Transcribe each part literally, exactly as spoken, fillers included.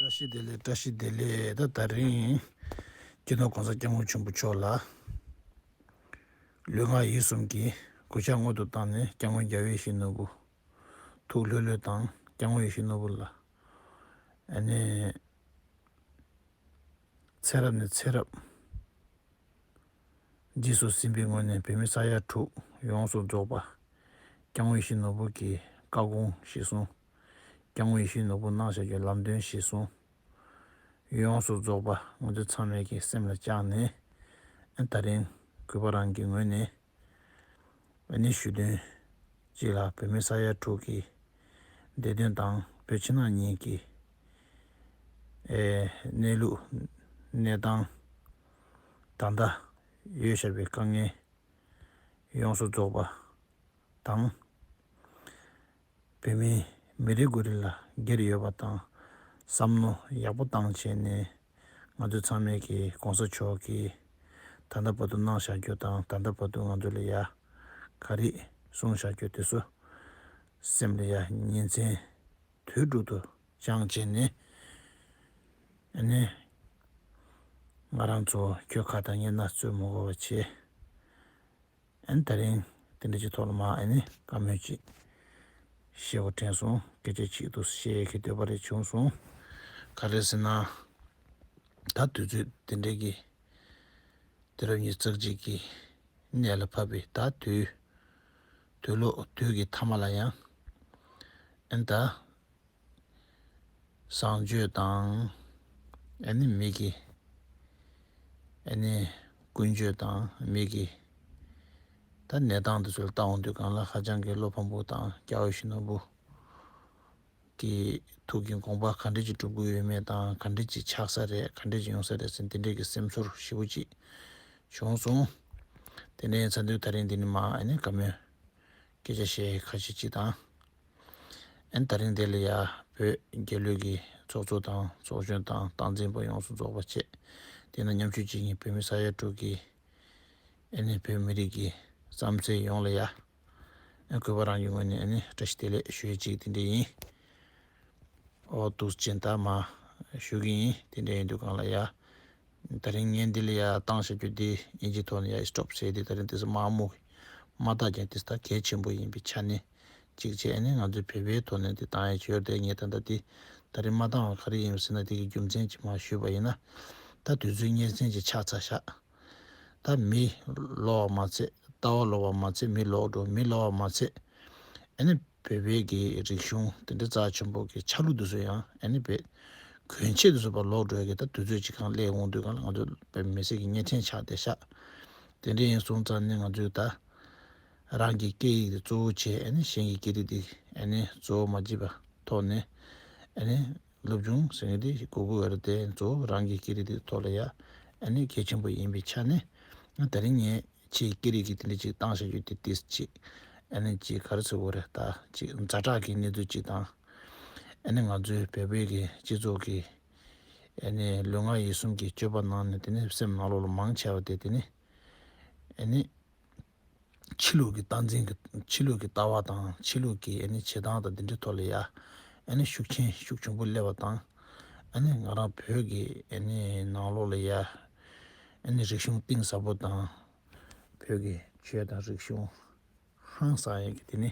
བཀྲ་ཤིས་བདེ་ལེགས། བཀྲ་ཤིས་བདེ་ལེགས། ད་དེ་རིང་སྤྱི་ནོར་༸གོང་ས་༸སྐྱབས་མགོན་ཆེན་པོ་མཆོག་ལ་ལུས་ངག་ཡིད་གསུམ་གྱི་གུས་ཕྱག་སྔོན་དུ་བཏང་ནས། སྐྱབས་མགོན་རྒྱལ་བའི་ཡིད་བཞིན་ནོར་བུ་ཐུགས་ལྷོད་ལྷོད་དང་། སྐྱབས་མགོན་ཡིད་བཞིན་ནོར་བུ་ལ་ཨ་ནི་ཚེ་རབས་ནས་ཚེ་རབས་རྗེས་སུ་ཟིན་པའི་ངོས་ནས་བོད་མི་ས་ཡ་དྲུག་ཡོངས་སུ་རྫོགས་པ་སྐྱབས་མགོན་ཡིད་བཞིན་ནོར་བུ་གི་བཀའ་དགོངས་གཞིར་བཟུང་། སྐྱབས་མགོན་ཡིད་བཞིན་ནོར་བུ་གནང་བཞག་རྒྱུའི་ལམ་སྟོན་གཞིར་བཟུང་། ཡོངས་སུ་རྫོགས་པ་ང་ཚོ་ཚང་མས་ཀྱི་སེམས་ལ་བཅངས་ནས། ཨ་ད་རིང་གུས་པ་རང་གི་ངོས་ནས་ཨ་ནི་ཞུ་དོན་གཅིག་ལ། བོད་མི་ས་ཡ་དྲུག་གི་བདེ་དོན་དང་། བོད་ཕྱི་ནང་གཉིས་ཀྱི་ཨེ་གནས་ལུགས་གནས་སྟངས། ད་ལྟ་ཡོད་བཞག་པའི་དཀའ་ངལ་ཡོངས་སུ་རྫོགས་པ་དང་། བོད་མི་མི་རེ་ངོ་རེ་ལ་སྒེར་ཡོད་པ་དང་། བསམ་མནོ་ཡག་པོ་བཏང་བྱས་ནས། ང་ཚོ་ཚང་མས་ཀྱི་༸གོང་ས་མཆོག་གིས་ད་ལྟ་བར་དུ་གནང་བཞག་རྒྱུ་དང་། ད་ལྟ་བར་དུ་ང་ཚོ་ལ་ཡ་ག་རེ་གསུངས་བཞག་རྒྱུ་དེ་ཚོ་སེམས་ལ་ཡ་ཉིན་མཚན་དུས་དྲུག་ཏུ་བཅངས་བྱས་ནས། ཨ་ནི་ང་རང་ཚོ་ཁྱོད་ཁ་དང་ངའི་སྣ་རྩོད་མ་དགོས་པ་བྱས། ཨ་ནི་དེ་རིང་དེ་འདྲ་ཅིག་ཐོག་ལ་མ་ཨ་ནི་བཀའ་མོལ་ཅིག་བཤད་དགོས་དྲན་སོང་། སྐད་ཆ་ཅིག་ཏུ་བཤད་ཀྱི་འདོད་པ་རེ་བྱུང་སོང་། ག་རེ་ཟེར་ན། ད་དུས་ཚོད་དེ་འདྲའི་གི་དུས་རབས་ཉི་ཤུ་རྩ་གཅིག་གི་གནས་ལ་ཕབ་པའི་ད་དུས་དུས་ལོ་དུས་ཀྱི་མཐའ་མ་ལ་ཡང་ཨ་ནི་ད་བཟང་སྤྱོད་དང་། ཨ་ནི་མི་གི་ཨ་ནི་ཀུན་སྤྱོད་དང་། མི་གི་ད་གནས་སྟངས་དེ་ཚོ་ལ་ལྟ་འོང་དུས་སྒང་ལ། ཧ་ཅང་གི་བློ་ཕམ་པོ་དང་། སྐྱབས་མགོན་ཡིད་བཞིན་ནོར་བུ་གི་ཐུགས་ཀྱི་དགོངས་པ་ག་འདྲ་ཅིག་སྒྲུབ་ཀྱི་ཡོད་མེད་དང་། ག་འདྲ་ཅིག་ཆགས་ས་རེད། ག་འདྲ་ཅིག་ཡོང་ས་རེད་ཟེར། དེ་འདྲའི་གི་སེམས་ཚོར་ཞེ་པོ་ཅིག་བྱུང་སོང་། དེ་འདྲ་ཡིན་ཙང་དུས་དེ་རིང་འདི་ནས་མ་ཨ་ནི་བཀའ་མོལ་སྐད་ཆ་བཤད་ཁ་ཤས་ཅིག་དང་། ཨ་ནི་དེ་རིང་འདི་ལ་ཡ་བོད་རྒྱལ་ཡོངས་ཀྱི་ཚོགས་གཙོ་དང་ཚོགས་གཞོན་དང་སྟངས་འཛིན་པ་ཡོངས་སུ་རྫོགས་པ་བཅས། དེ་ན་མཉམ་ཞུགས་བྱེད་མཁན་བོད་མི་ས་ཡ་དྲུག་གི་ཨ་ནི་བོད་མི་རིགས་ཀྱི་བསམ་ཚུལ་ཡོངས་ལ་ཡ། ཨ་གུས་པ་རང་གི་ངོས་ནས་ཨ་ནི་བཀྲ་ཤིས་བདེ་ལེགས་ཞུ་ཡས་ཅིག་དེ་འདྲ་ཡིན། ཨོ་འདུག་སེ་ད་མ་ཞུ་གི་ཡིན། དེ་འདྲ་ཡིན་དུས་སྒང་ལ་ཡ། དེ་རིང་ངས་འདི་ལ་ཡ་བཏང་བཞག་རྒྱུ་འདི་ཨིན་ཇིའི་ཐོག་ནས་ཡ་སི་ཊོབ་ཟེར་ཏེ། དེ་རིང་དེ་ཚོ་མ་མོ་མ་བཏང་ཀྱང་དེ་ད་གལ་ཆེན་པོ་ཡིན་པའི་ཆ་ནས་གཅིག་བྱས་ནས་ང་ཚོའི་བོད་པའི་ཐོག་ནས་དེ་བཏང་ཡས་ཅིག་ཡོད་རེད། ངས་ད་ལྟ་དེ་དེ་རིང་མ་བཏང་བ་ག་རེ་ཡིན་ཟེར་ན། དེ་གི་རྒྱུ་མཚན་ཅིག་མ་ཞུས་པ་ཡིན་ན། ད་དུས་ཚོད་ངན་སེམས་ཅིག་ཆགས་ཚར་ཤག་ད་མི་ལོག་པ་མ་ཚད། ལྟ་བ་ལོག་པ་མ་ཚད། མི་ལོག་འགྲོ། མི་ལོག་པ་མ་ཚད། ཨ་ནི་བོད་པའི་གི་རིག་གཞུང་དེ་འདྲ་རྩ་ཆེན་པོ་གི་ཆ་ལུགས་དེ་ཚོ་ཡང་ཨ་ནི་བོད་གོན་ཆས་དེ་ཚོ་ཕར་ལོག་འགྲོ་ཡ་གི་ད་དུས་ཚོད་ཅིག་གང་སླེབས་འོང་དུས་སྒང་ལ། ང་ཚོ་བོད་མི་སེར་གྱི་གཉན་འཕྲང་ཆགས་བསྡད་ཤག་དེ་འདྲ་ཡིན་སོང་ཙང་ནི་ང་ཚོས་ད་རང་གི་སྐད་ཡིག་དེ་གཙོ་བོ་བྱས། ཨ་ནི་གཞན་གྱི་སྐད་རིགས་དེ་ཨ་ནི་གཙོ་བོ་མ་བྱེད་པ་ཐོག་ནས། ཨ་ནི་སློབ་སྦྱོང་ཟེར་མཁན་དེ་དགོས་ཀྱི་ཡོད་རེད་དེ། གཙོ་བོ་རང་གི་སྐད་རིགས་དེ་ཐོག་ལ་ཡ་ཨ་ནི་གལ་ཆེན་པོ་ཡིན་པའི་ཆ་ནས། ང་དེ་རིང་ངས་ཆེས་སྐད་རིགས་ཀྱི་དེ་འདྲ་ཅིག་བཏང་བཞག་རྒྱུ་དེ་ཏིས་ཅིག་ཨ་ནི་ཅིག་ག་རེ་ཟེར་དགོས་རེད། ད་ཅིག་ཛ་དྲག་གི་གནས་ཚུལ་ཅིག་དང་། ཨ་ནི་ང་ཚོའི་བོད་པའི་གི་སྤྱི་ཚོགས་ཀྱི་ཨ་ནི་ལུས་ངག་ཡིད་གསུམ་གྱི་སྤྱོད་པ་ནང་ནས། དེ་ནི་སེམས་ནང་ལོགས་ལ་མང་ཆེ་བ་དེ་དེ་ནི་ཨ་ནི་ཕྱི་ལུགས་ཀྱི་སྟངས་འཛིན་གྱི། ཕྱི་ལུགས་ཀྱི་ལྟ་བ་དང་། ཕྱི་ལུགས་ཀྱི་ཨ་ནི་བྱེད་སྟངས་དང་། འདི་འདྲའི་ཐོག་ལ་ཡ་ཨ་ནི་ཤུགས་ཆེན་ཤུགས་ཆེན་པོ་སླེབས་པ་དང་། ཨ་ནི་ང་རང་བོད་ཀྱི་ཨ་ནི་ནང་ལོགས་ལ་ཡ་ཨ་ནི་རིག་གཞུང་གཏིང་ཟབ་པོ་དང་། བོད་ཀྱི་ཆོས་དང་རིག་གཞུང་ཧང་སང་ཡ་གི་དེ་ནི་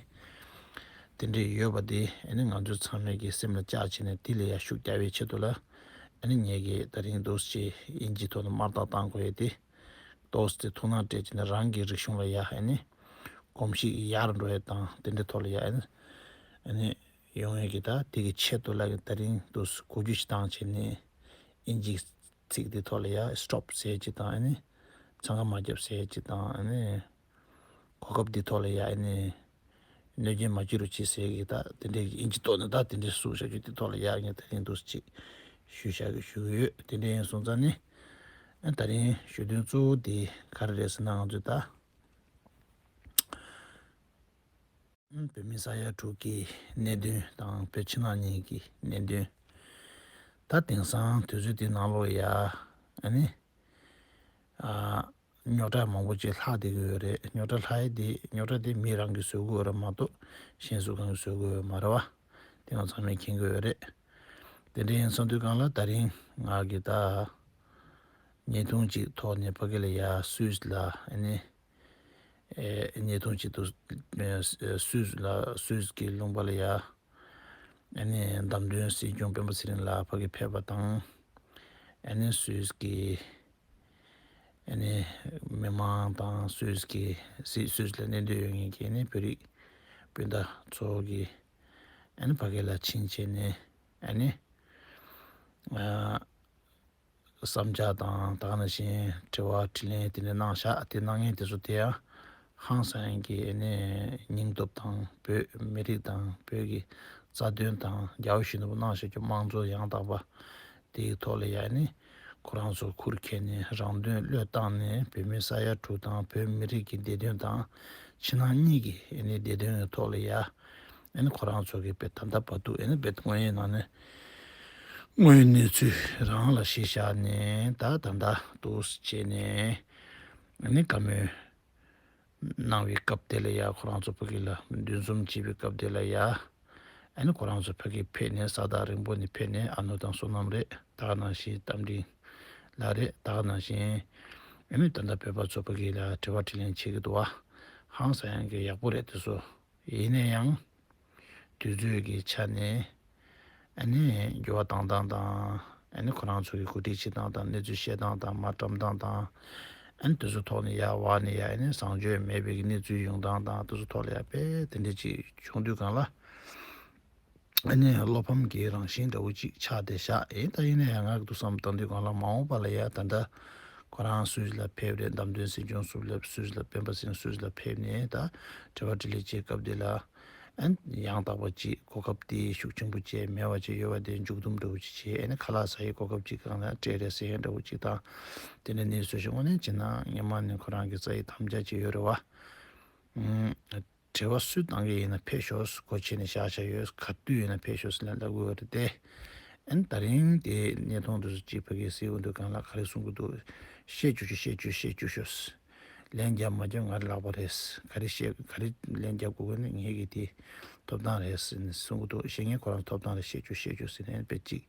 དེ་འདྲ་ཡོད་པ་དེ་ཨ་ནི་ང་ཚོ་ཚང་མས་ཀྱི་སེམས་ལ་བཅངས་བྱས་ནས། དེ་ལ་ཡ་ཤུགས་རྒྱག་པའི་ཆེད་དུ་ལ། ཨ་ནི་ངས་ཀྱི་དེ་རིང་འདུག་སེ་ཨིན་ཇིའི་ཐོག་ནས་དམར་རྟགས་བཏང་དགོས་ཡ་དེ། ཏོག་ཙམ་ཐུགས་སྣང་སྤྲད་ཀྱི་ནས་རང་གི་རིག་གཞུང་ལ་ཡ་ཨ་ནི་གོམས་གཤིས་ཡར་འགྲོ་ཡ་དང་། དེ་འདྲའི་ཐོག་ལ་ཡ་ཨ་ནི་ཨ་ནི་ཡོང་ཡ་གི། ད་དེ་གི་ཆེད་དུ་ལ་གི་དེ་རིང་འདུག་སེ་གོ་རྒྱུ་ཞིག་བཏང་བྱས་ནས། ཨིན་ཇིའི་ཚིག་དེ་ཐོག་ལ་ཡ་སི་ཊོབ་ཟེར་ཅིག་དང་། ཨ་ནི་འཚང་ཁ་མ་རྒྱབ་ཟེར་ཅིག་དང་། ཨ་ནི་གོ་སྐབས་འདི་ཐོག་ལ་ཡ་ཨ་ནི་གནོད་སྐྱོན་མ་བྱེད་རོགས་གྱིས་ཟེར་གི། ད་དེ་འདྲའི་ཨིན་ཇིའི་ཐོག་ནས་ད་དེ་འདྲའི་གསུངས་བཞག་རྒྱུ་དེ་ཐོག་ལ་ཡ་ངས་དེ་རིང་འདུག་སེ་ཅིག་ཞུ་བཞག་གི་ཞུ་གི་ཡོད། དེ་འདྲ་ཡིན་སོང་ཙང་ནི་ཨ་དེ་རིང་ཞུ་དོན་གཙོ་བོ་དེ་ག་རེ་རེད་ཟེར་ན། ང་ཚོས་ད་བོད་མི་ས་ཡ་དྲུག་གི་གནད་དོན་དང་། བོད་ཕྱི་ནང་གཉིས་ཀྱི་གནད་དོན། ད་དེང་སང་དུས་ཚོད་དེའི་ནང་ལོགས་ཡ་ཨ་ནི་ཨ་རྙོག་དྲ་མང་པོ་ཅིག་ལྷག་བསྡད་ཀྱི་ཡོད་རེད། རྙོག་དྲ་ལྷག་ཡས་དེ། རྙོག་དྲ་དེ་མི་རང་གིས་བཟོ་གི་ཡོད་རེད་མ་གཏོགས་གཞན་སུ་གང་གིས་བཟོ་གི་ཡོད་མ་རེད་བ། དེ་ང་ཚང་མས་མཁྱེན་གྱི་ཡོད་རེད། དེ་འདྲ་ཡིན་སོང་དུས་སྒང་ལ་ད་རིང་ང་གི་ད་བརྙན་ཐུང་ཅིག་ཐོག་ནས་ཕ་གི་ལ་ཡ་སུད་སི་ལ་ཨ་ནི་ཨེ་བརྙན་ཐུང་ཅིག་ཏུ་ཨེ་སུད་སི་ལ་སུད་སི་གི་ལུང་པ་ལ་ཡ་ཨ་ནི་བདམས་ཐོན་སྲིད་སྐྱོང་སྤེན་པ་ཚེ་རིང་ལགས་ཕ་གི་ཕེབས་པ་དང་། ཨ་ནི་སུད་སི་གི་ཨ་ནི་མི་མང་དང་སུད་སི་གི་སི་སུད་སི་ལ་གནས་སྡོད་ཡོད་མཁན་གྱི་ཨ་ནི་བོད་རིགས་སྤུན་ཟླ་ཚོ་གི་ཨ་ནི་ཕ་གི་ལ་ཕྱིན་བྱས་ནས་ཨ་ནི་ཨ་བསམ་འཆར་དང་ད་ག་ནང་བཞིན་དྲི་བ་དྲིས་ལན་དེ་འདྲ་གནང་བཞག་དེ་གནང་མཁན་དེ་ཚོ་དེ་ཡང་ཧང་སང་ཡང་གི་ཨ་ནི་སྙིང་སྟོབས་དང་བོད་མི་རིགས་དང་བོད་ཀྱི་རྩ་དོན་དང་རྒྱལ་བ་ཡིད་བཞིན་ནོར་བུ་གནང་བཞག་རྒྱུ་དམངས་གཙོ་ཡང་དག་པ་དེའི་ཐོག་ལ་ཡ་ཨ་ནི་ཁོ་རང་ཚོ་ཁུར་ཁྱེར་ནས་རང་དོན་བློས་བཏང་ནས་བོད་མི་ས་ཡ་དྲུག་དང་བོད་མི་རིགས་ཀྱི་བདེ་དོན་དང་ཕྱི་ནང་གཉིས་ཀྱི་ཨ་ནི་བདེ་དོན་གྱི་ཐོག་ལ་ཡ་ཨ་ནི་ཁོ་རང་ཚོ་གི་དཔེ་ད་ལྟ་བར་དུ་ཨ་ནི་དཔེ་དངོས་ཡོད་ནང་ནས་དངོས་ཡོད་གནས་ཚུལ་རང་ལ་གཞི་བཞག་ནས་ད་ད་ལྟ་འདུག་སེ་བྱས་ནས་ཨ་ནི་བཀའ་མོལ་གནང་བའི་སྐབས་དེ་ལ་ཡ་ཁོ་རང་ཚོ་ཕ་གི་ལ་འདུ་འཛོམས་བྱེད་པའི་སྐབས་དེ་ལ་ཡ་ཨ་ནི་ཁོ་རང་ཚོ་ཕ་གི་ཕེབས་ནས་ས་ཐག་རིང་པོ་ནས་ཕེབས་ནས་ཨ་ནུ་དང་བསོད་ནམས་རེད། ད་ག་ནང་བཞིན་རྟ་མགྲིན་ལགས་རེད། ད་ག་ནང་བཞིན་ཨ་ནི་ད་ལྟ་བོད་པ་ཚོ་ཕ་གི་ལ་དྲི་བ་དྲིས་ལན་བྱེད་ཀྱི་འདུག་བ། ཧང་སང་ཡང་གི་ཡག་པོ་རེད་དེ་ཚོ། ཡིན་ན་ཡང་དུས་ཚོད་ཀྱི་ཆ་ནས་ཨ་ནི་འགྱུར་བ་བཏང་སྟངས་དང་ཨ་ནི་ཁོ་རང་ཚོ་གི་གོ་སྒྲིག་བྱེད་སྟངས་དང་གནས་ཚུལ་བཤད་སྟངས་དང་མ་བཀྲམ་སྟངས་དང་ཨ་ནི་དེ་ཚོ་ཐོག་ནས་ཡར་བར་ནས་ཡར་ཨ་ནི་བཟང་སྤྱོད་མེད་པའི་གི་གནས་ཚུལ་ཡོང་སྟངས་དང་དེ་ཚོ་ཐོག་ལ་ཡར་དཔེ་དེ་འདྲ་ཅིག་བྱུང་དུས་སྒང་ལ་ཨ་ནི་བློ་ཕམ་གྱི་རང་བཞིན་འདྲ་བོ་ཅིག་ཆགས་བསྡད་ཤག་ཨེ་ད་ཡིན་ན་ཡང་ང་གི་འདུག་བསམ་བཏང་དུས་སྒང་ལ་མ་འོངས་པ་ལ་ཡ་ད་ལྟ་ཁོ་རང་སུད་སི་ལ་ཕེབས་རེད། བདམས་ཐོན་སྲིད་སྐྱོང་སུད་སི་ལ་སུད་སི་ལ་སྤེན་པ་ཚེ་རིང་སུད་སི་ལ་ཕེབས་ནས་ད་དྲི་བ་དྲིས་ལན་བྱེད་སྐབས་དེ་ལ་ཨ་ནི་ཡང་དག་པ་ཅིག་གོ་སྐབས་དེ་ཤུགས་ཆེན་པོ་བཅས་མེད་པ་ཅིག་ཡོད་པ་དེ་མཇུག་སྡོམ་འདྲ་བོ་ཅིག་བྱས་ཨ་ནི་ཁ་ལག་ཟ་ཡི་གོ་སྐབས་ཅིག་གང་ལ་སྤྲད་རེད་ཟེར་ཡ་འདྲ་བོ་ཅིག་དང་དེ་འདྲ་གནས་ཚུལ་ཞིག་དངོས་གནས་བྱས་ན་སྔོན་མ་ནས་ཁོ་རང་གི་རྩ་ཡི་དམ་བཅའ་ཅིག་ཡོད་རེད་བ། ཨུམ། དྲི་བ་སུས་བཏང་གི་ཡིན་ན་ཕེབས་ཤོག་སྒོ་ཕྱེ་ནས་བཞག་བཞག་ཡོད། ག་དུས་ཡིན་ན་ཕེབས་ཤོག་ཟེར་ནས་ལབ་དགོས་རེད་དེ། ཨན་ད་རིང་དེ་གནས་ཐོང་དུ་གཅིག་ཕ་གིའི་སྲིད་འོ་འདུག་གང་ལ་ག་རེ་གསུང་གི་འདུག་བཤད་རྒྱུ་ཆུ་བཤད་རྒྱུ་བཤད་རྒྱུ་ཤོག་ལན་རྒྱབ་མ་རྒྱབ་ང་རེ་ལག་པ་རེད། ག་རེ་བཤད་ག་རེ་ལན་རྒྱབ་དགོས་ཀྱི་ནི་ངེད་ཀྱི་དེ་ཐོབ་ཐང་རེད་ཟེར་ནས་གསུང་གི་འདུག་བཤད་ངེས་ཁོ་རང་ཐོབ་ཐང་རེད། བཤད་རྒྱུ་བཤད་རྒྱུ་ཟེར་ནས་དཔེ་གཅིག་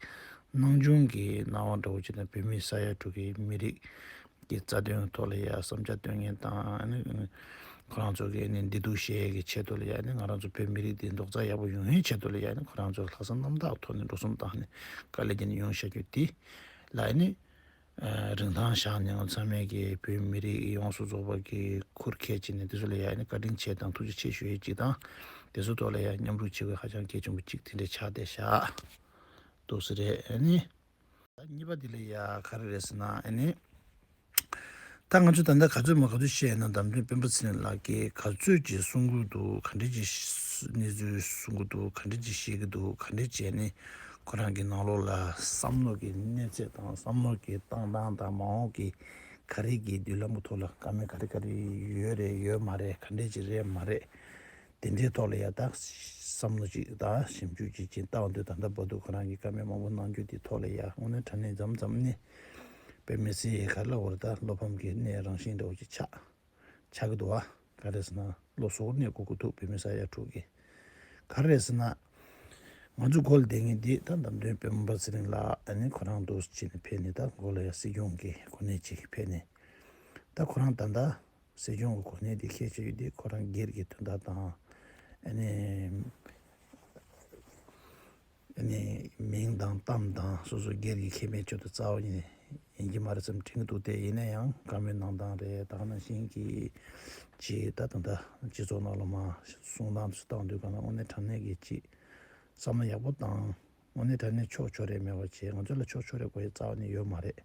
སྣང་ཆུང་གི་སྣང་བ་འདྲ་བོ་ཅིག་དང་བོད་མི་ས་ཡ་དྲུག་གི་མི་རིགས། གི་རྩ་དོན་ཐོག་ལ་ཡ་བསམ་འཆར་སྟོན་མཁན་དང་ཨ་ནི་ཁོ་རང་ཚོ་གི་ཨ་ནི་བདེ་སྡུག་བཤད་ཡས་ཀྱི་ཆེད་དུ་ལ་ཡ་ཨ་ནི་ང་རང་ཚོ་བོད་མི་རིགས་འདི་རྡོག་རྩ་ཡག་པོ་ཡོང་ཡས་ཆེད་དུ་ལ་ཡ་ཨ་ནི་ཁོ་རང་ཚོ་ལྷག་བསམ་རྣམ་དག་ཐོག་ནས་འགྲོ་སོང་བཏང་ནས་དཀའ་ལས་བརྒྱབ་ནས་ཡོང་བཞག་རྒྱུ་དེ་ལ་ཨ་ནི་རིན་ཐང་བཞག་ནས་ང་ཚང་མས་ཀྱི་བོད་མི་རིགས་ཡོངས་སུ་རྫོགས་པ་གི་ཁུར་ཁྱེར་བྱས་ནས་དེ་ཚོ་ལ་ཡ་ཨ་ནི་བཀའ་དྲིན་ཆེ་དང་ཐུགས་རྗེ་ཆེ་ཞུ་ཡས་ཅིག་དང་དེ་ཚོ་ཐོག་ལ་ཡ་མཉམ་རུབ་བྱེད་དགོས་ཧ་ཅང་གལ་ཆེན་པོ་ཅིག་དེ་འདྲ་ཆགས་བསྡད་བཞག་འདུག་ས་རེད། ཨ་ནི། ད་གཉིས་པ་དེ་ལ་ཡ་ག་རེ་རེད་ཟེར་ན་ཨ་ནི། ད་ང་ཚོས་ད་ལྟ་ག་ཚོད་མ་ག་ཚོད་བཤད་ཡིན་ན་བདམས་ཐོན་སྤེན་པ་ཚེ་རིང་ལགས་ཀྱིས་ག་ཚོད་ཅིག་གསུང་གི་འདུག་ག་འདྲ་ཅིག་གནས་ཚུལ་གསུང་གི་འདུག་ག་འདྲ་ཅིག་བཤད་ཀྱི་འདུག་ག་འདྲ་བྱས་ནས་ཁོ་རང་གི་ནང་ལོགས་ལ་བསམ་བློ་གི་གནས་ཚད་དང་བསམ་བློ་གི་བཏང་སྟངས་དང་མ་འོངས་ཀྱི་ག་རེ་གི་མདུན་ལམ་གྱི་ཐོག་ལ་བཀའ་མོལ་ག་རེ་ག་རེ་ཡོད་རེད་ཡོད་མ་རེད་ག་འདྲ་ཅིག་རེད་མ་རེད། དེ་འདྲའི་ཐོག་ལ་ཡ་ད་བསམ་བློ་ཅིག་ད་ཞིབ་འཇུག་ཅིག་ཅིག་བཏང་དུས་ད་ལྟ་བར་དུ་ཁོ་རང་གིས་བཀའ་མོལ་མང་པོ་གནང་རྒྱུ་དེ་ཐོག་ལ་ཡ་དངོས་གནས་དྲང་གནས་མཚམས་མཚམས་ནས་དཔེ་མི་སྲིད་ག་ལ་བར་ད་བློ་ཕམ་གྱི་གནས་རང་བཞིན་འདྲ་བོ་ཅིག་ཆགས་ཆགས་ཀྱི་འདུག་བ། ག་རེ་ཟེར་ན་བློ་གཟུ་བོར་གནས་དགོས་ཀྱི་འདུག་བོད་མི་ས་ཡ་དྲུག་གི་ག་རེ་ཟེར་ན་ང་ཚོ་འགོ་ལ་བསྡད་མཁན་འདི་ད་བདམས་ཐོན་སྤེན་པ་ཚེ་རིང་ལགས་ཨ་ནི་ཁོ་རང་འདུག་ཅིག་ནས་ཕེབས་ནས་ད་འགོ་ལ་ཡ་སྲིད་སྐྱོང་གི་གོ་གནས་ཅིག་ཕེབས་ནས་ད་ཁོ་རང་ད་ལྟ། སྲིད་སྐྱོང་གི་གོ་གནས་དེ་ཁས་ཆེ་ཡོད་དེ་ཁོ་རང་སྒེར་གྱི་དོན་དག་དང་ཨ་ནི་ཨ་ནི་མིང་དང་གཏམ་དང་སོ་སོ་སྒེར་གྱི་ཁེ་ཕན་ཆེད་དུ་རྩ་བ་ཉིད་ནས་ཡིན་གྱི་མ་རེད་བསམ་དྲན་གྱི་འདུག་སྟེ། ཡིན་ན་ཡང་བཀའ་མོལ་གནང་སྟངས་རེད་ད་ག་ནང་བཞིན་གྱི་ཅིག་ད་ད་ལྟ་སྤྱི་ཚོགས་ནང་ལ་མ་གསུང་སྟངས་སུ་བཏང་དུས་ག་ན་དངོས་གནས་དྲང་གནས་ཀྱི་ཅིག་བསམ་བློ་ཡག་པོ་བཏང་། དངོས་གནས་དྲང་གནས་ཕྱོགས་ཕྱོགས་རེ་མེད་པ་བྱས་ང་ཚོ་ལ་ཕྱོགས་ཕྱོགས་རེ་དགོས་ཡ་རྩ་བ་ནས་ཡོད་མ་རེད།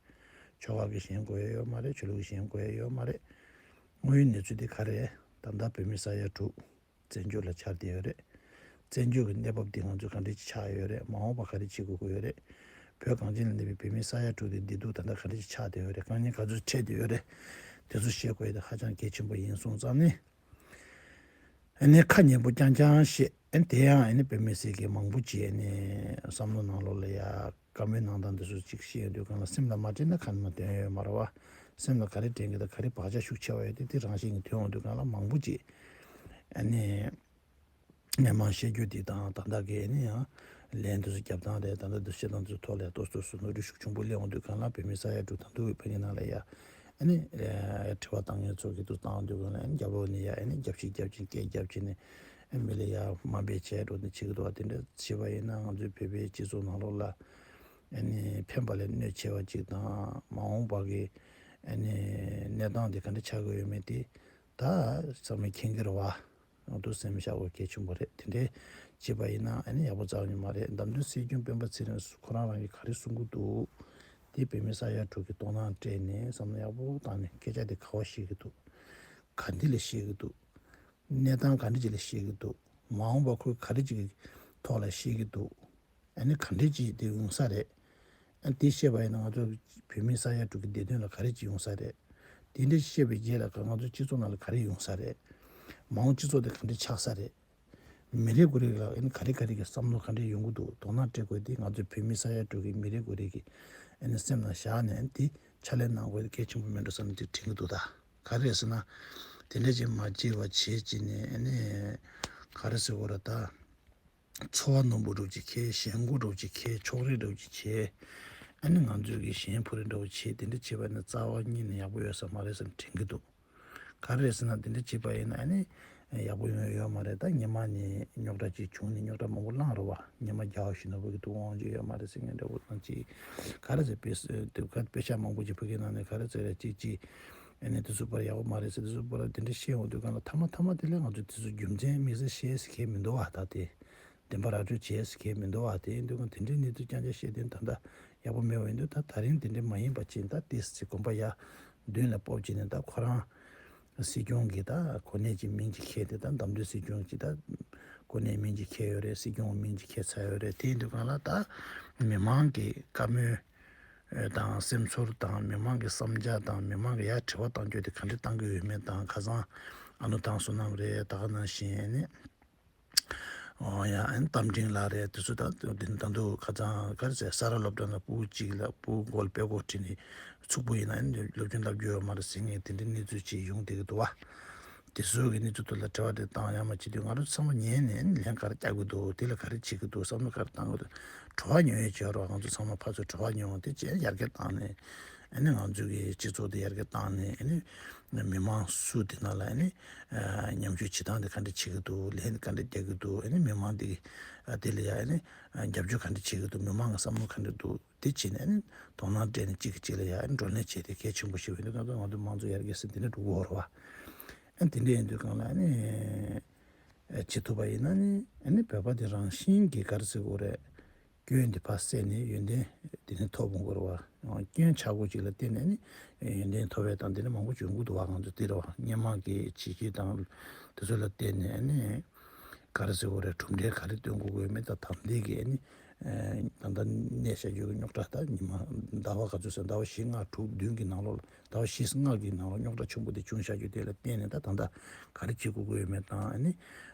ཆོལ་ཁ་གི་ཞེན་དགོས་ཡ་ཡོད་མ་རེད། ཆོས་ལུགས་ཀྱི་ཞེན་དགོས་ཡ་ཡོད་མ་རེད། དངོས་ཡོད་གནས་ཚུལ་དེ་ག་རེད། ད་ལྟ་བོད་མི་ས་ཡ་དྲུག་བཙན་བྱོལ་ལ་འཆར་བསྡད་ཡོད་རེད། བཙན་བྱོལ་གྱི་གནས་བབ་འདི་ང་ཚོས་ག་འདྲ་ཅིག་ཆགས་ཡོད་རེད། མ་འོངས་པ་ག་རེ་བྱེད་དགོས་ཀྱི་ཡོད་རེད། བོད་གངས་ཅན་ལ་གནས་པའི་བོད་མི་ས་ཡ་དྲུག་དེ་བདེ་སྡུག་ད་ལྟ་ག་འདྲ་ཅིག་ཆགས་བསྡད་ཡོད་རེད། དཀའ་ངལ་ག་ཚོད་འཕྲད་བསྡད་ཡོད་རེད། དེ་ཚོ་ཤེས་དགོས་ཡ་དེ་ཧ་ཅང་གལ་ཆེན་པོ་ཡིན་སོང་ཙང་ནི། ཨ་ནི་ཁ་ཉན་པོ་རྐྱང་རྐྱང་བཤད། ཨ་ནི་དེ་ཡང་ཨ་ནི་བོད་མི་སེར་གྱི་མང་པོ་ཅིག་ཨ་ནི་བསམ་བློ་ནང་ལོགས་ལ་ཡ་བཀའ་མོལ་གནང་སྟངས་འདི་ཚོ་ཅིག་བཤད་ཡོང་དུས་གང་ལ་སེམས་ལ་མ་དྲན་ན་ཁ་ནས་མ་དྲན་ཡོད་མ་རེད་བ། སེམས་ལ་ག་རེ་དྲན་གྱི་དང་ག་རེ་བག་ཆགས་ཤུགས་ཆེ་བ་ཡོད་དེ་དེ་རང་བཞིན་གྱིས་ཐོན་ཡོང་དུས་གང་ལ་མང་པོ་ཅིག་ཨ་ནི་སྣེ་མང་བཤད་རྒྱུ་དེ་དང་ད་ལྟ་གི་ཨ་ནི་ཡང་ ལན་དེ་ཚོ་རྒྱབ་སྟངས་རེད། ད་ལྟ་དུ་བཤད་སྟངས་དེ་ཚོ་ཐོག་ལ་ཡ་ཏོག་ཙམ་ཏོག་ཙམ་ནོར་འཁྲུལ་ཤུགས་ཆེན་པོ་སླེབས་ཡོང་དུས་སྒང་ལ་བོད་མི་ས་ཡ་དྲུག་ད་དུང་བོད་ཕྲུག་ནང་ལ་ཡ་ཨ་ནི་དྲི་བ་བཏང་མཁན་ཚོ་གིས་དུ་བཏང་དུས་སྒང་ལ་ཨ་ནི་རྒྱབ་ལོགས་ནས་ཡ་ཨ་ནི་རྒྱབ་བཤིག་རྒྱབ་བྱས་སྐད་རྒྱབ་བྱས་ནས་ཨ་མི་ལ་ཡ་དམའ་འབེབས་བྱས་འགྲོ་ནས་བྱེད་ཀྱི་འདུག་བ། དེ་འདྲ་བྱས་པ་ཡིན་ན་ང་ཚོའི་བོད་པའི་སྤྱི་ཚོགས་ནང་ལོགས་ལ་ཨ་ནི་ཕན་པ་ལས་གནོད་ཆེ་བ་ཅིག་དང་མ་འོངས་པ་གི་ཨ་ནི་གནས་སྟངས་དེ་ག་འདྲ་ཆགས་ཀྱི་ཡོད་མེད་དེ་ད་ཚང་མས་མཁྱེན་གྱི་རེད་བ། ང་ཚོ་སེམས་ཤ་བོ་གལ་ཆེན་པོ་རེད། དེ་འདྲའི་བྱས་པ་ཡིན་ན་ཨ་ནི་ཡག་པོ་རྩ་བ་ནས་མ་རེད། བདམས་ཐོན་སྲིད་སྐྱོང་སྤེན་པ་ཚེ་རིང་ཁོ་རང་རང་གིས་ག་རེ་གསུང་གི་འདུག་དེ་བོད་མི་ས་ཡ་དྲུག་གིས་དོ་སྣང་སྤྲད་ནས་བསམ་བློ་ཡག་པོ་བཏང་ནས་སྐད་ཆ་དེ་ག་བ་བཤད་ཀྱི་འདུག་ག་འདི་ལ་བཤད་ཀྱི་འདུག་གནས་སྟངས་ག་འདྲ་ཅིག་ལ་བཤད་ཀྱི་འདུག་མ་འོངས་པ་ཁོས་ག་རེ་ཅིག་གི་ཐོག་ལ་བཤད་ཀྱི་འདུག་ཨ་ནི་ག་འདྲ་ཅིག་དེ་ཡོང་ས་རེད། ཨ་དེ་བཤད་པ་ཡིན་ན་ང་ཚོ་བོད་མི་ས་ཡ་དྲུག་གི་བདེ་དོན་ལ་ག་རེ་ཅིག་ཡོང་ས་རེད། དེ་འདྲ་བཤད་པའི་རྗེས་ལ་ང་ཚོ་སྤྱི་ཚོགས་ནང་ལ་ག་རེ་ཡོང་ས་རེད། མ་འོངས་སྤྱི་ཚོགས་དེ་ག་འདྲ་ཆགས་ས་རེད། མི་རེ་ངོ་རེ་ལ་ཨ་ནི་ག་རེ་ག་རེ་གི་བསམ་བློ་ག་འདྲ་ཡོང་གི་འདུག་དོ་སྣང་སྤྲད་དགོས་དེ་ང་ཚོ་བོད་མི་ས་ཡ་དྲུག་གི་མི་རེ་ངོ་རེ་གི་ཨ་ནི་སེམས་ནང་བཞག་ནས་ཨ་ནི་དེ་ཕྱག་ལས་གནང་དགོས་དེ་གལ་ཆེན་པོ་མེད་འགྲོ་བསམ་ནས་དེ་དྲན་གྱི་འདུག་ད་ག་རེ་རེད་ཟེར་ན། དེ་འདྲ་ཅིག་མ་བྱས་པ་བྱས་ཅིག་ནས་ཨ་ནི་ག་རེ་ཟེར་དགོས་རེད་ད། འཚོ་བ་རྣོན་པོ་འདྲ་བོ་ཅིག་འཁྱེར། ཞེན་ཁོག་འདྲ་བོ་ཅིག་འཁྱེར། ཕྱོགས་རིས་འདྲ་བོ་ཅིག་བྱས། ཨ་ནི་ང་ཚོས་ཀྱི་ཞེན་ཕུ་རེ་འདྲ་བོ་བྱས། དེ་འདྲ་བྱས་པ་ནི་རྩ་བ་ཉིད་ནས་ཡག་པོ་ཡོད་ས་མ་རེད་བསམ་དྲན་གྱི་འདུག་ག་རེ་རེད་ཟེར་ན་དེ་འདྲ་བྱས་པ་ཡིན་ན་ཨ་ནི་ཡག་པོ་ཡོང་ཡ་ཡོད་མ་རེད། ད་སྔོན་མ་ནས་རྙོག་དྲ་ཅིག་བྱུང་ནས་རྙོག་དྲ་མང་པོ་བསླངས་རེད་བ། སྔོན་མ་རྒྱལ་བ་ཡིད་བཞིན་ནོར་བུ་གི་ཐུགས་དབང་ཅིག་ཡོད་མ་རེད་ཟེར་མཁན་འདྲ་བོ་དང་ཅིག་ག་རེ་ཟེར་དཔེ་དེབ་ཁ་དཔེ་ཆ་མང་པོ་ཅིག་ཕ་གིའི་ནང་ནས་ག་རེ་ཟེར་རེད་ཅིག་ཅིག་ཨ་ནི་དེ་ཚོ་པར་ཡག་པོ་མ་རེད་ཟེར། དེ་ཚོ་པར་དེ་འདྲ་བཤད་ཡོང་དུས་སྒང་ལ་མཐའ་མ་མཐའ་མ་དེ་ལས་ང་ཚོས་དེ་ཚོ་རྒྱུ་མཚན་དམིགས་བསལ་བཤད་ས་གང་ཡང་མི་འདུག་བ། ད་དེ་བདེན་པ་ར་སྤྲོད་བྱེད་ས་གང་ཡང་མི་འདུག་བ། དེ་ཡིན་དུས་ཀྱང་དེ་འདྲའི་གནས་ཚུལ་རྐྱང་རྐྱང་བཤད་དེ་ད་ལྟ་ཡག་པོ་མེད་པ་ཡིན་དུས། ད་ད་རིང་དེ་འདྲ་མ་ཡིན་པ་ཅིག་ད་ཏོག་ཙམ་གོམ་པ་ཡར་མདུན་ལ་སྤོ་བྱས་ནས། ད་ཁོ་རང་སྲིད་སྐྱོང་གི་ད་གོ་གནས་ཀྱི་མིང་ཅིག་འཁྱེར་ཏེ། ད་བདམས་ཐོན་སྲིད་སྐྱོང་གི་ད་གོ་གནས་མིང་ཅིག་འཁྱེར་ཡོད་རེད། སྲིད་སྐྱོང་མིང་ཅིག་འཁྱེར་ཚར་ཡོད་རེད། དེ་ཡིན་དུས་སྒང་ལ་ད་མི་མང་གི་བཀའ་མོལ་དང་སེམས་ཚོར་དང་། མི་མང་གི་བསམ་འཆར་དང་། མི་མང་གི་ཡར་དྲི་བ་བཏང་རྒྱུ་དེ་ག་འདྲ་བཏང་གི་ཡོད་མེད་དང་། ཁ་སང་ཨ་ནུ་ཐང་བསོད་ནམས་རེད། ད་ག་ནང་བཞིན་ཨ་ནི་ཨོ་ཡ་ཨ་ནི་རྟ་མགྲིན་ལགས་རེད། དེ་ཚོ་ད་དེ་ད་དུང་ཁ་སང་ག་རེ་ཟེར། ས་རཱ་སློབ་གྲྭ་ནང་ཕྲུ་གུ་གཅིག་ལ་ཕྲུ་གུ་མགོ་ལ་དཔྲལ་ཀོ་དཀྲིས་ནས་ཚུགས་པ་ཡིན་ན་ཨ་ནི་སློབ་སྦྱོང་བསླབ་རྒྱུ་ཡོད་མ་རེད་ཟེར་མཁན་དེ་འདྲའི་གནས་ཚུལ་ཅིག་ཡོང་བསྡད་ཀྱི་འདུག་བ། དེ་ཚོ་གི་གནས་ཚུལ་ཐོག་ལ་དྲི་བ་དེ་བཏང་ཡ་མ་བྱེད་དུས། ང་རང་ཚོ་ཚང་མ་ཉན་ནས་ལན་ག་རེ་རྒྱག་གི་འདུག་དེ་ལ་ག་རེ་བྱེད་ཀྱི་འདུག་བསམ་བློ་ག་རེ་བཏང་གི་འདུག་བྲོ་བ་ཉོ་ཡས་བྱས་རོགས། ང་ཚོ་ཚང་མ་ཕར་ཚུར་བྲོ་བ་ཉོ་འོང་། དེ་བྱས་ཡར་རྒྱས་བཏང་ནས་ཨ་ནི་ང་ཚོ་གི་སྤྱི་ཚོགས་དེ་ཡར་རྒྱས་བཏང་ནས་ཨ་ནི་མི་མང་སུ་དེ་ནང་ལ་ཨ་ནི་ཉམས་ཞིབ་བྱེད་སྟངས་དེ་ག་འདྲ་བྱེད་ཀྱི་འདུག་ལན་ག་འདྲ་རྒྱག་གི་འདུག་ཨ་ནི་མི་མང་དེ་དེ་ལ་ཡ་ཨ་ནི་རྒྱབ་སྐྱོར་ག་འདྲ་བྱེད་ཀྱི་འདུག་མི་མང་གི་བསམ་བློ་ག་འདྲ་འདུག་དེ་བྱས་ནས་ཨ་ནི་དོ་སྣང་སྤྲད་ནས་གཅིག་གིས་གཅིག་ལ་ཡ་ཨ་ནི་བགྲོ་གླེང་བྱས་ཏེ་གལ་ཆེན་པོ་ཞིག་ཡིན་དུས། ང་ཚོ་ང་ཚོ་མང་གཙོ་ཡར་རྒྱས་ཟེར་དེ་འདྲ་འགྲོ་གི་ཡོད་རེད་བ། ཨ་ནི་དེ་འདྲ་ཡིན་དུས་སྒང་ལ་ཨ་ནི་བྱེད་ཐུབ་པ་ཡིན་ན་ནི་ཨ་ནི་བོད་པ་དེ་རང་བཞིན་གྱིས་ག་རེ་ཟེར་དགོས་རེད། སྐྱོན་དེ་ཕར་བསལ་ནས་ཡོན་ཏན་དེ་ནི་ཐོབ་འོང་གི་རེད་བ། སྐྱོན་ཆག་སྒོ་ཅིག་ལ་བརྟེན་ནས་ནི་ཡོན་ཏན་ཐོབ་པ་དང་དེ་འདྲ་མང་པོ་ཅིག་ཡོང་གི་འདུག་བ། ང་ཚོ་དེ་རེད་བ། སྔོན་མ་གི་བྱས་རྗེས་དང་དེ་ཚོ་ལ་བརྟེན་ནས་ནི་ག་རེ་ཟེར་དགོས་རེད། གྲུབ་འབྲས་ག་རེ་སྟོན་དགོས་ཀྱི་ཡོད་མེད། ད་ད་ལྟའི་གི་ཨ་ནི་ད་ལྟ་གནས་བཞག་རྒྱུ་གི་རྙོག་དྲ། ད་ཉི་མ་ཟླ་བ་ག་ཚོད་ཟེར། ཟླ་བ་བཞི་ལྔ་དྲུག་བདུན་གི་ནང་ལོགས་ལ། ཟླ་བ་བཞི་ལྔ་གི་ནང་ལ་རྙོག་དྲ་ཆེན་པོ་དེ་བྱུང་བཞག་རྒྱུ་དེ་ལ་བརྟེན་ནས། ད་ད་ལྟ་ག་རེ་བྱེད་དགོས་ཀྱི་ཡོད་མེད་དང་། ཨ་ནི་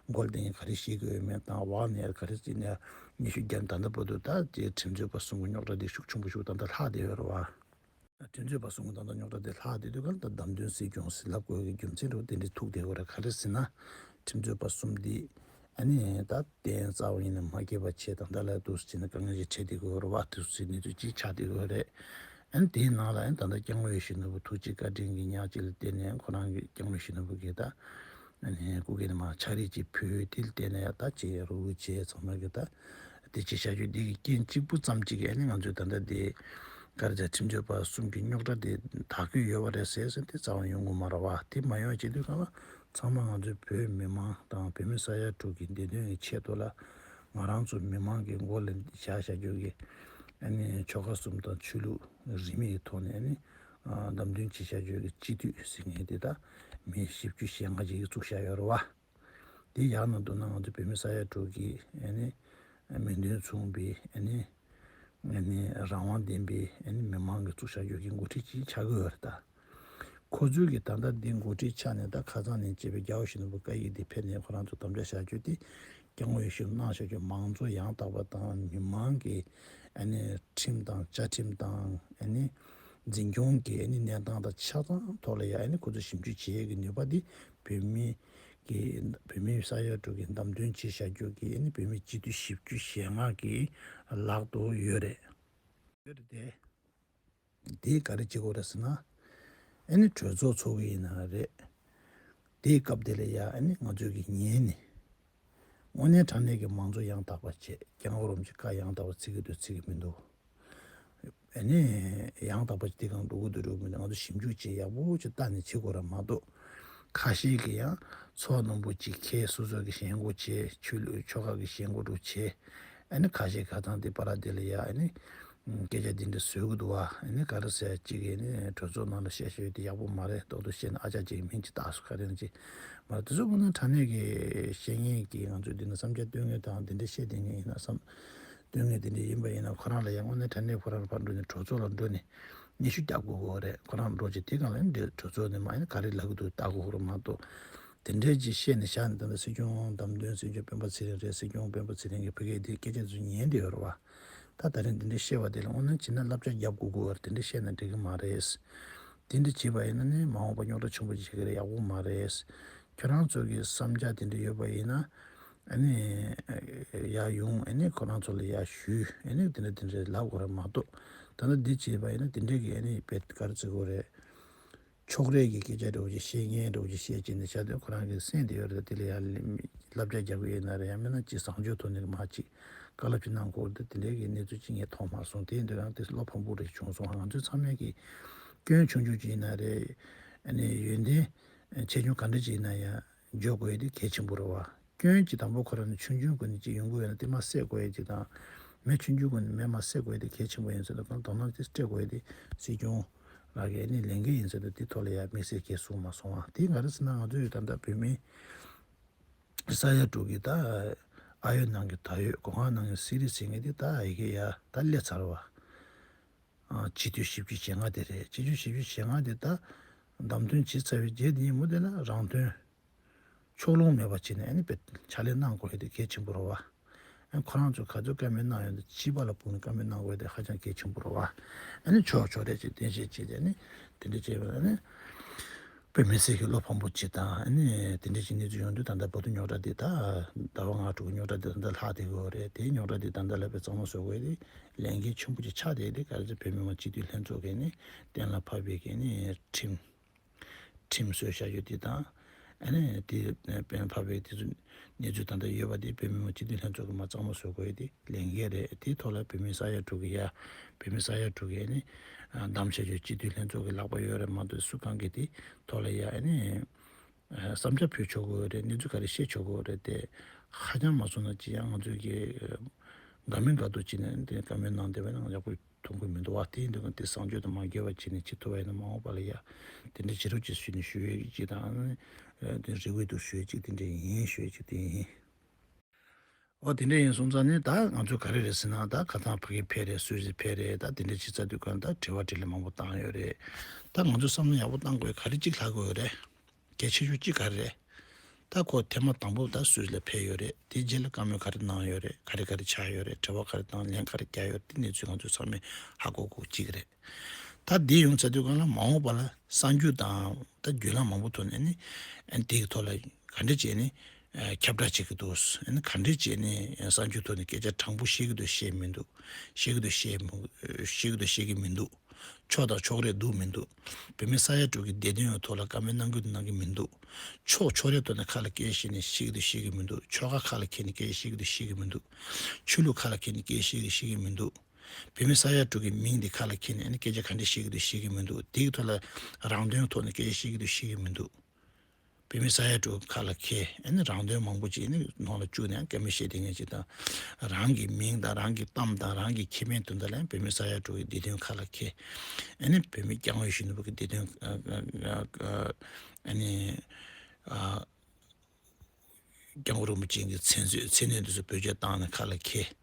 མགོ་ལ་དེ་ག་རེ་བཤད་ཀྱི་ཡོད་མེད་དང་། འོག་ནས་ག་རེ་བྱས་ནས་ཉི་ཤུ་བརྒྱ་ད་ལྟ་བར་དུ་ད་དེ་ཁྲིམས་རྩོད་པ་གསུམ་གྱི་རྙོག་དྲ་དེ་ཤུགས་ཆེན་པོ་ཞིག་ད་ལྟ་ལྷག་བསྡད་ཡོད་རེད་བ། ཁྲིམས་རྩོད་པ་གསུམ་གྱི་ད་ལྟ་རྙོག་དྲ་དེ་ལྷག་བསྡད་དུས་ག་ལ་ད་བདམས་ཐོན་སྲིད་སྐྱོང་ཟེར་ལབ་དགོས་ཀྱི་རྒྱུ་མཚན་འདྲ་བོ་དེ་འདྲ་ཐུག་བསྡད་ཡོད་རེད། ག་རེ་ཟེར་ན་ཁྲིམས་རྩོད་པ་གསུམ་དེ་ཨ་ནི་ད་གཏན་རྩ་བ་ཉིད་ནས་མ་འཁྱོལ་བ་བྱས། ད་ལྟ་ལ་འདུག་སེ་བྱས་ནས་དཀའ་ངལ་ཞིག་འཕྲད་བསྡད་ཀྱི་ཡོད་རེད་བ། དེ་ཚོའི་གནས་ཚུལ་ཅིག་ཆགས་བསྡད་ཀྱི་ཡོད་རེད། ཨ་ནི་དེའི་ནང་ལ་ཨ་ནི་ད་ལྟ་སྐྱབས་མགོན་ཡིད་བཞིན་ནོར་བུ་ཐུགས་རྗེ་བཀའ་དྲིན་གྱི་ཉག་ཅིག་ལ་བརྟེན་ནས་ཁོ་རང་གི་སྐྱབས་མགོན་ཡིད་བཞིན་ནོར་བུ་གིས་ད་ཨ་ནི་སྐུ་སྒེར་ནས་མར་ཕྱག་བྲིས་ཅིག་ཕུལ། དེ་ལ་བརྟེན་ནས་ཡ་ད་ཅིག་རོགས་སྐྱོར་བྱས། ཚང་མ་གིས་ད་དེ་བྱས་བཞག་རྒྱུ་འདི་གི་རྐྱེན་གཅིག་པུ་ཙམ་གཅིག་གིས་ཨ་ནི་ང་ཚོས་ད་ལྟ་དེ་ག་རེ་ཟེར། ཁྲིམས་རྩོད་པ་གསུམ་གྱི་རྙོག་དྲ་དེ་དག་གི་ཡོད་པ་རེད་ཟེར་ཟེར་དེ་རྩ་བ་ཡོང་གི་མ་རེད་བ། དེ་མ་ཡོང་བྱེད་དུས་ག་ལ་ཚང་མ་ང་ཚོའི་བོད་མི་མང་དང་བོད་མི་ས་ཡ་དྲུག་གི་བདེ་དོན་གྱི་ཆེད་དུ་ལ། ང་རང་ཚོ་མི་མང་གི་མགོ་ལ་བཞག་བཞག་རྒྱུ་གི་ཨ་ནི་ཆོལ་ཁ་གསུམ་དང་ཆོས་ལུགས་རིས་མེད་ཀྱི་ཐོག་ནས་ཨ་ནི་བདམས་ཐོན་བྱས་བཞག་རྒྱུ་གི་སྤྱི་འཐུས་ཟེར་མཁན་དེ་ད་མི་བཞི་བཅུ་ཞེ་ལྔ་ཅིག་གིས་བཙུགས་བཞག་ཡོད་རེད་བ། དེ་ཡག་ན་སྡུག་ན་ང་ཚོ་བོད་མི་ས་ཡ་དྲུག་གི་ཨ་ནི་མིང་དོན་མཚུངས་པའི་ཨ་ནི་ཨ་ནི་རང་དབང་ལྡན་པའི་ཨ་ནི་མི་མང་གིས་བཙུགས་བཞག་རྒྱུ་གི་འགོ་ཁྲིད་ཅིག་ཆགས་ཀྱི་ཡོད་རེད་ད། ཁོ་ཚོའི་གི་ད་ལྟ་འདི་འགོ་ཁྲིད་ཆགས་ནས་ད་ཁ་སང་ནས་བྱས་པའི་རྒྱལ་བ་ཡིད་བཞིན་ནོར་བུ་བཀའ་ཡིག་འདི་ཕེབས་ནས་ཁོ་རང་ཚོ་དམ་བཅའ་བཞག་རྒྱུ་དེ། སྐྱབས་མགོན་ཡིད་བཞིན་གནང་བཞག་རྒྱུ་མང་གཙོ་ཡང་དག་པ་དང་། མི་མང་གི་ཨ་ནི་ཁྲིམས་དང་བཅའ་ཁྲིམས་དང་ཨ་ནི་འཛིན་སྐྱོང་གི་ཨ་ནི་གནས་སྟངས་དང་ཆ་ཚང་ཐོག་ལ་ཡ་ཨ་ནི་ཁོ་ཚོས་ཞིབ་འཇུག་བྱེད་ཡས་ཀྱི་ནུས་པ་འདི་བོད་མི་ གི་བོད་མིའི་ས་ཡ་དྲུག་གི་བདམས་ཐོན་བྱེད་བཞག་རྒྱུ་གི་ཨ་ནི་བོད་མི་སྤྱི་འཐུས་བཞི་བཅུ་ཞེ་ལྔ་གི་ལག་ཏུ་ཡོད་རེད། ཡོད་རེད་དེ། དེ་ག་རེ་བྱེད་དགོས་རེད་ཟེར་ན། ཨ་ནི་གྲོས་ཚོགས་ཚོགས་ཀྱི་ཡིན་ན་རེད། དེའི་སྐབས་དེ་ལ་ཡ་ཨ་ནི་ང་ཚོས་ཀྱི་ཉན་ནས། དངོས་གནས་དྲང་གནས་ཀྱི་མང་གཙོ་ཡང་དག་པ་བྱས། རྒྱལ་བ་རིན་པོ་ཆེ་བཀའ་ཡང་དག་པ་བརྩི་གི་འདུག་བརྩི་གི་མི་འདུག་ཨ་ནི་ཡང་དག་པ་ཅིག་དེ་གང་འགྲོ་གི་འདུག་འགྲོ་གི་མི་འདུག་ང་ཚོ་ཞིབ་འཇུག་བྱས་ཡག་པོ་ཅིག་བལྟས་ནས་བྱེད་དགོས་རེད་མ་གཏོགས། ཁ་ཤས་ཀྱིས་ཡང་ཚོགས་རྣམ་པ་གཅིག་ཁེལ། སོ་སོ་གི་ཞེན་ཁོག་བྱས། ཆོས་ལུགས་ཆོལ་ཁ་གི་ཞེན་ཁོག་འདྲ་བྱས། ཨ་ནི་ཁ་ཤས་ཁ་ཚང་དེ་པ་ར་དེ་ལ་ཡ་ཨ་ནི་སྐད་ཆ་འདི་འདྲ་བཟོ་གི་འདུག་བ། ཨ་ནི་ག་རེ་ཟེར་གཅིག་གིས་ནི་གྲོས་ཚོགས་ནང་ལ་བཤད་བཤད་དེ་ཡག་པོ་མ་རེད། རྡོག་རྡོག་བཤད་ན་ཨ་ཅག་གཅིག་གི་མིང་ཅིག་བཏགས་སོང་། ག་རེ་ཡིན་ཅིག་མ་རེད། དེ་ཚོ་དངོས་གནས་དྲང་གནས་ཀྱི་བཤད་མཁན་གྱི་ང་ཚོས་འདི་ན་བསམ་འཆར་བཏོན་མཁན་དང་འདི་འདྲ་བཤད་བསྡད་མཁན་ཡིན་ན་བསམ། བཏོན་མཁན་དེ་འདྲ་ཡིན་པ་ཡིན་ན་ཁོ་རང་ལ་ཡང་དངོས་གནས་དྲང་གནས་ཁོ་རང་ཕར་འགྲོ་ནས་གྲོས་ཚོགས་ལ་འགྲོ་ནས་སྙན་ཞུ་རྒྱག་དགོས་ཀྱི་རེད། ཁོ་རང་འགྲོ་ཅིག་དེ་གང་ལ་འདི་གྲོས་ཚོགས་ནས་མ་ཡིན་ན་ག་རེ་ལབ་ཀྱི་འདུག་ལྟ་དགོས་ཀྱི་རེད་མ་གཏོགས། དེ་འདྲའི་ཅིག་བཤད་ནས་བཞག་ནས། ད་ལྟ་སྲིད་སྐྱོང་བདམས་ཐོན་སྲིད་སྐྱོང་སྤེན་པ་ཚེ་རིང་རེད། སྲིད་སྐྱོང་སྤེན་པ་ཚེ་རིང་གིས་ཕ་གིའི་འདི་སྐད་ཆ་ཚོ་ཉན་བསྡད་ཡོད་རེད་བ། ད་ད་རིང་འདི་འདྲའི་བཤད་པ་དེ་ལ་དངོས་གནས་བྱས་ན་བསླབ་བྱ་རྒྱབ་དགོས་ཀྱི་རེད། དེ་འདྲ་བཤད་ན་འགྲིག་གི་མ་རེད། དེ་འདྲ་བྱས་པ་ཡིན་ན་ནི་མ་འོངས་པ་རྙོག་དྲ་ཆེན་པོ་ཅིག་ཆགས་ཀྱི་རེད། ཡག་པོ་མ་རེད། ཁྱོད་རང་ཚོ་གི་བསམ་འཆར་དེ་འདྲ་ཡོད་པ་ཡིན་ན། ཨ་ནི་ཡར་ཡོང་། ཨ་ནི་ཁོ་རང་ཚོ་ལ་ཡར་ཞུས། ཨ་ནི་དེ་འདྲ་དེ་འདྲ་ལབ་དགོས་རེད་མ་གཏོགས། ད་ལྟ་འདི་བྱས་པ་ཡིན་ན་དེ་འདྲ་གི་ཨ་ནི་དཔེ་ག་རེ་བྱེད་དགོས་རེད། ཕྱོགས་རིས་ཀྱི་སྐད་ཆ་འདྲ་བོ་ཅིག་བཤད་མཁན་འདྲ་བོ་ཅིག་བཤད་བྱས་ནས་བཞག་དུས་ཁོ་རང་གིས་གསན་བསྡད་ཡོད་རེད། དེ་ལ་ཡང་བསླབ་བྱ་རྒྱག་གི་ཡོད་ན་རེད། ཡང་མིན་ན་ཅིག་བཟང་སྤྱོད་ཐོག་ནས་མར་ཅིག་བཀའ་སློབ་ཅིག་གནང་དགོས་རེད། དེ་འདྲའི་གི་གནས་ཚུལ་ཅིག་ངས་མཐོང་མ་སོང་། དེ་ཡིན་དུས་ཡང་དེ་བློ་ཕམ་པོ་རེ་བྱུང་སོང་། ང་ཚོ་ཚང་མས་ཀྱི་སྐྱོན་ཆུང་ཆུང་ཅིག་ཡིན་ན་རེད། ཨ་ནི་ཡོན་ཏན་ཆེ་ཆུང་ག་འདྲ་ཅིག་ཡིན་ན་ཡང་བརྗོད་དགོས་ཡ་དེ་གལ་ཆེན་པོ་རེད་བ། སྐྱོན་གྱི་དང་པོ་ཁོ་རང་ནི་ཆུང་ཆུང་ཀུན་ནས་ཅིག་ཡོང་གི་ཡོད་ན་དེ་མར་བསལ་དགོས་ཡ་ཅིག་དང་། མེ་ཆུང་ཆུང་ཀུན་ནས་མེ་མར་བསལ་དགོས་ཡ་དེ་གལ་ཆེན་པོ་ཡིན་ཟེར་དུས་གང་དོ་སྣང་དེ་སྤྲད་དགོས་ཡ་དེ་སྲིད་སྐྱོང་ལགས་ཀྱི་ནི་ལས་འགན་ཡིན་ཟེར་དུས་དེ་ཐོག་ལ་ཡ་དམིགས་བསལ་གྱིས་གསུངས་མ་སོང་བ། དེ་ག་རེ་ཟེར་ན་ང་ཚོ་ཡོད་ད་ལྟ་བོད་མི་ས་ཡ་དྲུག་གི་ད་ཨ་ཡོད་ནང་གི་ད་ཡོད་སྒོ་ཁང་ནང་གི་སི་རི་ཟེར་མཁན་དེ་ད་ཡི་གེ་ཡ་ད་སླེབས་ཚར་བ། ཨ་སྤྱི་འཐུས་བཞི་བཅུ་ཞེ་ལྔ་དེ་རེད། སྤྱི་འཐུས་བཞི་བཅུ་ཞེ་ལྔ་དེ་ད་བདམས་ཐོན་བྱས་ཚར་བའི་རྗེས་དེ་ཉིན་མོ་དེ་ལ་རང་དོན། ཕྱོགས་ལྷུང་མེད་པ་བྱས་ནས་ཨ་ནི་དཔེ་ཕྱག་ལས་གནང་དགོས་ཡ་དེ་གལ་ཆེན་པོ་རེད་བ། ཨ་ཁོ་རང་ཚོས་ག་ཚོད་བཀའ་མོལ་གནང་ཡོད་འདུག་སྤྱི་པ་ལ་དཔུང་ནས་བཀའ་མོལ་གནང་དགོས་ཡ་དེ་ཧ་ཅང་གལ་ཆེན་པོ་རེད་བ། ཨ་ནི་ཕྱོགས་ཕྱོགས་རེ་བྱས་བསྟན་བཤད་བྱས་ཏེ་ཨ་ནི་དེ་འདྲ་བྱས་པ་ཨ་ནི་དཔེ་མི་སྲིད་ཀྱི་བློ་ཕམ་པོ་ཅིག་དང་། ཨ་ནི་དེ་འདྲ་ཅིག་གནས་ཚུལ་ཡོང་དུས་ད་ལྟ་བར་དུ་རྙོག་དྲ་འདི་ད་ཟླ་བ་ལྔ་དྲུག་གི་རྙོག་དྲ་འདི་ད་ལྟ་ལྷག་བསྡད་ཀྱི་ཡོད་རེད། དེའི་རྙོག་དྲ་འདི་ད་ལྟ་ལ་དཔེ་གཙང་མ་བཟོ་དགོས་ཡ་དེ་ལས་འགན་ཆེན་པོ་ཅིག་ཆགས་བསྡད་ཡ་དེ། ག་རེ་ཟེར་བོད་མི་མང་སྤྱི་འཐུས་ལྷན་ཚོགས་ཀྱིས་ནི་གཏན་ལ་ཕབ་པའི་གི་ནི་ཁྲིམས། ཁྲིམས་བཟོས་བཞག་ཡོད་དེ་དང་། ཨ་ནི་དེ་གཏན་ཕབ་པའི་དེ་ཚོ་གནས་ཚུལ་ད་ལྟ་ཡོད་པ་དེ་བོད་མི་མང་སྤྱི་འཐུས་ལྷན་ཚོགས་ཀྱིས་མར་གཙང་མ་བཟོ་དགོས་ཡ་དེ་ལས་འགན་རེད། དེའི་ཐོག་ལ་བོད་མི་ས་ཡ་དྲུག་གི་ཡ། བོད་མི་ས་ཡ་དྲུག་གི་ཨ་ནི་བདམས་བྱས་ཡོད། སྤྱི་འཐུས་ལྷན་ཚོགས་ཀྱི་ལག་པ་ཡོད་རེད་མ་གཏོགས་སུ་གང་གིས་དེ་ཐོག་ལ་ཡ་ཨ་ནི་བསམ་འཆར་ཕུལ་ཆོག་གི་ཡོད་རེད། གནས་ཚུལ་ག་རེ་བཤད་ཆོག་གི་ཡོད་རེད་དེ། ཧ་ཅང་མ་སོང་ན་ཅི་ཡང་ང་ཚོས་ཀྱི་དགའ་མིན་དགའ་སྡུག་བྱས་ནས་དེ་བཀའ་མོལ་གནང་བསྡད་པ་ན་ཡག་པོ་མཐོང་གི་མི་འདུག་བ། དེ་ཡིན་དུས་ཀྱང་དེ་བཟང་སྤྱོད་དང་མ་འགལ་བ་བྱས་ནས་བྱེད་ཐུབ་པ་ཡིན་ན་མ་འོངས་པ་ལ་ཡ་དེ་འདྲ་བྱེད་རོགས་བྱེད་ཞུས་ནས་ཞུ་ཡས་ཅིག་དང་། དེ་རེ་སྐུལ་དུ་ཞུ་ཡས་ཅིག་དེ་འདྲ་ཡིན་ཞུ་ཡས་ཅིག་དེ་ཡིན། འོ་དེ་འདྲ་ཡིན་སོང་ཙང་ནི་ད་ང་ཚོ་ག་རེ་རེད་ཟེར་ན། ད་ཁ་སང་ཕ་གི་ཕེབས་རེད། སུད་སི་ཕེབས་རེད། ད་དེ་འདྲ་བྱེད་ཚར་དུས་ཀྱང་ད་དྲི་བ་དྲིས་ལན་མང་པོ་བཏང་ཡོད་རེད། ད་ང་ཚོ་བསམ་བློ་ཡག་པོ་བཏང་དགོས་ག་རེ་གཅིག་ལྷག་དགོས་རེད། གལ་ཆེ་ཤོས་གཅིག་ག་རེ་རེད། ད་ཁོ་ཐེངས་མ་དང་པོ་ད་སུད་སི་ལ་ཕེབས་ཡོད་རེད། དེ་རྗེས་ལ་བཀའ་མོལ་ག་རེ་གནང་ཡོད་རེད། ག་རེ་ག་རེ་ཆགས་ཡོད་རེད། དྲི་བ་ག་རེ་བཏང་། ལན་ག་རེ་བརྒྱབ་ཡོད་རེད། དེ་གནས་ཚུལ་ང་ཚོ་ཚང་མས་ཧ་གོ་དགོས་གཅིག་རེད། ད་འདི་ཡོང་ཚར་དུས་སྒང་ལ་མ་འོངས་པ་ལ་གསར་འགྱུར་དང་ད་བརྒྱུད་ལམ་མང་པོ་ཐོག་ནས་ནི་ཨ་ནི་དེ་གི་ཐོག་ལ་ག་འདྲ་བྱས་ནས་ཨ་ཁྱབ་བསྒྲགས་བྱེད་ཀྱི་འདུག་ཨ་ནི་ག་འདྲ་བྱས་ནས་གསར་འགྱུར་ཐོག་ནས་སྐད་ཆ་དྲང་པོ་བཤད་ཀྱི་འདུག་བཤད་མི་འདུག་བཤད་ཀྱི་འདུག་བཤད་མི་བཤད་ཀྱི་འདུག་བཤད་ཀྱི་མི་འདུག་ཕྱོགས་དང་ཕྱོགས་རིས་འདུག་མི་འདུག་བོད་མི་ས་ཡ་དྲུག་གི་བདེ་དོན་ཡོད་ཐོག་ལ་བཀའ་མོལ་གནང་གི་འདུག་གནང་གི་མི་འདུག་ཕྱོགས་ཕྱོགས་རིས་ཐོག་ནས་ཁ་ལ་སྐད་བཤད་ནས་བཤད་ཀྱི་འདུག་བཤད་ཀྱི་མི་འདུག་ཆོལ་ཁ་ཁ་ལ་འཁྱེར་ནས་སྐད་བཤད་ཀྱི་འདུག་བཤད་ཀྱི་མི་འདུག་ཆོས་ལུགས་ཁ་ལ་འཁྱེར་ནས་སྐད་བཤད་ཀྱི་བཤད་ཀྱི་མི་འདུག་བོད་མི་ས་ཡ་དྲུག་གི་མིང་འདི་ཁ་ལ་འཁྱེར་ནས་ཨ་ནི་སྐད་ཆ་ག་འདྲ་བཤད་ཀྱི་འདུག་བཤད་ཀྱི་མི་འདུག་དེའི་ཐོག་ལ་རང་དོན་ཐོག་ནས་སྐད་ཆ་བཤད་ཀྱི་འདུག་བཤད་ཀྱི་མི་འདུག་བོད་མི་ས་ཡ་དྲུག་ཁ་ལ་འཁྱེར། ཨ་ནི་རང་དོན་མང་པོ་ཅིག་ཨ་ནི་ནང་ལ་བཅུག་ནས་སྐད་མོས་བཤད་བསྡད་མཁན་ཅིག་དང་། རང་གི་མིང་དང་རང་གི་གཏམ་དང་རང་གི་ཁེ་ཕན་དོན་དག་ལ་བོད་མི་ས་ཡ་དྲུག་གི་བདེ་དོན་ཁ་ལ་འཁྱེར། ཨ་ནི་བོད་མི་སྐྱབས་མགོན་ཆེན་པོ་གི་བདེ་དོན་ཨ་ནི་ཨ། སྐྱབས་མགོན་རིན་པོ་ཆེ་གི་མཚན་གསོལ་མཚན་གནས་འདི་ཚོ་བེད་སྤྱོད་བཏང་ནས་ཁ་ལ་འཁྱེར།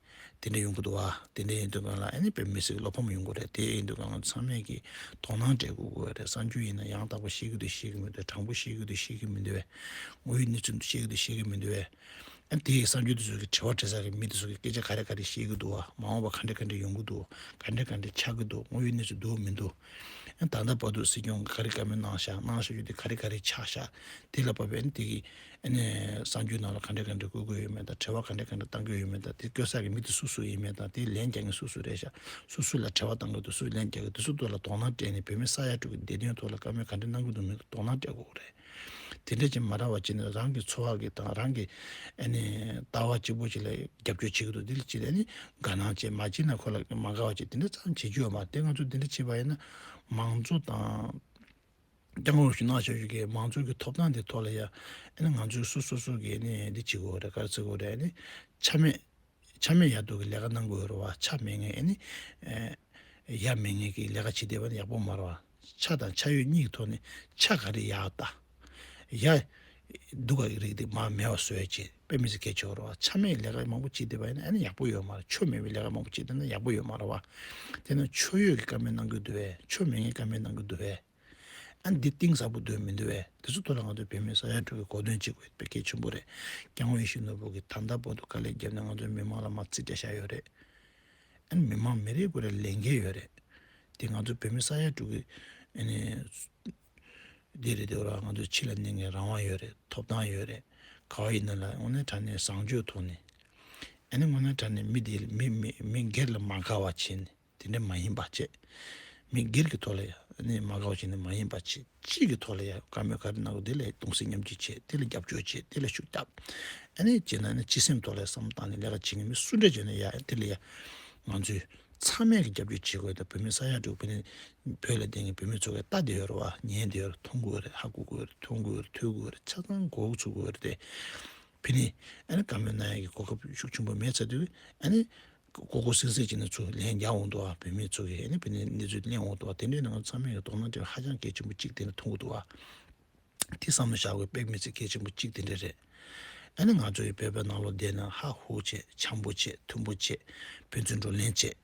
དེ་འདྲ་ཡོང་གི་འདུག་བ། དེ་འདྲ་ཡིན་དུས་སྒང་ལ་ཨ་ནི་བོད་མི་སེར་གྱི་བློ་ཕམ་ཡོང་གི་རེད། དེ་ཡིན་དུས་སྒང་ལ་ཚང་མས་ཀྱི་དོ་སྣང་སྤྲད་དགོས་ཀྱི་རེད། གསར་འགྱུར་ཡིན་ན་ཡང་དག་པ་བཤད་ཀྱི་འདུག་བཤད་ཀྱི་མི་འདུག་དྲང་པོ་བཤད་ཀྱི་འདུག་བཤད་ཀྱི་མི་འདུག་བས། དངོས་ཡོད་གནས་ཚུལ་འདུག་བཤད་ཀྱི་འདུག་བཤད་ཀྱི་མི་འདུག་བས། ཨ་དེ་གསར་འགྱུར་དེ་ཚོ་གི་དྲི་བ་དྲི་ས་གི་མི་དེ་ཚོ་གི་སྐད་ཆ་ག་རེ་ག་རེ་བཤད་ཀྱི་འདུག་བ། མ་འོངས་པ་ག་འདྲ་ག་འདྲ་ཡོང་གི་འདུག་ག་འདྲ་ག་འདྲ་ཆགས་ཀྱི་འདུག་དངོས་ཡོད་གནས་ཚུལ་འདུག་མི་འདུག་ད་ལྟ་བར་དུ་སྲིད་སྐྱོང་ག་རེ་བཀའ་མོལ་གནང་བཞག་གནང་བཞག་རྒྱུ་དེ་ག་རེ་ག་རེ་ཆགས་བཞག་དེ་ལ་བབས་པའི་དེ་གི་ཨ་ནི་གསར་འགྱུར་ནང་ལ་ག་འདྲ་ག་འདྲ་བཀོད་དགོས་ཡོད་མེད་དང་། དྲི་བ་ག་འདྲ་ག་འདྲ་བཏང་དགོས་ཡོད་མེད་དང་། དེ་བཀོད་ས་གི་མི་དེ་སུ་སུ་ཡིན་མེད་དང་། དེ་ལན་རྒྱག་མཁན་སུ་སུ་རེད་བཞག་སུ་སུ་ལ་དྲི་བ་བཏང་གི་འདུག་སུ་ལན་རྒྱག་གི་འདུག་སུ་ཐོག་ལ་དོ་སྣང་སྤྲད་ནས་བོད་མི་ས་ཡ་དྲུག་གི་བདེ་དོན་ཐོག་ལ་བཀའ་མོལ་ག་འདྲ་གནང་གི་འདུག་མི་འདུག་དོ་སྣང་སྤྲད་དགོས་རེད། དེ་འདྲ་ཅིག་མ་རག་པ་ཅིག་ནི་རང་གི་འཚོ་བ་གི་དང་རང་གི་ཨ་ནི་ལྟ་བ་གཅིག་པོ་ཅིག་ལ་རྒྱབ་སྐྱོར་བྱེད་ཀྱི་འདུག་དེ་ལ་ཅིག་ཨ་ནི་དགའ་སྣང་བྱེད་མ་བྱེད་ན་ཁོ་ལ་མ་དགའ་བ་ཅིག་དེ་འདྲ་ཙམ་བྱེད་རྒྱུ་ཡོད་མ་རེད། དེ་ང་ཚོ་དེ་འདྲ་བྱེད་པ་ཡིན་ན་མང་གཙོ་དང་། སྐྱབས་མགོན་རིན་པོ་ཆེ་གནང་བཞག་རྒྱུ་གི་མང་གཙོ་གི་ཐོབ་ཐང་དེ་ཐོག་ལ་ཡ་ཨ་ནི་ང་ཚོས་སོ་སོ་སོ་གི་ཨ་ནི་འདི་བྱེད་དགོས་རེད། ག་རེ་བྱེད་དགོས་རེད། ཨ་ནི་ཆ་མེད་ཆ་མེད་ཡ་སྡུག་གི་ལས་ཀ་གནང་དགོས་རེད་བ། ཆ་མེད་མཁན་ཨ་ནི་ཨེ་ཡ་མེད་མཁན་གྱི་ལས་ཀ་བྱེད་བསྡད་པ་ནི་ཡག་པོ་མ་རེད་བ། ཆ་དང་ཆ་ཡོད་གཉིས་ཀྱི་ཐོག་ནས་ཆ་ག་རེ་ཡག་ལྟ། ཡ་སྡུག་གི་རིགས་དེ་མར་མེད་པ་བཟོ་ཡ་བྱེད། དཔེ་མི་སྲིད་གལ་ཆེ་བ་རེད་བ། ཆ་མེད་ལས་ཀ་མང་པོ་བྱེད་བསྡད་པ་ཡིན་ན་ཨ་ནི་ཡག་པོ་ཡོད་མ་རེད། ཆོ་མེད་པའི་ལས་ཀ་མང་པོ་བྱེད་བསྡད་ན་ཡག་པོ་ཡོད་མ་རེད་བ། དེ་ནི་ཆོ་ཡོད་ཀྱི་བཀའ་མོལ་གནང་གི་འདུག་བས། ཆོ་མེད་མཁན་བཀའ་མོལ་གནང་གི་འདུག་བས། ཨ་ནི་འདི་གཏིང་ཟབ་པོ་འདོན་མི་འདུག་བས། དེ་ཚོ་ཐོག་ལ་ང་ཚོ་བོད་མི་ས་ཡ་དྲུག་གི་གོ་སྟོན་བྱེད་དགོས་པའི་གལ་ཆེན་པོ་རེད། སྐྱབས་མགོན་ཡིད་བཞིན་ནོར་བུ་གིས་ད་ལྟ་བར་དུ་དཀའ་ལས་བརྒྱབ་ནས་ང་ཚོའི་མི་མང་ལ་མར་རྩིས་སྤྲད་བཞག་ཡོད་རེད། ཨ་ནི་མི་མང་མི་རེ་ངོ་རེ་ལས་འགན་ཡོད་རེད། དེ་ང་ཚོ་བོད་མི་ས་ཡ་དྲུག་གི་ཨ་ནི་འདི་རེད། དེ་བར་ང་ཚོ་ཕྱི་ལ་གནས་མཁན་རང་དབང་ཡོད་རེད། ཐོབ་ཐང་ཡོད་རེད། ག་བ་ཡིན་ན་ལ་དངོས་གནས་དྲང་གནས་བཟང་སྤྱོད་ཐོག་ནས་ཨ་ནི་དངོས་གནས་དྲང་གནས་མི་དེ་མི་མི་མི་སྒེར་ལ་མ་དགའ་བ་བྱས་ནས། དེ་འདྲ་མ་ཡིན་པ་བྱས། མི་སྒེར་གྱི་ཐོག་ལ་ཡ་ནི་མ་དགའ་བ་བྱས་ནས་མ་ཡིན་པ་བྱས། སྤྱི་གི་ཐོག་ལ་ཡ་བཀའ་མོལ་ག་རེ་གནང་དགོས་དེ་ལ་གདུང་སེམས་མཉམ་སྐྱེད་བྱས། དེ་ལ་རྒྱབ་སྐྱོར་བྱས། དེ་ལ་ཤུགས་རྒྱབ། ཨ་ནི་བྱས་ན་ནི་སྤྱི་སེམས་ཐོག་ལ་བསམ་བློ་བཏང་ནས་ལས་ཀ་བྱེད་མཁན་མི་སུ་འདྲ་བྱས་ན་ཡ་དེ་ལ་ཡ་ང་ཚོས་ཚང་མས་ཀྱི་རྒྱབ་སྐྱོར་བྱེད་དགོས། ད་བོད་མི་ས་ཡ་དྲུག་བོད་ནས་བོད་ལ་བསྡད་མཁན་བོད་མི་ཚོ་གི་ལྟ་བདེ་ཡོད་རེད་བ། ཉན་བདེ་ཡོད་རེད། མཐོང་དགོས་རེད། ཧ་གོ་དགོས་རེད། མཐོང་དགོས་རེད། ཐོས་དགོས་རེད། ཆ་ཚང་མགོ་ཚུགས་དགོས་རེད་དེ། བོད་ནས་ཨ་ནི་བཀའ་མོལ་གནང་ཡ་གི་གོ་སྐབས་ཤུགས་ཆེན་པོ་མེད་ཚར་དུས་ཨ་ནི། ལྐོག་ལྐོག་སིང་སིང་བྱས་ནས་ཚུར་ལན་རྒྱག་འོང་འདུག་བ། བོད་མི་ཚོ་གིས་ཨ་ནི་བོད་ནས་གནས་ཚུལ་གླེང་འོང་འདུག་བ། དེ་འདྲའི་ནང་ཚང་མས་དོ་སྣང་སྤྲད་ཧ་ཅང་གལ་ཆེན་པོ་གཅིག་དེ་འདྲ་མཐོང་གི་འདུག་བ། དེ་བསམ་བློ་བཞག་དགོས་དཔེ་མི་སྲིད་གལ་ཆེན་པོ་གཅིག་དེ་འདྲ་རེད། ཨ་ནི་ང་ཚོ་ཡི་བོད་པའི་ནང་ལོགས་བསྡད་ན་ཧ་ཧུ་བྱས། འཆམ་པོ་བྱས། མཐུན་པོ་བྱས། ཕན་ཚུན་བགྲོ་གླེང་བྱས།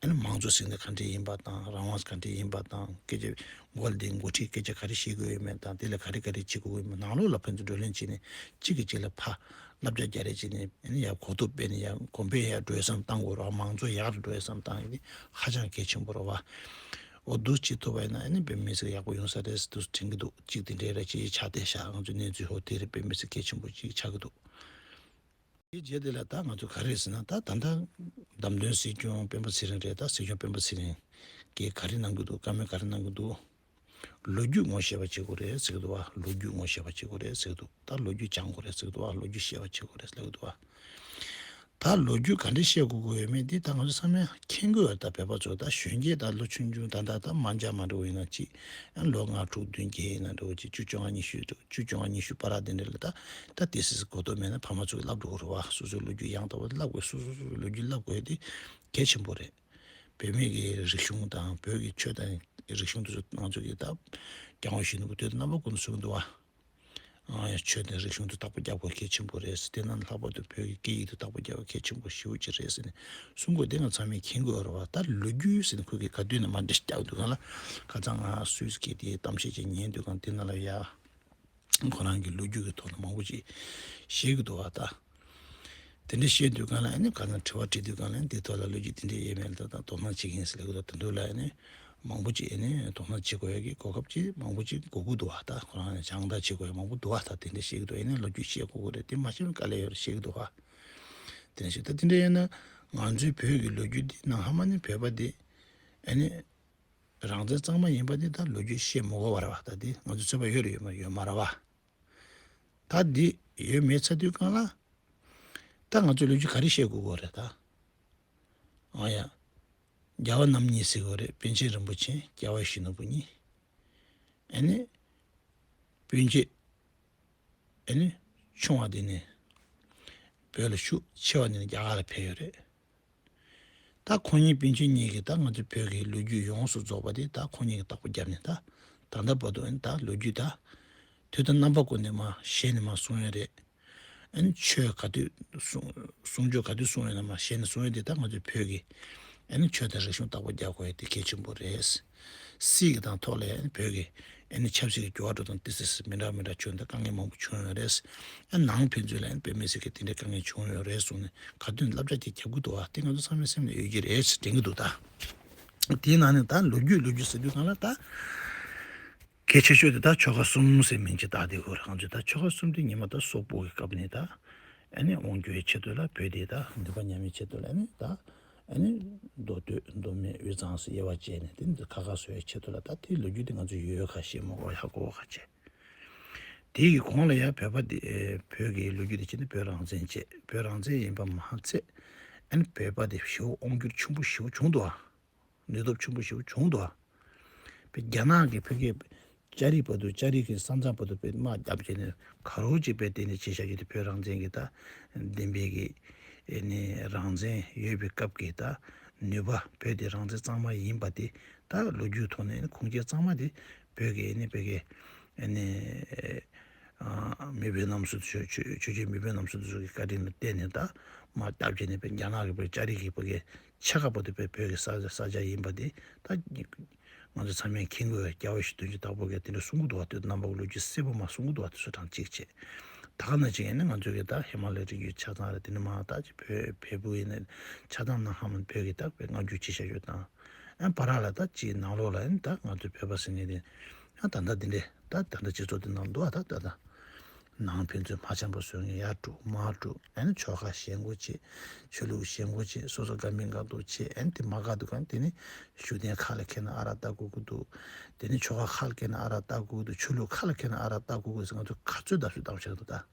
ཨ་ནི་མང་གཙོ་ཟེར་ན་ག་འདྲ་ཡིན་པ་དང་། རང་དབང་ག་འདྲ་ཡིན་པ་དང་། སྐད་ཆ་མགོ་ལ་དེ་འགོ་ཁྲིད་སྐད་ཆ་ག་རེ་བཤད་དགོས་ཡོད་མེད་དང་། དེ་ལ་ག་རེ་ག་རེ་བྱེད་དགོས་ཡོད་མེད། ནང་ལོགས་ལ་ཕན་ཚུན་བགྲོ་གླེང་བྱས་ནས་གཅིག་གིས་གཅིག་ལ་ཕར་བསླབ་བྱ་རྒྱག་རེས་བྱས་ནས། ཨ་ནི་ཡར་གོ་རྟོགས་སྤེལ་ནས་ཡར་གོང་འཕེལ་ཡར་འགྲོ་བསམ་བཏང་དགོས་རེད་བ། མང་གཙོ་ཡར་འགྲོ་བསམ་བཏང་ཡིན་ཧ་ཅང་གལ་ཆེན་པོ་རེད་བ། འོ་འདུག་བྱེད་ཐུབ་པ་ཡིན་ན་ཨ་ནི་དཔེ་མི་སྲིད་ཡག་པོ་ཡོང་ས་རེད་ཟེར་དུས་དྲན་གྱི་འདུག་གཅིག་དེ་འདྲའི་ར་ཅིག་ཆགས་བསྡད་ཤག་ང་ཚོའི་གནས་ཚུལ་ཧོ་དེ་རེད། དཔེ་མི་སྲིད་གལ་ཆེན་པོ་ཅིག་ཆགས་ཀྱི་འདུག་དེའི་རྗེས་དེ་ལ་ད་ང་ཚོ་ག་རེ་ཟེར་ན། ད་ད་ལྟ་བདམས་ཐོན་སྲིད་སྐྱོང་སྤེན་པ་ཚེ་རིང་རེད། ད་སྲིད་སྐྱོང་སྤེན་པ་ཚེ་རིང་གིས་ག་རེ་གནང་གི་འདུག་བཀའ་མོལ་ག་རེ་གནང་གི་འདུག་ལོ་རྒྱུས་ངོ་ཤེས་པ་བྱེད་དགོས་རེད་ཟེར་གི་འདུག་བ། ལོ་རྒྱུས་ངོ་ཤེས་པ་བྱེད་དགོས་རེད་ཟེར་གི་འདུག་ད་ལོ་རྒྱུས་སྦྱང་དགོས་རེད་ཟེར་གི་འདུག་བ། ལོ་རྒྱུས་ཤེས་པ་བྱེད་དགོས་རེད་ཟེར་གི་འདུག་བ། ད་ལོ་རྒྱུས་ག་འདྲ་བཤད་དགོས་ཀྱི་ཡོད་མེད་འདི་ད་ང་ཚོ་ཚང་མས་མཁྱེན་གྱི་ཡོད། ད་བོད་པ་ཚོ་ད་གཞོན་སྐྱེས་ད་ལོ་ཆུང་ཆུང་ད་ད་ད་མ་འཇག་མ་འགྲོ་ཡིན་ན་ཅི། ཡང་ལོ་ལྔ་དྲུག་བདུན་བརྒྱད་ཡིན་ན་འགྲོ་ཅི། བཅུ་བཅོ་ལྔ་ཉི་ཤུ་བཅུ་བཅོ་ལྔ་ཉི་ཤུ་བར་དེ་འདྲ་ལ་ད་ད་དེ་སྲིད་གོ་རྟོགས་མེད་ན་ཕ་མ་ཚོས་བསླབ་འགྲོ་གི་རེད་བ། སོ་སོའི་ལོ་རྒྱུས་ཡང་དག་པ་བསླབ་དགོས། སོ་སོ་སོ་སོའི་ལོ་རྒྱུས་བསླབ་དགོས་དེ་གལ་ཆེན་པོ་རེད། བོད་མི་གི་རིག་གཞུང་དང་བོད་ཀྱི་ཆོས་དང་རིག་གཞུང་དེ་ཚོ་ང་ཚོ་གི་ད་སྐྱབས་མགོན་ཡིད་བཞིན་ནོར་བུ་དུས་དང་རྣམ་པ་ཀུན་ཏུ་གསུང་གི་འདུག་བ། ཨང་ཡ་ཆོས་དང་རིག་གཞུང་དུ་བརྟག་པ་རྒྱག་དགོས་གལ་ཆེན་པོ་རེད་ཟེར། དེ་ནང་ལྷག་པར་དུ་བོད་ཀྱི་སྐད་ཡིག་དུ་བརྟག་པ་རྒྱག་དགོས་གལ་ཆེན་པོ་ཞེ་པོ་ཅིག་རེད་ཟེར་ནས་གསུང་དགོས། དེ་ང་ཚང་མས་མཁྱེན་དགོས་རེད་བ། ད་ལོ་རྒྱུས་ཟེར་ནས་ཁོ་གིས་ག་དུས་ནས་མར་འདྲི་རྒྱག་འདུག་ག་ལ། ཁ་སང་ང་སུད་སི་གི་དེའི་གཏམ་བཤད་ཅིག་ཉན་དུས་གང་དེ་ནང་ལ་ཡ། ཁོ་རང་གི་ལོ་རྒྱུས་ཀྱི་ཐོག་ནས་མང་པོ་ཅིག་བཤད་ཀྱི་འདུག་བ་ད། དེ་འདྲ་བཤད་དུས་གང་ལ་ཨ་ནི་ག་ཚོད་དྲི་བ་དྲིས་དུས་གང་ལ་འདི་ཐོག་ལ་ལོ་རྒྱུས་དེ་འདྲ་ཡོད་མེད་ལ་ད་དོ་སྣང་བྱེད་ཀྱི་ཡིན་ཟེར་ལབ་ཀྱི་འདུག་དེ་འདུག་ལ་ཨ་ནི་མང་པོ་ཅིག་ཨ་ནི་དོ་སྣང་བྱེད་དགོས་ཡ་གི་གོ་སྐབས་ཅིག་མང་པོ་ཅིག་དགོས་ཀྱི་འདུག་བ། ད་ཁོ་རང་ནས་སྦྱང་བརྡར་བྱེད་དགོས་ཡ་མང་པོ་འདུག་བ། ད་དེ་འདྲ་བཤད་ཀྱི་འདུག་ཨ་ནི་ལོ་རྒྱུས་བཤད་དགོས་ཀྱི་རེད། དེ་མ་བཤད་ན་དཀའ་ལས་ཡོད་རེད་བཤད་ཀྱི་འདུག་བ། དེ་འདྲ་བཤད་ད་དེ་འདྲ་ཡིན་ན་ང་ཚོའི་བོད་ཀྱི་ལོ་རྒྱུས་འདི་ནང་ཧ་མ་ནི་བོད་པ་འདི་ཨ་ནི། རང་བཙན་གཙང་མ་ཡིན་པ་འདི་ད་ལོ་རྒྱུས་བཤད་མི་དགོས་པ་རེད་བ། ད་འདི་ང་ཚོ་ཚོད་དཔག་ཡོད་རེད་ཡོད་མ་ཡོད་མ་རེད་བ། ད་འདི་ཡོད་མེད་ཚར་དུས་གང་ལ། ད་ང་ཚོ་ལོ་རྒྱུས་ག་རེ་བཤད་དགོས་ཀྱི་རེད་ད། ཨང་ཡ། རྒྱལ་བ་རྣམ་གཉིས་ཟེར་གྱི་རེད། པཎ་ཆེན་རིན་པོ་ཆེ་རྒྱལ་བ་ཡིད་བཞིན་ནོར་བུ་གཉིས། ཨ་ནི། སྤུན་མཆེད། ཨ་ནི། ཆུང་བ་དེ་ནི་བོད་ལ་བཞུགས། ཆེ་བ་དེ་ནི་རྒྱ་གར་ལ་ཕེབས་ཡོད་རེད། ད་ཁོང་གཉིས་སྤུན་མཆེད་གཉིས་ཀྱིས་ད་ང་ཚོའི་བོད་ཀྱི་ལོ་རྒྱུས་ཡོངས་སུ་རྫོགས་པ་དེ་ད་ཁོང་གཉིས་ཀྱིས་བརྟག་པ་བརྒྱབ་ནས་ད་ད་ལྟ་བར་དུ་ཨ་ནི་ད་ལོ་རྒྱུས་ད་དུས་དང་རྣམ་པ་ཀུན་ནས་མར་ཞལ་ནས་མར་གསུངས་ཡོད་རེད། ཨ་ནི་ཆོས་ག་དུས་གསུང་གསུང་ཆོས་ག་དུས་གསུང་ཡོད་ན་མར་ཞལ་ནས་གསུང་ཡོད་དེ་ད་ང་ཚོའི་བོད་ཀྱི་ཨ་ནི་ཆོས་དང་རིག་གཞུང་བརྟག་པ་རྒྱག་དགོས་ཡ་དེ་གལ་ཆེན་པོ་རེད། སྲིད་ཀྱི་དང་ཐོག་ལ་ཨ་ནི་བོད་ཀྱི་ཨ་ནི་ཆབ་སྲིད་ཀྱི་འགྱུར་བ་འགྲོ་སྟངས་ཏི་སི་སི་མི་འདྲ་མི་འདྲ་བྱུང་སྟེ་དཀའ་ངལ་མང་པོ་བྱུང་ཡོད་རེད། ཨ་ནང་ཕན་ཚུན་ལ་ཨ་ནི་དཔེ་མི་སྲིད་ཀྱི་དེ་འདྲའི་དཀའ་ངལ་བྱུང་ཡོད་རེད་གསུངས་ནས་ག་དུས་བསླབ་བྱ་དེ་རྒྱབ་ཀྱི་འདུག་བ། དེ་ང་ཚོ་ཚང་མའི་སེམས་ལ་ཡོད་ཀྱི་རེད་དྲན་གྱི་འདུག་ད། དེའི་ནང་ནས་ད་ལོ་རྒྱུས་ལོ་རྒྱུས་ཟེར་དུས་སྒང་ལ་ད། གལ་ཆེ་ཤོས་དེ་ད་ཆོ་ག་གསུམ་ཟེར་མིང་ཅིག་བཏགས་དེ་ཁོ་རང་ཚོས་ད་ཆོ་ག་གསུམ་དེ་ཉི་མ་ད་སོག་པོ་གི་སྐབས་ནས་ད། ཨ་ནི་དབང་སྒྱུར་བའི་ཆེད་དུ་ལ་བོད་དེ་ད་ནུས་པ་ཉམས་པའི་ཆེད་དུ་ལ་ཨ་ནི་ད། ཨ་ནི་མདོ་སྟོད་མདོ་སྨད་དབུས་གཙང་སོགས་དབྱེ་བ་བྱས་ནས་དེ་ནི་ཁ་ཁ་བཟོ་བའི་ཆེད་དུ་ལ་ད་དེའི་ལོ་རྒྱུས་དེ་ང་ཚོས་ཡོད་ཁ་ཤས་མ་གོ་ཡག་གོ་ཁ་བྱས། དེའི་གོང་ལ་ཡང་བོད་པ་དེ་བོད་ཀྱི་ལོ་རྒྱུས་དེ་བྱས་ནས་བོད་རང་བཙན་བྱས། བོད་རང་བཙན་ཡིན་པ་མ་ཚད། ཨ་ནི་བོད་པ་དེ་ཞེ་པོ་དབང་སྒྱུར་ཆེན་པོ་ཞེ་པོ་བྱུང་འདུག་ཨ། ནུས་སྟོབས་ཆེན་པོ་ཞེ་པོ་བྱུང་འདུག་ཨ། བོད་རྒྱ་ནག་གིས་བོད་ཀྱི་ལྕགས་རིགས་བར་དུ་ལྕགས་རིགས་ཀྱི་ས་མཚམས་བར་དུ་བོད་དམག་བརྒྱབ་བྱས་ནས་ག་རོ་གཅིག་བོད་དེ་ནས་བྱེད་བཞག་རྒྱུ་དེ་བོད་རང་བཙན་གྱི་ད་བདེན་པའི་གི་ཨེ་ནི་རང་བཙན་ཡོད་པའི་སྐབས་ཀྱི་ད་ནུས་པ་བོད་དེ་རང་བཙན་གཙང་མ་ཡིན་པ་དེ་ད་ལོ་རྒྱུས་ཐོག་ནས་ཁུངས་སྐྱེལ་གཙང་མ་དེ་བོད་ཀྱི་ཨེ་ནི་བོད་ཀྱི་ཨེ་ནི། མི་བོད་རྣམས་སུ་ཆོས་ཆོས་ཆོས་ཀྱི་མི་བོད་རྣམས་སུ་དེ་ཚོ་གི་བཀའ་དྲིན་ལ་བརྟེན་ནས་ད་མར་སྟབས་བྱས་ནས་བོད་རྒྱ་ནག་གི་བོད་ལྕགས་རིགས་ཀྱི་བོད་ཀྱི་ཕྱེད་ཀ་བར་དུ་བོད་བོད་ཀྱི་ས་ས་ཆ་ཡིན་པ་དེ་ད་ང་ཚོ་ཚང་མས་མཁྱེན་དགོས། རྒྱལ་བ་ཡིད་བཞིན་དོན་གྱི་བདག་པོ་གིས་དེ་འདྲ་གསུང་གི་འདུག་བ། དེ་རྣམ་པ་གི་ལོ་རྒྱུས་གསལ་པོ་མར་གསུང་གི་འདུག་བ། དེ་ཚོ་གྲངས་གཅིག་བྱས། ད་ག་ནང་བཞིན་ཡིན་ན་ང་ཚོ་གི་ད་ཧི་མ་ལ་ཡའི་རི་རྒྱུད་ཆ་ཚང་རེད། དེ་ནས་མར་ད་ཅི་བོད་བལ་པོ་ཡིན་ན་ཆ་ཚང་ནང་ཧ་མ་བོད་ཀྱི་ད་བོད་མངའ་བཅོལ་ཅིག་བྱ་རྒྱུ་དང་། ཨ་བར་ལ་ད་ཅིག་ནང་ལོགས་ལ་ཨ་ནི་ད་ང་ཚོའི་བོད་པ་ཟེར་མཁན་དེ་ཨ་ད་ལྟ་འདི་འདྲས་ད་ད་ལྟ་སྤྱི་ཚོགས་འདི་ནང་འདུག་ཨ། ད་ད་ད་ནང་ཕན་ཚུན་མ་འཆམ་པོ་བཟོ་མཁན། ཡར་དཀྲུག་མར་དཀྲུག་ཨ་ནི་ཆོལ་ཁ་ཞེན་ཁོག་བྱེད། ཆོས་ལུགས་ཞེན་ཁོག་བྱེད། སོ་སོ་དགའ་མི་དགའ་སྡུག་བྱེད། ཨ་ནི་དེ་མ་དགའ་འདུག་ག་དེ་ནི་ཤུགས་ལྡན་ཁ་ལ་འཁྱེར་ན་ཨ་རག་ལྟ་དགོས་ཀྱི་འདུག་དེ་ནི་ཆོལ་ཁ་ཁ་ལ་འཁྱེར་ན་ཨ་རག་ལྟ་དགོས་ཀྱི་འདུག་ཆོས་ལུགས་ཁ་ལ་འཁྱེར་ན་ཨ་རག་ལྟ་དགོས་ཀྱི་འདུག་ཟེར་ང་ཚོ་ག་ཚོད་བརྡབ་གསིག་བཏང་བཞག་འདུག་ད།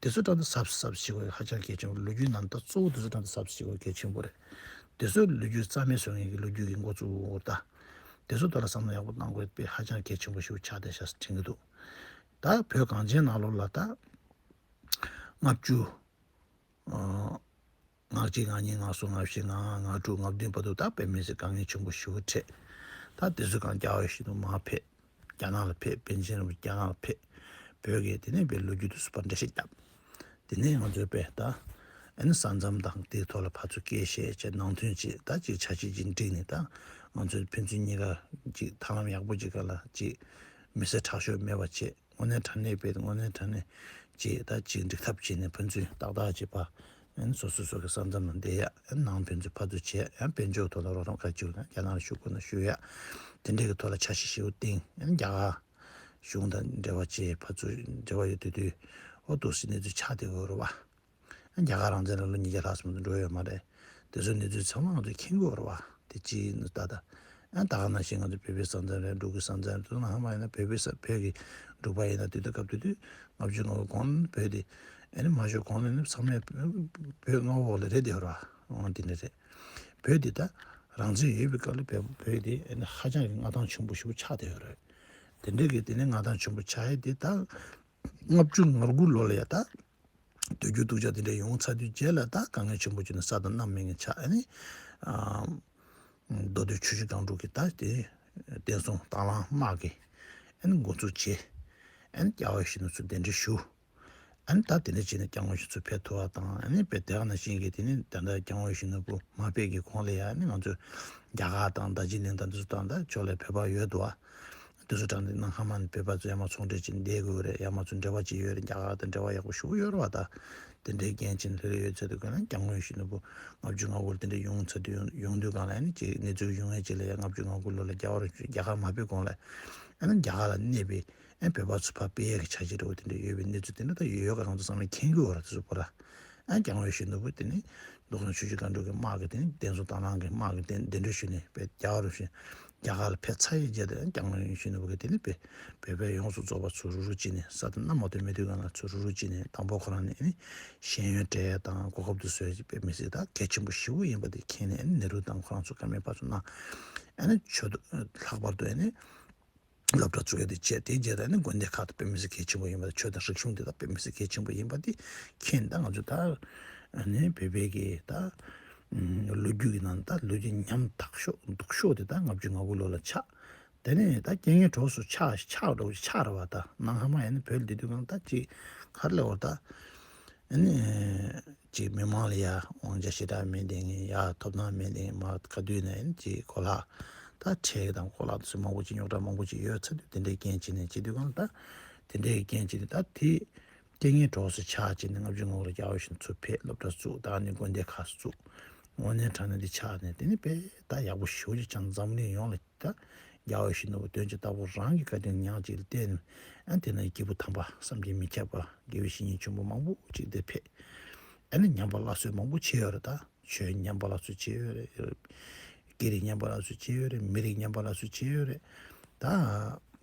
དེ་ཚོ་ད་ལྟ་གཟབ་གཟབ་བྱེད་དགོས་ཧ་ཅང་གལ་ཆེན་པོ། ལོ་རྒྱུས་ནང་ད་གཙོ་བོ་དེ་ཚོ་ད་ལྟ་གཟབ་གཟབ་བྱེད་དགོས་གལ་ཆེན་པོ་རེད། དེ་ཚོ་ལོ་རྒྱུས་རྩ་མེད་བཟོ་མཁན་གྱི་ལོ་རྒྱུས་ཀྱི་འགོ་བཙུགས་དགོས་ད། དེ་ཚོ་ད་ལ་བསམ་བློ་ཡག་པོ་གཏང་དགོས་པའི་ཧ་ཅང་གལ་ཆེན་པོ་ཞིག་ཆགས་བསྡད་ཤག་དྲན་གྱི་འདུག་ད་བོད་གངས་ཅན་ནང་ལོགས་ལ་ད་ལྔ་བཅུ། ཨ། ལྔ་གཅིག་ལྔ་གཉིས་ལྔ་གསུམ་ལྔ་བཞི་ལྔ་ལྔ་ལྔ་དྲུག་ལྔ་བདུན་བར་དུ་ད་དཔེ་མི་སྲིད་དཀའ་ངལ་ཆེན་པོ་ཞེ་པོ་འཕྲད། ད་དེ་ཚོའི་སྒང་རྒྱལ་བ་ཡིད་བཞིན་དུ་མར་ཕེབས། རྒྱ་ནག་ལ་ཕེབས། པཎ་ཆེན་རིན་པོ་ཆེ་རྒྱ་ནག་ལ་ཕེབས། བོད་ཀྱི་དེ་ནས་བོད་ལོ་རྒྱུས་དེ་ཚོ་ཕར་འགྲེལ་བཤད་བརྒྱབ། དེ་ནས་ང་ཚོའི་བོད་ད་ཨ་ནི་ས་མཚམས་དང་དེའི་ཐོག་ལ་ཕར་ཚུར་སྐད་བཤད་བྱས། ནང་དོན་ཅིག་ད་ཅིག་འཆར་གཞི་ཅིག་བསྒྲིགས་ནས་ད་ང་ཚོའི་ཕན་ཚུན་གཉིས་ཀ་ཅིག་ཐབས་ལམ་ཡག་པོ་ཅིག་སྒང་ལ་ཅིག་མི་བསད་ཁྲག་སྦྱོར་མེད་པ་བྱས། དངོས་གནས་དྲང་གནས་བོད་དངོས་གནས་དྲང་གནས་ཅིག་ད་ཅིག་འགྲིག་ཐབས་བྱས་ནས་ཕན་ཚུན་ཏག་ཏག་ཅིག་ཕར་ཨ་ནི་སོ་སོ་སོ་གི་ས་མཚམས་ནང་བསྡད་ཡ། ཨ་ནི་ནང་ཕན་ཚུན་ཕར་ཚུར་བྱས། ཡང་དཔལ་འབྱོར་ཐོག་ལ་རོགས་རམ་ག་ཅིག་ཡོད་ན་རྒྱ་ནག་ལ་ཞུ་དགོས་ན་ཞུ་ཡ། དེ་འདྲའི་གི་ཐོག་ལ་འཆར་གཞི་ཞེ་པོ་བཏིང་། ཨ་ནི་རྒྱ་གར་གཞུང་དང་འབྲེལ་བ་བྱས། ཕར་ཚུར་འབྲེལ་བ་ཡོད་དུས་དུས་ཨོ་འདུག་སེ་གནས་ཚུལ་ཆགས་བསྡད་ཡོད་རེད་བ། རྒྱ་གར་རང་བཙན་ལ་ལོ་ཉིས་བརྒྱ་ལྷག་ཙམ་འགྲོ་ཡོད་མ་རེད། དེ་ཚོའི་གནས་ཚུལ་ཚང་མ་ང་ཚོས་མཁྱེན་གྱི་ཡོད་རེད་བ། དེ་ཅི་ཡིན་ད་ལྟ། ཨ་ད་ག་ནང་བཞིན་ང་ཚོ་བོད་པའི་ས་མཚམས་རེད། འབྲུག་གི་ས་མཚམས་རེད། དེ་ཚོ་ནང་ཧ་མ་ཡིན་ན་བོད་པའི་ས་བོད་ཀྱི་འབྲུག་པ་ཡིན་ན་དེ་དུས་སྐབས་དེ་དུས་ལྔ་བཅུ་ང་དགུ་གོང་ལ་བོད་དེ་ཨ་ནི་མ་ཤོར་གོང་ལ་ནི་ཚང་མས་བོད་མངའ་འོག་ལ་རེད་བསྡད་ཡོད་རེད་བ། འོ་དེ་འདྲ་རེད། བོད་དེ་ད་རང་བཙན་ཡོད་པའི་སྐབས་ལ་བོད་བོད་དེ་ཨ་ནི་ཧ་ཅང་གི་མངའ་ཐང་ཆེན་པོ་ཞེ་པོ་ཆགས་བསྡད་ཡོད་རེད། དེ་འདྲ་གི་དེ་ནི་མངའ་ཐང་ཆེན་པོ་ཆགས་ཡས་དེ་ད་ལྔ་བཅུ་ང་དགུ་ལོ་ལ་ཡ་ད། དུས་རྒྱུན་སྡུག་ཅག་དེ་འདྲ་ཡོང་ཚར་དུས་རྗེས་ལ་ད་དཀའ་ངལ་ཆེན་པོ་བྱུང་ནས་ས་དང་གནམ་མེད་མཁན་ཆགས། ཨ་ནི་ཨ་མདོ་སྟོད་ཆུ་བཞི་སྒང་དྲུག་གི་ད་དེ་བསྟན་སྲུང་དྭང་བླངས་དམག་གིས་ཨ་ནི་འགོ་འཛུགས་བྱས། ཨ་ནི་རྒྱལ་བ་ཡིད་བཞིན་ནོར་བུ་ཚུར་གདན་འདྲེན་ཞུ། ཨ་ནི་ད་དེ་འདྲ་བྱས་ནས་སྐྱབས་མགོན་ཆེན་ཚུར་ཕེབས་ཐུབ་པ་དང་། ཨ་ནི་དཔེ་དེ་ག་ནང་བཞིན་གྱི་དེ་ནི་ད་ལྟ་སྐྱབས་མགོན་ཡིད་བཞིན་ནོར་བུ་མ་ཕེབས་ཀྱི་གོང་ལ་ཡ་ཨ་ནི་ང་ཚོས་རྒྱ་གར་དང་དར་ཇི་ལིང་དང་དེ་ཚོ་དང་ད་ཕྱོགས་ལ་བོད་པ་ཡོད་འདུག་བ། དེ་ཚོ་དྲངས་ཏེ་ནང་ཧ་མ་ནི་བོད་པ་ཚོ་ཡར་མར་ཚོང་འབྲེལ་བྱས་ནས་བསྡད་དགོས་རེད། ཡར་མར་ཚོ་འབྲེལ་བ་བྱས་ཡོད་རེད། རྒྱ་གར་དང་འབྲེལ་བ་ཡག་པོ་ཞེ་པོ་ཡོད་རེད་བ། ད་དེ་འདྲའི་རྐྱེན་བྱས་ནས་ལྷོད་ལྷོད་ཡོད་ཚར་དུས་སྒང་ལ་སྐྱབས་མགོན་ཡིད་བཞིན་ནོར་བུ་ལྔ་བཅུ་ང་དགུ་ལ་དེ་འདྲ་ཡོང་ཚར་དུས་ཡོང་ཡོང་དུས་སྒང་ལ་ཨ་ནི་ཅིག་གནས་ཚུལ་ཡོང་ཡས་ཅིག་ལ་ཡ་ལྔ་བཅུ་ང་དགུ་ལོ་ལ་རྒྱ་གར་རྒྱ་གར་མ་ཕེབས་གོང་ལ་ཨ་ནི་རྒྱ་གར་ལ་གནས་པའི་ཨ་བོད་པ་ཚོ་ཕར་སྤེལ་ཡས་ཀྱི་འཆར་གཞི་འདྲ་བོ་དེ་འདྲ་ཡོད་པའི་གནས་ཚུལ་དེ་འདྲ་ད་ཡོད་ཡོད་ག་རང་ཚོ་ཚང་མས་མཁྱེན་གྱི་ཡོད་རེད། དེ་ཚོ་པོ་ར། ཨ་སྐྱབས་མགོན་ཡིད་བཞིན་ནོར་བུ་དེ་ནི་མདོ་ཁམས་ཆུ་བཞི་སྒང་དྲུག་གི་དམག་གི་དེ་ནི་བསྟན་སྲུང་དྭང་བླངས་ཀྱི་དམག་གི་དེ་གདན་འདྲེན་ཞུས་ནས་བོད་རྒྱ་གར་རུ་བཞིན་རྒྱ་གར་ལ་ཕེབས་ཚར་ཡི་རྗེས་དེ་སྐྱབས་མགོན་ཡིད་བཞིན་ནོར་བུ་གིས་དེ་ནི་བོད་བོད་པའི་ཡོངས་སུ་རྫོགས་པ་ཚུར་རུག་རུག་བྱས་ནས་ས་དང་གནམ་མ་གཏོགས་མེད་དུས་སྒང་ལ་ཚུར་རུག་རུག་བྱས་ནས་དང་པོ་ཁོ་རང་ནས་ཨ་ནི་ཤེས་ཡོན་སྤྲད་ཡ་དང་གོ་སྐབས་དེ་བཟོ་ཡ་ཅིག་དཔེ་མི་སྲིད་ད་གལ་ཆེན་པོ་ཞེ་པོ་ཡིན་པ་དེ་མཁྱེན་ནས་ཨ་ནི་ནེ་རུ་དང་ཁོ་རང་ཚོ་བཀའ་མོལ་ཕར་ཚུར་གནང་། ཨ་ནི་ཆོས་དུ་ལྷག་པར་དུ་ཨ་ནི། སློབ་གྲྭ་བཙུགས་ཡ་དེ་བྱས། དེའི་རྗེས་ད་ནི་དགོན་སྡེ་ཁག་ཏུ་དཔེ་མི་སྲིད་གལ་ཆེན་པོ་ཡིན་པ་དང་། ཆོས་དང་རིག་གཞུང་དེ་དག་དཔེ་མི་སྲིད་གལ་ཆེན་པོ་ཡིན་པ་དེ་མཁྱེན། ད་ང་ཚོ་ད་ཨ་ནི་བོད་པའི་གི་ད་ལོ་རྒྱུས་ཀྱི་ནང་ད་ལོ་རྒྱུས་ཉམས་དག་ཤོས་སྡུག་ཤོས་དེ་ད་ལྔ་བཅུ་ང་དགུ་ལོ་ལ་ཆགས། དེ་ནས་ད་རྐྱེན་ངན་གྲོགས་སུ་ཆགས་ཆགས་འགྲོ་ཆགས་རེད་བ། ད་ནང་ཧ་མ་ཡ་ནི་བོད་ལ་བསྡད་དུས་སྒང་ད་ཅིག་ག་རེ་ལབ་དགོས་རེད་ད། ཨ་ནི། ཅིག་མི་མང་ལ་ཡ་དབང་ཆ་ཞེ་དྲག་མེད་དེ་ངས་ཡ་ཐོབ་ཐང་མེད་དེ་ངས་མ་ག་དུས་ནས་ཨ་ནི་ཅིག་གོ་ལག་ད་ཁྲལ་དང་གོ་ལག་དེ་ཚོ་མང་པོ་ཅིག་རྙོག་དྲ་མང་པོ་ཅིག་ཡོད་ཚར་དུས་དེ་འདྲའི་རྐྱེན་བྱས་ནས་བྱེད་དུས་སྒང་ད་དེ་འདྲའི་རྐྱེན་བྱས་ནས་ད་དེ་རྐྱེན་ངན་གྲོགས་སུ་ཆགས་བྱས་ནས་ལྔ་བཅུ་ང་དགུ་ལ་རྒྱལ་བ་ཡིད་བཞིན་ཚུར་ཕེབས། སློབ་གྲྭ་བཙུགས། ད་ཨ་ནི་དགོན་སྡེ་ཁག་བཙུགས། དངོས་གནས་དྲང་གནས་དེ་ཆགས་ནས། དེ་ནི་དཔེ་ད་ཡག་པོ་ཞེ་པོ་ཅིག་ཀྱང་འཛམ་གླིང་ཡོངས་ལ་ད་རྒྱལ་བ་ཡིད་བཞིན་ནོར་བུ་དོན་གྱི་བདག་པོ་རང་གི་བཀའ་དྲིན་ཉག་གཅིག་ལ་བརྟེན་ནས། ཨ་དེ་ན་སྐྱེས་བུ་དམ་པ་བསམ་གྱིས་མི་ཁྱབ་པ་དགེ་བའི་བཤེས་གཉེན་ཆེན་པོ་མང་པོ་ཅིག་དེ་ཕེབས། ཨ་ནི་ཉམས་པ་སླར་གསོ་མང་པོ་བྱས་ཡོད་རེད། ད་ཆོས་ཉམས་པ་སླར་གསོ་བྱས་ཡོད་རེད། སྐད་རིགས་ཉམས་པ་སླར་གསོ་བྱས་ཡོད་རེད། མི་རིགས་ཉམས་པ་སླར་གསོ་བྱས་ཡོད་རེད། ད་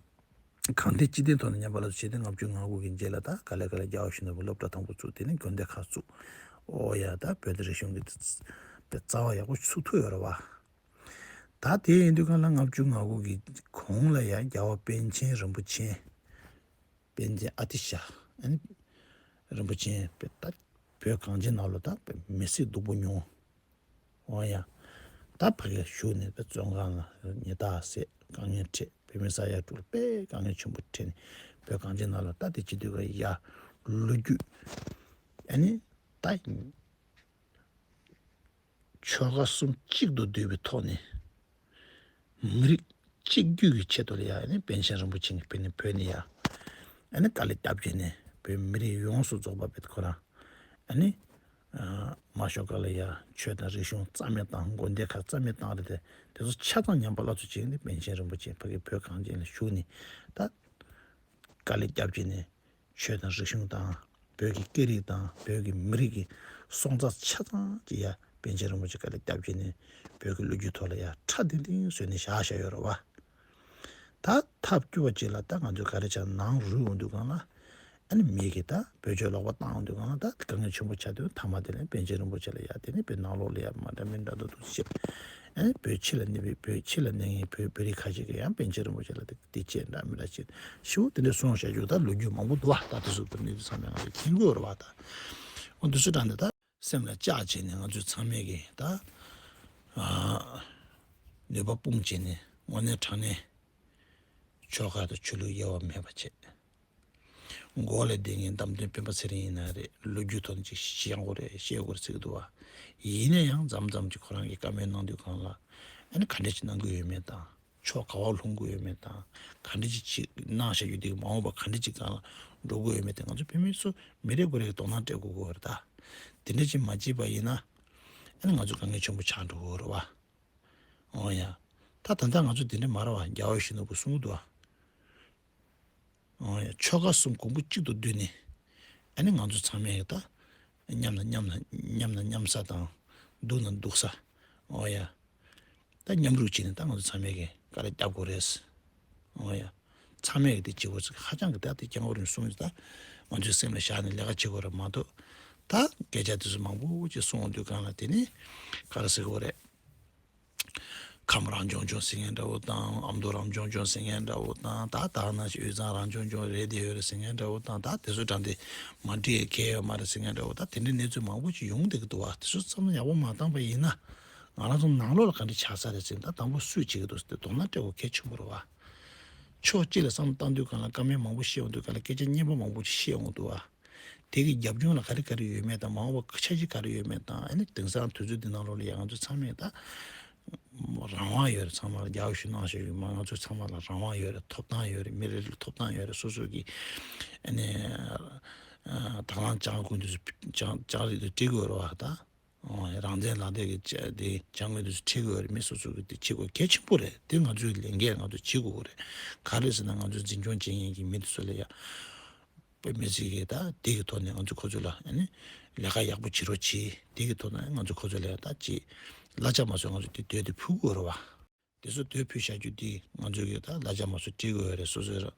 གང་ལྟར་སྤྱི་བསྟན་ཐོག་ནས་ཉམས་པ་སླར་གསོ་བྱས་ཏེ། ལྔ་བཅུ་ང་དགུ་གི་རྗེས་ལ་ད་ག་ལེ་ག་ལེ་རྒྱལ་བ་ཡིད་བཞིན་ནོར་བུ་སློབ་གྲྭ་དང་པོ་བཙུགས། དེ་ནས་དགོན་སྡེ་ཁག་བཙུགས། ཨོ་ཡ། ད་བོད་དོན་རིག་གཞུང་གི་རྩ་བ་ཡག་པོ་ཚུགས་ཐུབ་ཡོད་རེད་བ། ད་དེ་ཡིན་དུས་གང་ལ་ལྔ་བཅུ་ང་དགུ་གི་གོང་ལ་ཡ་རྒྱལ་བ་པཎ་ཆེན་རིན་པོ་ཆེ། པཎ་ཆེན་ཨ་ཏི་ཤ། ཨ་ནི་རིན་པོ་ཆེ་པའི་ད་བོད་གངས་ཅན་ནང་ལོ་ད་མི་སེར་སྡུག་པོ་མྱོང་། འོ་ཡ། ད་ཕ་གིར་བཞུགས་ནས་པའི་བཙོན་ཁང་ལ་ཉི་ཟླ་ཟད། དཀའ་ངལ་འཕྲད། བོད་མི་ས་ཡ་དྲུག་ལ་དཔེ་དཀའ་ངལ་ཆེན་པོ་འཕྲད་ནས། བོད་གངས་ཅན་ནང་ལ་ད་དེ་བྱེད་དུས་ཀ་ཡ་ལོ་རྒྱུས། ཨ་ནི་ད་ཆོལ་ཁ་གསུམ་གཅིག་ཏུ་བསྡུས་པའི་ཐོག་ནས། མི་རིགས་གཅིག་གྱུར་གྱི་ཆེད་དུ་ལ་ཡ། ཨ་ནི་པཎ་ཆེན་རིན་པོ་ཆེ་གིས་བོད་ནས་བོད་ནས་ཡ། ཨ་ནི་དཀའ་ལས་བརྒྱབ་བྱས་ནས། བོད་མི་རིགས་ཡོངས་སུ་རྫོགས་པ་བོད་ཁོ་རང་། ཨ་ནི་མ་ཤོ་ཀ་ལ་ཡ་ཆོས་དང་རིག་གཞུང་རྩ་མེད་བཏང་། དགོན་སྡེ་ཁག་རྩ་མེད་བཏང་རེད་དེ། དེ་ཚོ་ཆ་ཚང་ཉམས་པ་སླར་གསོ་བྱས་ནས། པཎ་ཆེན་རིན་པོ་ཆེ་ཕ་གི་བོད་གངས་ཅན་ལ་བཞུགས་ནས། ད་དཀའ་ལས་བརྒྱབ་བྱས་ནས། ཆོས་དང་རིག་གཞུང་དང་། བོད་ཀྱི་སྐད་རིགས་དང་། བོད་ཀྱི་མི་རིགས་ཀྱི་སྲོག་རྩ་ཆ་ཚང་ཅིག་ཡ་པཎ་ཆེན་རིན་པོ་ཆེ་དཀའ་ལས་བརྒྱབ་བྱས་ནས། བོད་ཀྱི་ལོ་རྒྱུས་ཐོག་ལ་ཡ་ཁྲ་ལྡིང་ལྡིང་བཟོས་ནས་བཞག་བཞག་ཡོད་རེད་བ། ད་ཐབས་སྐྱོ་བ་ཅིག་ལ་ད་ང་ཚོས་ག་རེ་བྱ། ནང་རུལ་འོང་དུས་སྒང་ལ། ཨ་ནི་མི་གིས་ད་བེད་སྤྱོད་ལོག་པ་བཏང་འོང་དུས་སྒང་ལ། ད་དཀའ་ངལ་ཆེན་པོ་ཆགས་དུས། མཐའ་མ་དེ་ལ་པཎ་ཆེན་རིན་པོ་ཆེ་ལ་ཡ། དེ་ནི་བོད་ནང་ལོགས་ལ་ཡ་མ་འདྲ་མི་འདྲ་འདུག་འདུག་བྱས། ཨ་ནི་བོད་ཕྱི་ལ་གནས་པའི། བོད་ཕྱི་ལ་གནས་མཁན་བོད་བོད་རིགས་ཁ་ཤས་ཀྱིས་ཡང་པཎ་ཆེན་རིན་པོ་ཆེ་ལ་དེ་དེ་བྱས་འདྲ་མི་འདྲ་བྱས། ཞེ་པོ་དེ་འདྲ་གསུངས་བཞག་རྒྱུ་ད་ལོ་རྒྱུས་མང་པོ་འདུག་བ། ད་དེ་ཚོ་དེ་ནི་དེ་ཚང་མས་ང་ཚོས་མཁྱེན་གྱི་ཡོད་རེད་བ། ད་འོ་འདི་ཚོ་དྲངས་ནས་ད་སེམས་ལ་བཅགས་བྱས་ནས། ང་ཚོས་ཚང་མས་ཀྱིས་ད་ཨ་ནུས་པ་སྤུངས་བྱས་ནས། དངོས་གནས་དྲང་གནས་ཆོལ་ཁ་དང་ཆོས་ལུགས་དབྱེ་བ་མེད་པ་བྱས། མགོ་ལ་བསྡད་མཁན་བདམས་ཐོན་སྤེན་པ་ཚེ་རིང་ཡིན་ན་རེད། ལོ་རྒྱུས་ཐོག་ནས་ཅིག་ཤེས་དགོས་རེད། ཤེས་དགོས་རེད་ཟེར་གྱི་འདུག་བ། ཡིན་ན་ཡང་མཚམས་མཚམས་ཅིག་ཁོ་རང་གིས་བཀའ་མོལ་གནང་དུས་སྒང་ལ། ཨ་ནི་ག་འདྲ་ཅིག་གནང་གི་ཡོད་མེད་དང་། ཕྱོགས་ག་པར་ལྷུང་གི་ཡོད་མེད་དང་། ག་འདྲ་ཅིག་ཅིག་གནང་བཞག་རྒྱུ་དེ་མ་འོངས་པ་ག་འདྲ་ཅིག་སྒང་ལ་འགྲོ་གི་ཡོད་མེད་དེ། ང་ཚོ་བོད་མི་ཚོ་མི་རེ་ངོ་རེ་གིས་དོ་སྣང་སྤྲད་དགོས་ཀྱི་ཡོད་རེད་ད། དེ་འདྲ་ཅིག་མ་བྱས་པ་ཡིན་ན། ཨ་ནི་ང་ཚོ་དཀའ་ངལ་ཆེན་པོ་ཆགས་འགྲོ་གི་ཡོད་རེད་བ། འོ་ཡ། ད་ད་ལྟ་ང་ཚོ་འདི་འདྲ་མ་རེད་བ། རྒྱལ་བ་ཡིད་བཞིན་ནོར་བུས་གསུང་གི་འདུག་བ། འོ་ཡ། ཆོལ་ཁ་གསུམ་གོང་བུ་གཅིག་ཏུ་བསྡུས་ནས། ཨ་ནི་ང་ཚོ་ཚང་མས་ད་མཉམ་ན་མཉམ་ན་མཉམ་ན་མཉམ་ས་དང་། སྡུག་ན་སྡུག་ས། འོ་ཡ། ད་མཉམ་རུབ་བྱས་ནས་ད་ང་ཚོ་ཚང་མས་ཀྱིས་དཀའ་ལས་རྒྱབ་དགོས་རེད། འོ་ཡ། ཚང་མས་ཀྱིས་དེ་བྱེད་དགོས་ཟེར། ཧ་ཅང་གི་ད་དེ་སྐྱབས་མགོན་རིན་པོ་ཆེས་གསུངས་ཡོད། ད་ང་ཚོའི་སེམས་ལ་བཞག་ནས་ལས་ཀ་བྱེད་དགོས་རེད་མ་གཏོགས། ད་སྐད་ཆ་དེ་ཚོ་མང་པོ་ཅིག་གསུང་འོང་དུས་སྒང་ལ། དེ་ནི་ག་རེ་ཟེར་དགོས་རེད། ཁམས་རང་སྐྱོང་ལྗོངས་ཟེར་མཁན་འདྲ་བོ་དང་། ཨ་མདོ་རང་སྐྱོང་ལྗོངས་ཟེར་མཁན་འདྲ་བོ་དང་། ད་ད་ནང་བཞིན་དབུས་གཙང་རང་སྐྱོང་ལྗོངས་རེད་དེ་ཡོད་རེད་ཟེར་མཁན་འདྲ་བོ་དང་། ད་དེ་ཚོ་དྲང་བདེན་མ་འགྲིག་གི་གལ་ཡོད་མ་རེད་ཟེར་མཁན་འདྲ་བོ། ད་དེ་འདྲའི་གནས་ཚུལ་མང་པོ་ཅིག་ཡོང་བསྡད་ཀྱི་འདུག་བ། དེ་ཚོ་ཚང་མ་ཡག་པོ་མ་བཏང་པ་ཡིན་ན། ང་རང་ཚོ་ནང་ལོགས་ལ་ག་འདྲ་ཆགས་ས་རེད་ཟེར་ན། ད་དང་པོ་སུས་བྱེད་ཀྱི་འདུག་ཟེར་ཏེ་དོ་སྣང་སྤྲད་དགོས་གལ་ཆེན་པོ་རེད་བ། ཕྱོགས་གཅིག་ལ་བསམ་བློ་བཏང་དུས་སྒང་ལ། བཀའ་མོལ་མང་པོ་བཤད་འོང་དུས་སྒང་ལ། སྐད་ཆ་སྙན་པོ་མང་པོ་ཅིག་བཤད་འོང་འདུག་བ། དེ་གི་རྒྱབ་ལྗོངས་ལ་ག་རེ་ག་རེ་ཡོད་མེད་དང་། མ་འོངས་པ་འཆར་གཞི་ག་རེ་ཡོད་མེད་དང་། ཨ་ནི་དེང་སང་དུས་ཚོད་འདི་ནང་ལོགས་ལ་ཡང་ང་ཚོ་ཚང་མས་ད་རང་དབང་ཡོད་རེད། ཚང་མ་ལ་རྒྱལ་བ་ཞུ་གནང་ཞུ་ཡོད་མ། ང་ཚོ་ཚང་མ་ལ་རང་དབང་ཡོད་རེད། ཐོབ་ཐང་ཡོད་རེད། མི་རེ་རེ་ལ་ཐོབ་ཐང་ཡོད་རེད། སོ་སོ་གི་ཨ་ནི་དང་བླངས་བྱ་དགོས་དུས་སུ་བྱ་བྱ་རིགས་དེ་སྤྲད་དགོས་རེད་བ། ད་རང་བཙན་ལག་དེབ་ཀྱི་བྱ་དེ་བྱ་དངོས་དེ་ཚོ་སྤྲད་དགོས་རེད། མི་སོ་སོ་གི་དེ་བྱེད་དགོས་གལ་ཆེན་པོ་རེད། དེ་ང་ཚོའི་ལས་འགན་ང་ཚོས་བྱེད་དགོས་རེད། ག་རེ་ཟེར་ན། ང་ཚོའི་འཛིན་སྐྱོང་བྱེད་མཁན་གྱི་མི་དེ་ཚོ་ལ་ཡ། བོད་མི་ཚོས་ཀྱིས་ད་དེ་གི་ཐོག་ནས་ང་ཚོ་ཁོ་ཚོ་ལ་ཨ་ནི་ལས་ཀ་ཡག་པོ་བྱེད་རོགས་གྱིས། དེ་གི་ཐོག་ནས་ང་ཚོ་ཁོ་ཚོ་ལ་ད་ཅིག་གླ་ཆ་མ་ཚོད་ང་ཚོ་དེ་དོད་དེ་ཕུལ་དགོས་རེད་བ། དེ་ཚོ་དོད་ཕུལ་བཞག་རྒྱུ་དེ་ང་ཚོ་གིས་ད་གླ་ཆ་མ་ཚོད་སྤྲད་དགོས་རེད། སོ་སོའི་དཔྱ་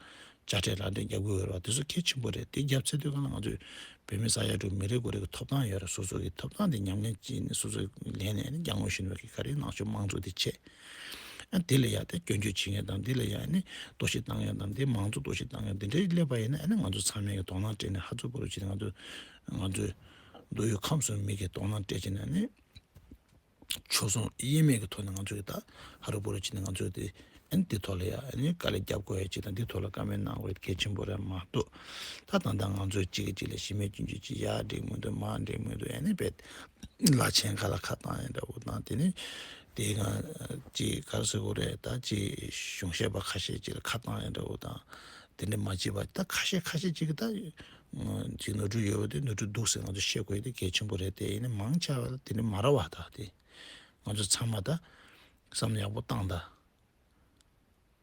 ཁྲལ་རག་འདྲེན་རྒྱབ་དགོས་རེད་བ། དེ་ཚོ་གལ་ཆེན་པོ་རེད། དེ་རྒྱབ་ཚར་དུས་སྒང་ལ་ང་ཚོའི་བོད་མི་ས་ཡ་དྲུག་མི་རེ་ངོ་རེ་གི་ཐོབ་ཐང་ཡོད་རེད། སོ་སོ་གི་ཐོབ་ཐང་དེ་ཉམས་ལེན་བྱས་ནས། སོ་སོ་ལེན་ནས་ཨ་ནི་རྒྱལ་དབང་ཡིད་བཞིན་ནོར་བུ་གིས་ག་རེ་གནང་ཆོག་དམངས་གཙོ་དེ་བྱས། ཨ་དེ་ལ་ཡ་དེ་སྐྱོན་བརྗོད་བྱེད་མཁན་དང་། དེ་ལ་ཡ་ཨ་ནི་གཏོར་བཤིག་བཏང་མཁན་དང་། དེ་མང་གཙོ་གཏོར་བཤིག་བཏང་མཁན་དེ་འདྲ་སླེབས་པ་ཡིན་ན། ཨ་ནི་ང་ཚོ་ཚང་མས་ཀྱིས་དོ་སྣང་སྤྲད་ནས། ཧ་ཚོ་པོ་རུ་བྱས་ནས། ང་ཚོ་ང་ཚོའི་མདོ་དབུས་ཁམས་གསུམ་མི་གིས་དོ་སྣང་སྤྲད་བྱས་ནས། ཨ་ནི་ཕྱོགས་མཚུངས་དབྱེར་མེད་ཀྱི་ཐོག་ནས་ང་ཚོས་ད་ཧ་རུ་པོ་རུ་བྱས་ནས། ང་ཚོས་དེ་ཨ་ནི་དེ་ཐོག་ལ་ཡ་ཨ་ནི་དཀའ་ལས་རྒྱབ་དགོས་ཡ་ཅིག་དང་། དེ་ཐོག་ལ་བཀའ་མོལ་གནང་དགོས་ཡ་གལ་ཆེན་པོ་རེད་མ་གཏོགས། ད་ད་ལྟ་ང་ཚོས་གཅིག་གིས་གཅིག་ལ་གཞི་མེད་སྐྱོན་བརྗོད་ཅིག། ཡར་འགྲིག་མི་འདུག་མར་འགྲིག་མི་འདུག་ཨ་ནི་བེད་བླ་ཆེན་ཁ་ལ་ཁ་བཏང་ཡ་འདྲ་བོ་དང་། དེ་ནི་དེ་གང་ཅིག་ག་རེ་ཟེར་དགོས་རེད། ད་ཅིག་གཞུང་ཞབས་པ་ཁ་ཤས་ཅིག་ལ་ཁ་བཏང་ཡ་འདྲ་བོ་དང་། དེ་འདྲ་མ་བྱེད་པ། ད་ཁ་ཤས་ཁ་ཤས་ཅིག་གིས་ད་ཅིག་ནོར་འཁྲུལ་ཡོད་པ་དེ་ནོར་འཁྲུལ་འདུག་ཟེར་ང་ཚོས་བཤད་དགོས་ཡ་དེ་གལ་ཆེན་པོ་རེད། དེ་ཡིན་ན་མང་ཆེ་བ་ལ་དེ་འདྲ་མ་རེད་བ། ད་དེ། ང་ཚོ་ཚང་མ་ད་བསམ་བློ་ཡག་པོ་བཏང་ད།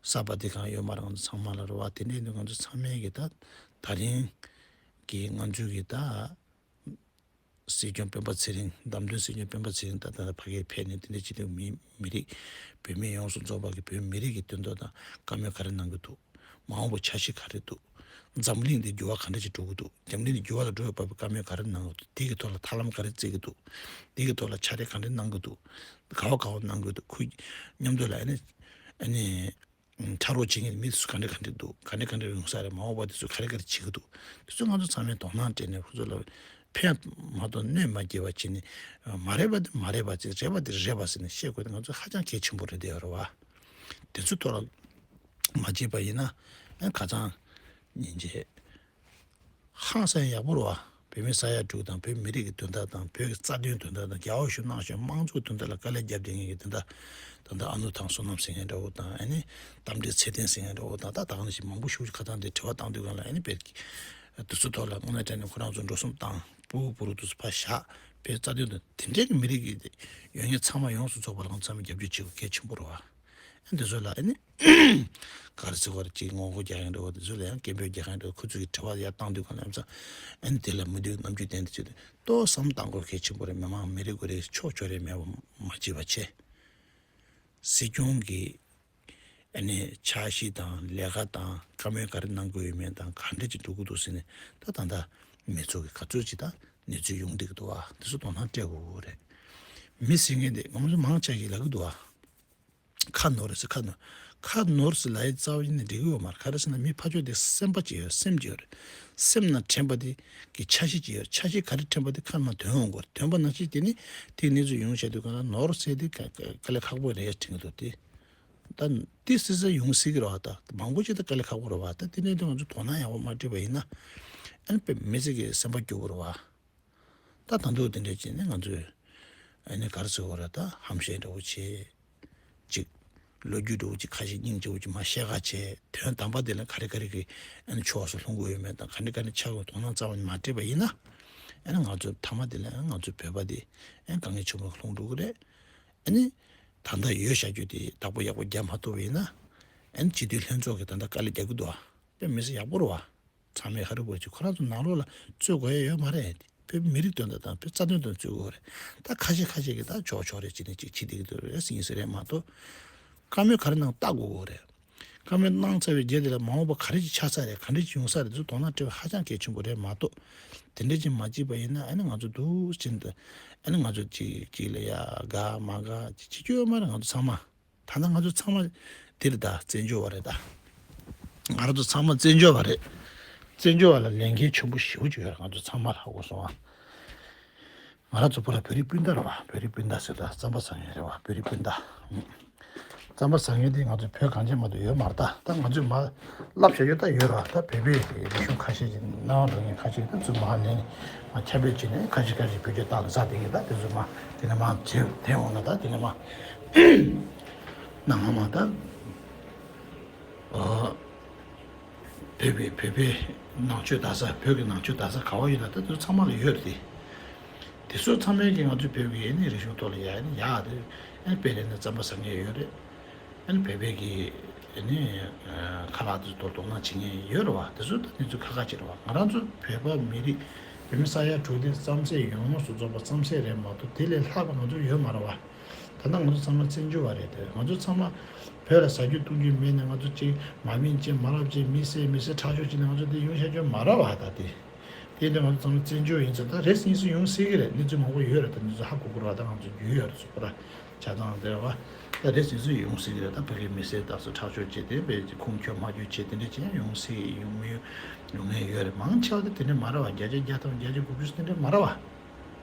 གསར་པ་དེ་གང་ཡོད་མ་རེད། ང་ཚོ་ཚང་མ་ལ་རེད་བ། དེ་འདྲ་ཡིན་དུས་ང་ཚོ་ཚང་མས་གི་ད་ད་རིང་གི་ང་ཚོའི་གི་ད་སྲིད་སྐྱོང་སྤེན་པ་ཚེ་རིང་། བདམས་ཐོན་སྲིད་སྐྱོང་སྤེན་པ་ཚེ་རིང་ད་ད་ཕ་གིར་ཕེབས་ནས་དེ་འདྲ་བྱེད་དུས་མི་མི་རིགས་བོད་མི་ཡོངས་སུ་རྫོགས་པ་གི་བོད་མི་རིགས་ཀྱི་དོན་དག་དང་བཀའ་མོལ་ག་རེ་གནང་གི་འདུག་མ་འོངས་པའི་འཆར་གཞི་ག་རེ་འདུག་འཛམ་གླིང་འདི་འགྱུར་བ་ག་འདྲ་ཞིག་འགྲོ་གི་འདུག་འཛམ་གླིང་འདི་འགྱུར་བ་ལ་འགྲོ་བའི་བར་དུ་བཀའ་མོལ་ག་རེ་གནང་གི་འདུག་དེ་གི་ཐོག་ལ་ཐབས་ལམ་ག་རེ་བརྩི་གི་འདུག་དེ་གི་ཐོག་ལ་ཕྱག་ལས་ག་འདྲ་གནང་གི་འདུག་ག་བ་ག་བ་གནང་གི་འདུག་ཁོ་མཉམ་དུ་ལ་ཨ་ནི་ཨ་ནི་ཕྱག་རོགས་བྱེད་མཁན་མི་ཚོ་ག་འདྲ་ག་འདྲ་འདུག་ག་འདྲ་ག་འདྲ་ཡོང་ས་རེད། མ་འོངས་པ་དེ་ཚོ་ག་རེ་ག་རེ་བྱེད་ཀྱི་འདུག་དེ་ཚོ་ང་ཚོ་ཚང་མས་དོ་སྣང་སྤྲད་ནས་ཁོ་ཚོ་ལ་ཕན་མ་གཏོགས་གནོད་མ་སྐྱེལ་བ་བྱས་ནས། མ་རེད་པ་དེ་མ་རེད་པ་བྱས། རེད་པ་དེ་རེད་པ་ཟེར་ནས་བཤད་དགོས་དེ་ང་ཚོ་ཧ་ཅང་གལ་ཆེན་པོ་རེད་བསྡད་ཡོད་རེད་བ། དེ་ཚོའི་ཐོག་ལ་མ་བྱས་པ་ཡིན་ན་ཨ་ཁ་སང་ཉིན་བྱེད། ཧང་སང་ཡག་པོ་རེད་བ། བོད་མི་ས་ཡ་དྲུག་དང་བོད་མི་རིགས་ཀྱི་དོན་དག་དང་བོད་ཀྱི་རྩ་དོན་དོན་དག་དང་རྒྱལ་བ་ཡིད་བཞིན་ནོར་བུ་དམངས་གཙོའི་དོན་དག་ལ་དཀའ་ལས་རྒྱབ་བསྡད་མཁན་གྱི་དོན་དག་ད་ལྟ་ཨ་ནུ་ཐང་བསོད་ནམས་ཟེར་མཁན་འདྲ་བོ་དང་། ཨ་ནི་རྟ་མགྲིན་ཚེ་བརྟན་ཟེར་མཁན་འདྲ་བོ་དང་། ད་ད་ག་ནང་བཞིན་མང་པོ་ཞིག་ཁ་སང་དེ་དྲི་བ་བཏང་དུས་སྒང་ལ་ཨ་ནི་བོད་ཀྱི་དེ་ཚོའི་ཐོག་ལ་དངོས་གནས་དྲང་གནས་ཁོ་རང་ཚོ་འགྲོ་སོང་བཏང་། སྤུ་གུ་སྤུ་རུ་དེ་ཚོ་ཕར་བཞག་བོད་རྩ་དོན་དང་དེ་འདྲའི་གི་མི་རིགས་ཀྱི་ཡོད་མཁན་ཚང་མ་ཡོངས་སུ་རྫོགས་པ་ལ་ང་ཚང་མས་རྒྱབ་སྐྱོར་བྱེད་དགོས་གལ་ཆེན་པོ་རེད་བ། ཨ་འདི་ཚོ་ལ་ཨ་ནི་ག་རེ་ཟེར་བ་རེད། ཅིག་ངོ་རྒོལ་རྒྱག་མཁན་འདྲ་བོ་དེ་ཚོ་ལ་ཡང་སྐད་འབོད་རྒྱག་མཁན་འདྲ་བོ་ཁོ་ཚོ་གི་དྲི་བ་ཡར་བཏང་དུས་སྒང་ལ་ཡང་ཨ་ནི་དེ་ལ་མི་འདོད་རྣམ་འགྱུར་བསྟན་ཏེ་བྱེད་དུས་ཏོག་བསམ་བཏང་དགོས་གལ་ཆེན་པོ་རེད། མི་མང་མི་རེ་ངོ་རེ་ཕྱོགས་ཕྱོགས་རེ་མེད་པ་མ་བྱེད་པ་བྱས། སྲིད་སྐྱོང་གི་ཨ་ནི་འཆར་གཞི་དང་ལས་ཀ་དང་བཀའ་མོལ་ག་རེ་གནང་དགོས་ཡོད་མེད་དང་ག་འདྲ་ཅིག་འགྲོ་གི་འདུག་ཟེར་ནས་ད་ད་ལྟ་མི་ཚོ་གི་ག་ཚོད་ཅིག་ད་གནས་ཚུལ་ཡོང་བསྡད་ཀྱི་འདུག་བ། དེ་ཚོ་དོ་སྣང་སྤྲད་དགོས་རེད། མི་ཟེར་མཁན་དེ་ང་ཚོ་མང་ཆེ་གིས་ལབ་ཀྱི་འདུག་བ། ཁ་ནོར་ཟེར། ཁ་ནོར། ཁ་ནོར་ཟེར་ལབ་ཡ་རྩ་བ་ཉིད་ནས་འགྲིག་གི་ཡོད་མ་རེད། ག་རེ་ཟེར་ན་མི་ཕར་ཕྱོགས་དེ་སེམས་པ་ཅིག་ཡོད། སེམས་ཅིག་ཡོད་རེད། སེམས་ནང་དྲན་པ་དེ་གི་འཆར་གཞི་ཅིག་ཡོད། འཆར་གཞི་ག་རེ་དྲན་པ་དེ་ཁ་ནང་དོན་ཡོང་དགོས་རེད། དོན་པ་ནང་བཞིན་དེ་ནི་དེ་གནས་ཚུལ་ཡོང་བྱས་དུས་ག་ལ་ནོར་ཟེར་དེ་དཀའ་དཀའ་ལས་ཁག་པོ་རེད་དྲན་གྱི་འདུག་དེ་ད་དེ་སྲིད་ས་ཡོང་སྲིད་ཀྱི་རེད་བ། ད་མང་པོ་ཅིག་ད་དཀའ་ལས་ཁག་པོ་རེད་བ། ད་དེ་ནས་དེ་ང་ཚོ་དོ་སྣང་ཡག་པོ་མ་སྤྲད་པ་ཡིན་ན་ཨ་ནི་དཔེ་མི་སྲིད་ཀྱི་སེམས་པ་སྐྱོ་པོ་རེད་བ། ད་ད་དུང་དེ་འདྲ་བྱས་ནས་ང་ཚོས་ཨ་ནི་ག་རེ་ཟེར་དགོས་རེད། ད་ཧམ་བཤད་འདྲ་བོ་བྱས། ཅིག་ལོ་རྒྱུས་འདྲ་བོ་ཅིག་ཁ་ཤས་སྙིང་རྗེ་བོ་ཅིག་མར་བཤད་ཁ་བྱས། དོན་དམ་པ་དེ་ལ་ག་རེ་ག་རེ་གི་ཨ་ནི་ཕྱོགས་སུ་ལྷུང་གི་ཡོད་མེད་དང་ག་འདྲ་ག་འདྲ་ཆགས་ཡོད་དོ་སྣང་རྩ་བ་ནས་མ་སྤྲད་པ་ཡིན་ན། ཨ་ནི་ང་ཚོ་མཐའ་མ་དེ་ལ་ཨ་ནི་ང་ཚོ་བོད་པ་དེ་ཨ་ནི་དཀའ་ངལ་ཆེན་པོ་ལྷུང་འགྲོ་གི་རེད། ཨ་ནི་ད་ལྟ་ཡོད་བྱ་རྒྱུ་དེ་བདག་པོ་ཡག་པོ་རྒྱག་མ་ཐུབ་པ་ཡིན་ན། ཨ་ནི་སྤྱི་འཐུས་ལྷན་ཚོགས་ཀྱིས་ད་ལྟ་དཀའ་ལས་རྒྱག་གི་འདུག་ཨ། དཔེ་མི་སྲིད་ཡག་པོ་རེད་བ། ཚང་མས་ཧ་རི་བོ་ཅིག་ཁོ་རང་ཚོ་ནང་ལོགས་ལ་རྩོད་དགོས་ཡ་ཡོད་མ་རེད། བོད་མི་རིགས་དོན་དག་དང་བོད་རྩ་དོན་དོན་རྩོད་དགོས་རེད། ད་ཁ་ཤས་ཁ་ཤས་ཀྱིས་ད་ཆོག་ཆོག་རེད་ཅེས་ནས་ཅིག་བྱེད་བསྡད་ཀྱི་འདུག་རེད་ཟེར་ཡིན་ས་རེད་མ་གཏོགས། བཀའ་མོལ་ག་རེ་གནང་ལྟ་དགོས་དགོས་རེད། བཀའ་མོལ་གནང་ཚར་བའི་རྗེས་དེ་ལ་མ་འོངས་པ་ག་རེ་ཅིག་ཆགས་ས་རེད། ག་འདྲ་ཅིག་ཡོང་ས་རེད། དེ་ཚོ་དོ་སྣང་སྤྲད་པ་ཧ་ཅང་གལ་ཆེན་པོ་རེད་མ་གཏོགས། དེ་འདྲ་ཅིག་མ་བྱས་པ་ཡིན་ན་ཨ་ནི་ང་ཚོ་འདུག་ཅིག་འདི་ཨ་ནི་ང་ཚོ་ཅིག་ཅིག་ལ་ཡ་དགའ་མ་དགའ་ཅིག་བྱེད་རྒྱུ་ཡོད་མ་རེད་ང་ཚོ་ཚང་མ། ད་ལྟ་ང་ཚོ་ཚང་མ་འདིར་ད་བཙན་བྱོལ་བ་རེད་ད། ང་རང་ཚོ་ཚང་མ་བཙན་བྱོལ་བ་རེད། བཙན་བྱོལ་བ་ལ་ལས་འགན་ཆེན་པོ་ཞེ་པོ་ཅིག་ཡོད་རེད། ང་ཚོ་ཚང་མ་ལ་ཧ་གོ་སོང་ཨ། ང་རང་ཚོ་བོད་ལ་བོད་རིགས་སྤུན་ཟླ་རེད་བ། བོད་རིགས་སྤུན་ཟླ་ཟེར་ད་རྩམ་པ་ཟ་མཁན་རེད་བ། བོད་རིགས་སྤུན་ཟླ། རྩམ་པ་ཟ་མཁན་དེ་ང་ཚོ་བོད་གངས་ཅན་མ་གཏོགས་ཡོད་མ་རེད་ད། ད་ང་ཚོས་མ་བསླབ་བྱ་ཡོད་ད་ཡོད་རེད་བ། ད་བོད་པའི་རིག་གཞུང་ཁ་ཤས་ཀྱི་སྣང་བ་འགྲོ་མཁན་ཁ་ཤས་ད་ཚུར་མ་ལེན་ནས་མ་ཁྱབ་སྤེལ་བྱས་ནས་ཁ་ཤས་ཁ་ཤས་བོད་སྐད་བཏང་ནས་ཟ་བསྡད་མཁན་ད་དེ་ཚོ་མ་དེ་ནས་མ་བྱེད་དེ་འོང་ན་ད་དེ་ནས་མ། ནང་མ་མ་ད། ཨ། བོད་པའི་བོད་པའི་ནང་ཆོས་དར་ས། བོད་ཀྱི་ནང་ཆོས་དར་ས་ག་བ་ཡིན་ན་ད་དེ་ཚང་མ་ལ་ཡོད་རེད་དེ། དེ་ཚོ་ཚང་མས་ཀྱི་ང་ཚོའི་བོད་ཀྱི་ཨ་ནི་རིག་གཞུང་ཐོག་ལ་ཡ་ཨ་ནི་ཡག་རེད། ཨ་ནི་དཔེ་ལེན་ན་རྩམ་པ་ཟ་མཁན་ཡོད་རེད། ཨ་ནི་བོད་པའི་གི་ཨ་ནི་ཁ་ལག་དེ་ཚོ་ཐོག་དོ་སྣང་བྱེད་མཁན་ཡོད་རེད་བ། དེ་ཚོ་ད་གནས་ཚུལ་ཁག་ཁག་ཅིག་རེད་བ། ང་རང་ཚོ་བོད་པ་མི་རིགས་བོད་མི་ས་ཡ་དྲུག་དེ་རྩམ་ཟན་ཡོངས་སུ་རྫོགས་པ་རྩམ་ཟན་རེད་མ་གཏོགས་དེ་ལས་ལྷག་པ་ང་ཚོ་ཡོད་མ་རེད་བ། ད་ལྟ་ང་ཚོ་ཚང་མ་བཙན་བྱོལ་བ་རེད་དེ། ང་ཚོ་ཚང་མ་བོད་ལ་ཟ་རྒྱུ་བཏུང་རྒྱུ་མེད་ནས་ང་ཚོ་གཅིག་མ་སྨིན་གཅིག་མ་རབས་གཅིག་མི་བསད་མི་བསད་ཁྲག་སྦྱོར་གཅིག་ནས་ང་ཚོ་འདི་ཡོང་བཞག་རྒྱུ་མ་རེད་བ། ད་དེ་དེ་འདྲ་ང་ཚོ་ཚང་མ་བཙན་བྱོལ་ཡིན་ཚེ་ད་རེས་ཡིན་སུ་ཡོང་སྲིད་ཀྱི་རེད། གནས་ཚུལ་མང་པོ་ཡོད་རེད། ད་གནས་ཚུལ་ཧ་གོ་གི་རེད་བ། ད་ང་ཚོ་རྒྱུས་ཡོད་རེད་ཚོ་ཁོ་ར་ཆ་ཚང་དེ་རེད་བ། ད་རེས་ཡིན་སུ་ཡོང་སྲིད་ཀྱི་རེད། ད་ཕ་གི་མི་བསད་ད་སུ་ཁྲག་སྦྱོར་བྱས་ཏེ་བས་ཁུངས་འཁྱོལ་མ་འཁྱོལ་བྱས་དེ་འདྲ་བྱས་ཡོང་སྲིད་ཡོང་མི་ཡོང་ངེས་ཡོད་རེད། མང་ཆེ་བ་དེ་དེ་འདྲ་མ་རེད་བ། བརྒྱ་ཆ་བརྒྱ་དང་བརྒྱ་ཆ་དགུ་བཅུ་དེ་འདྲ་མ་རེད་བ།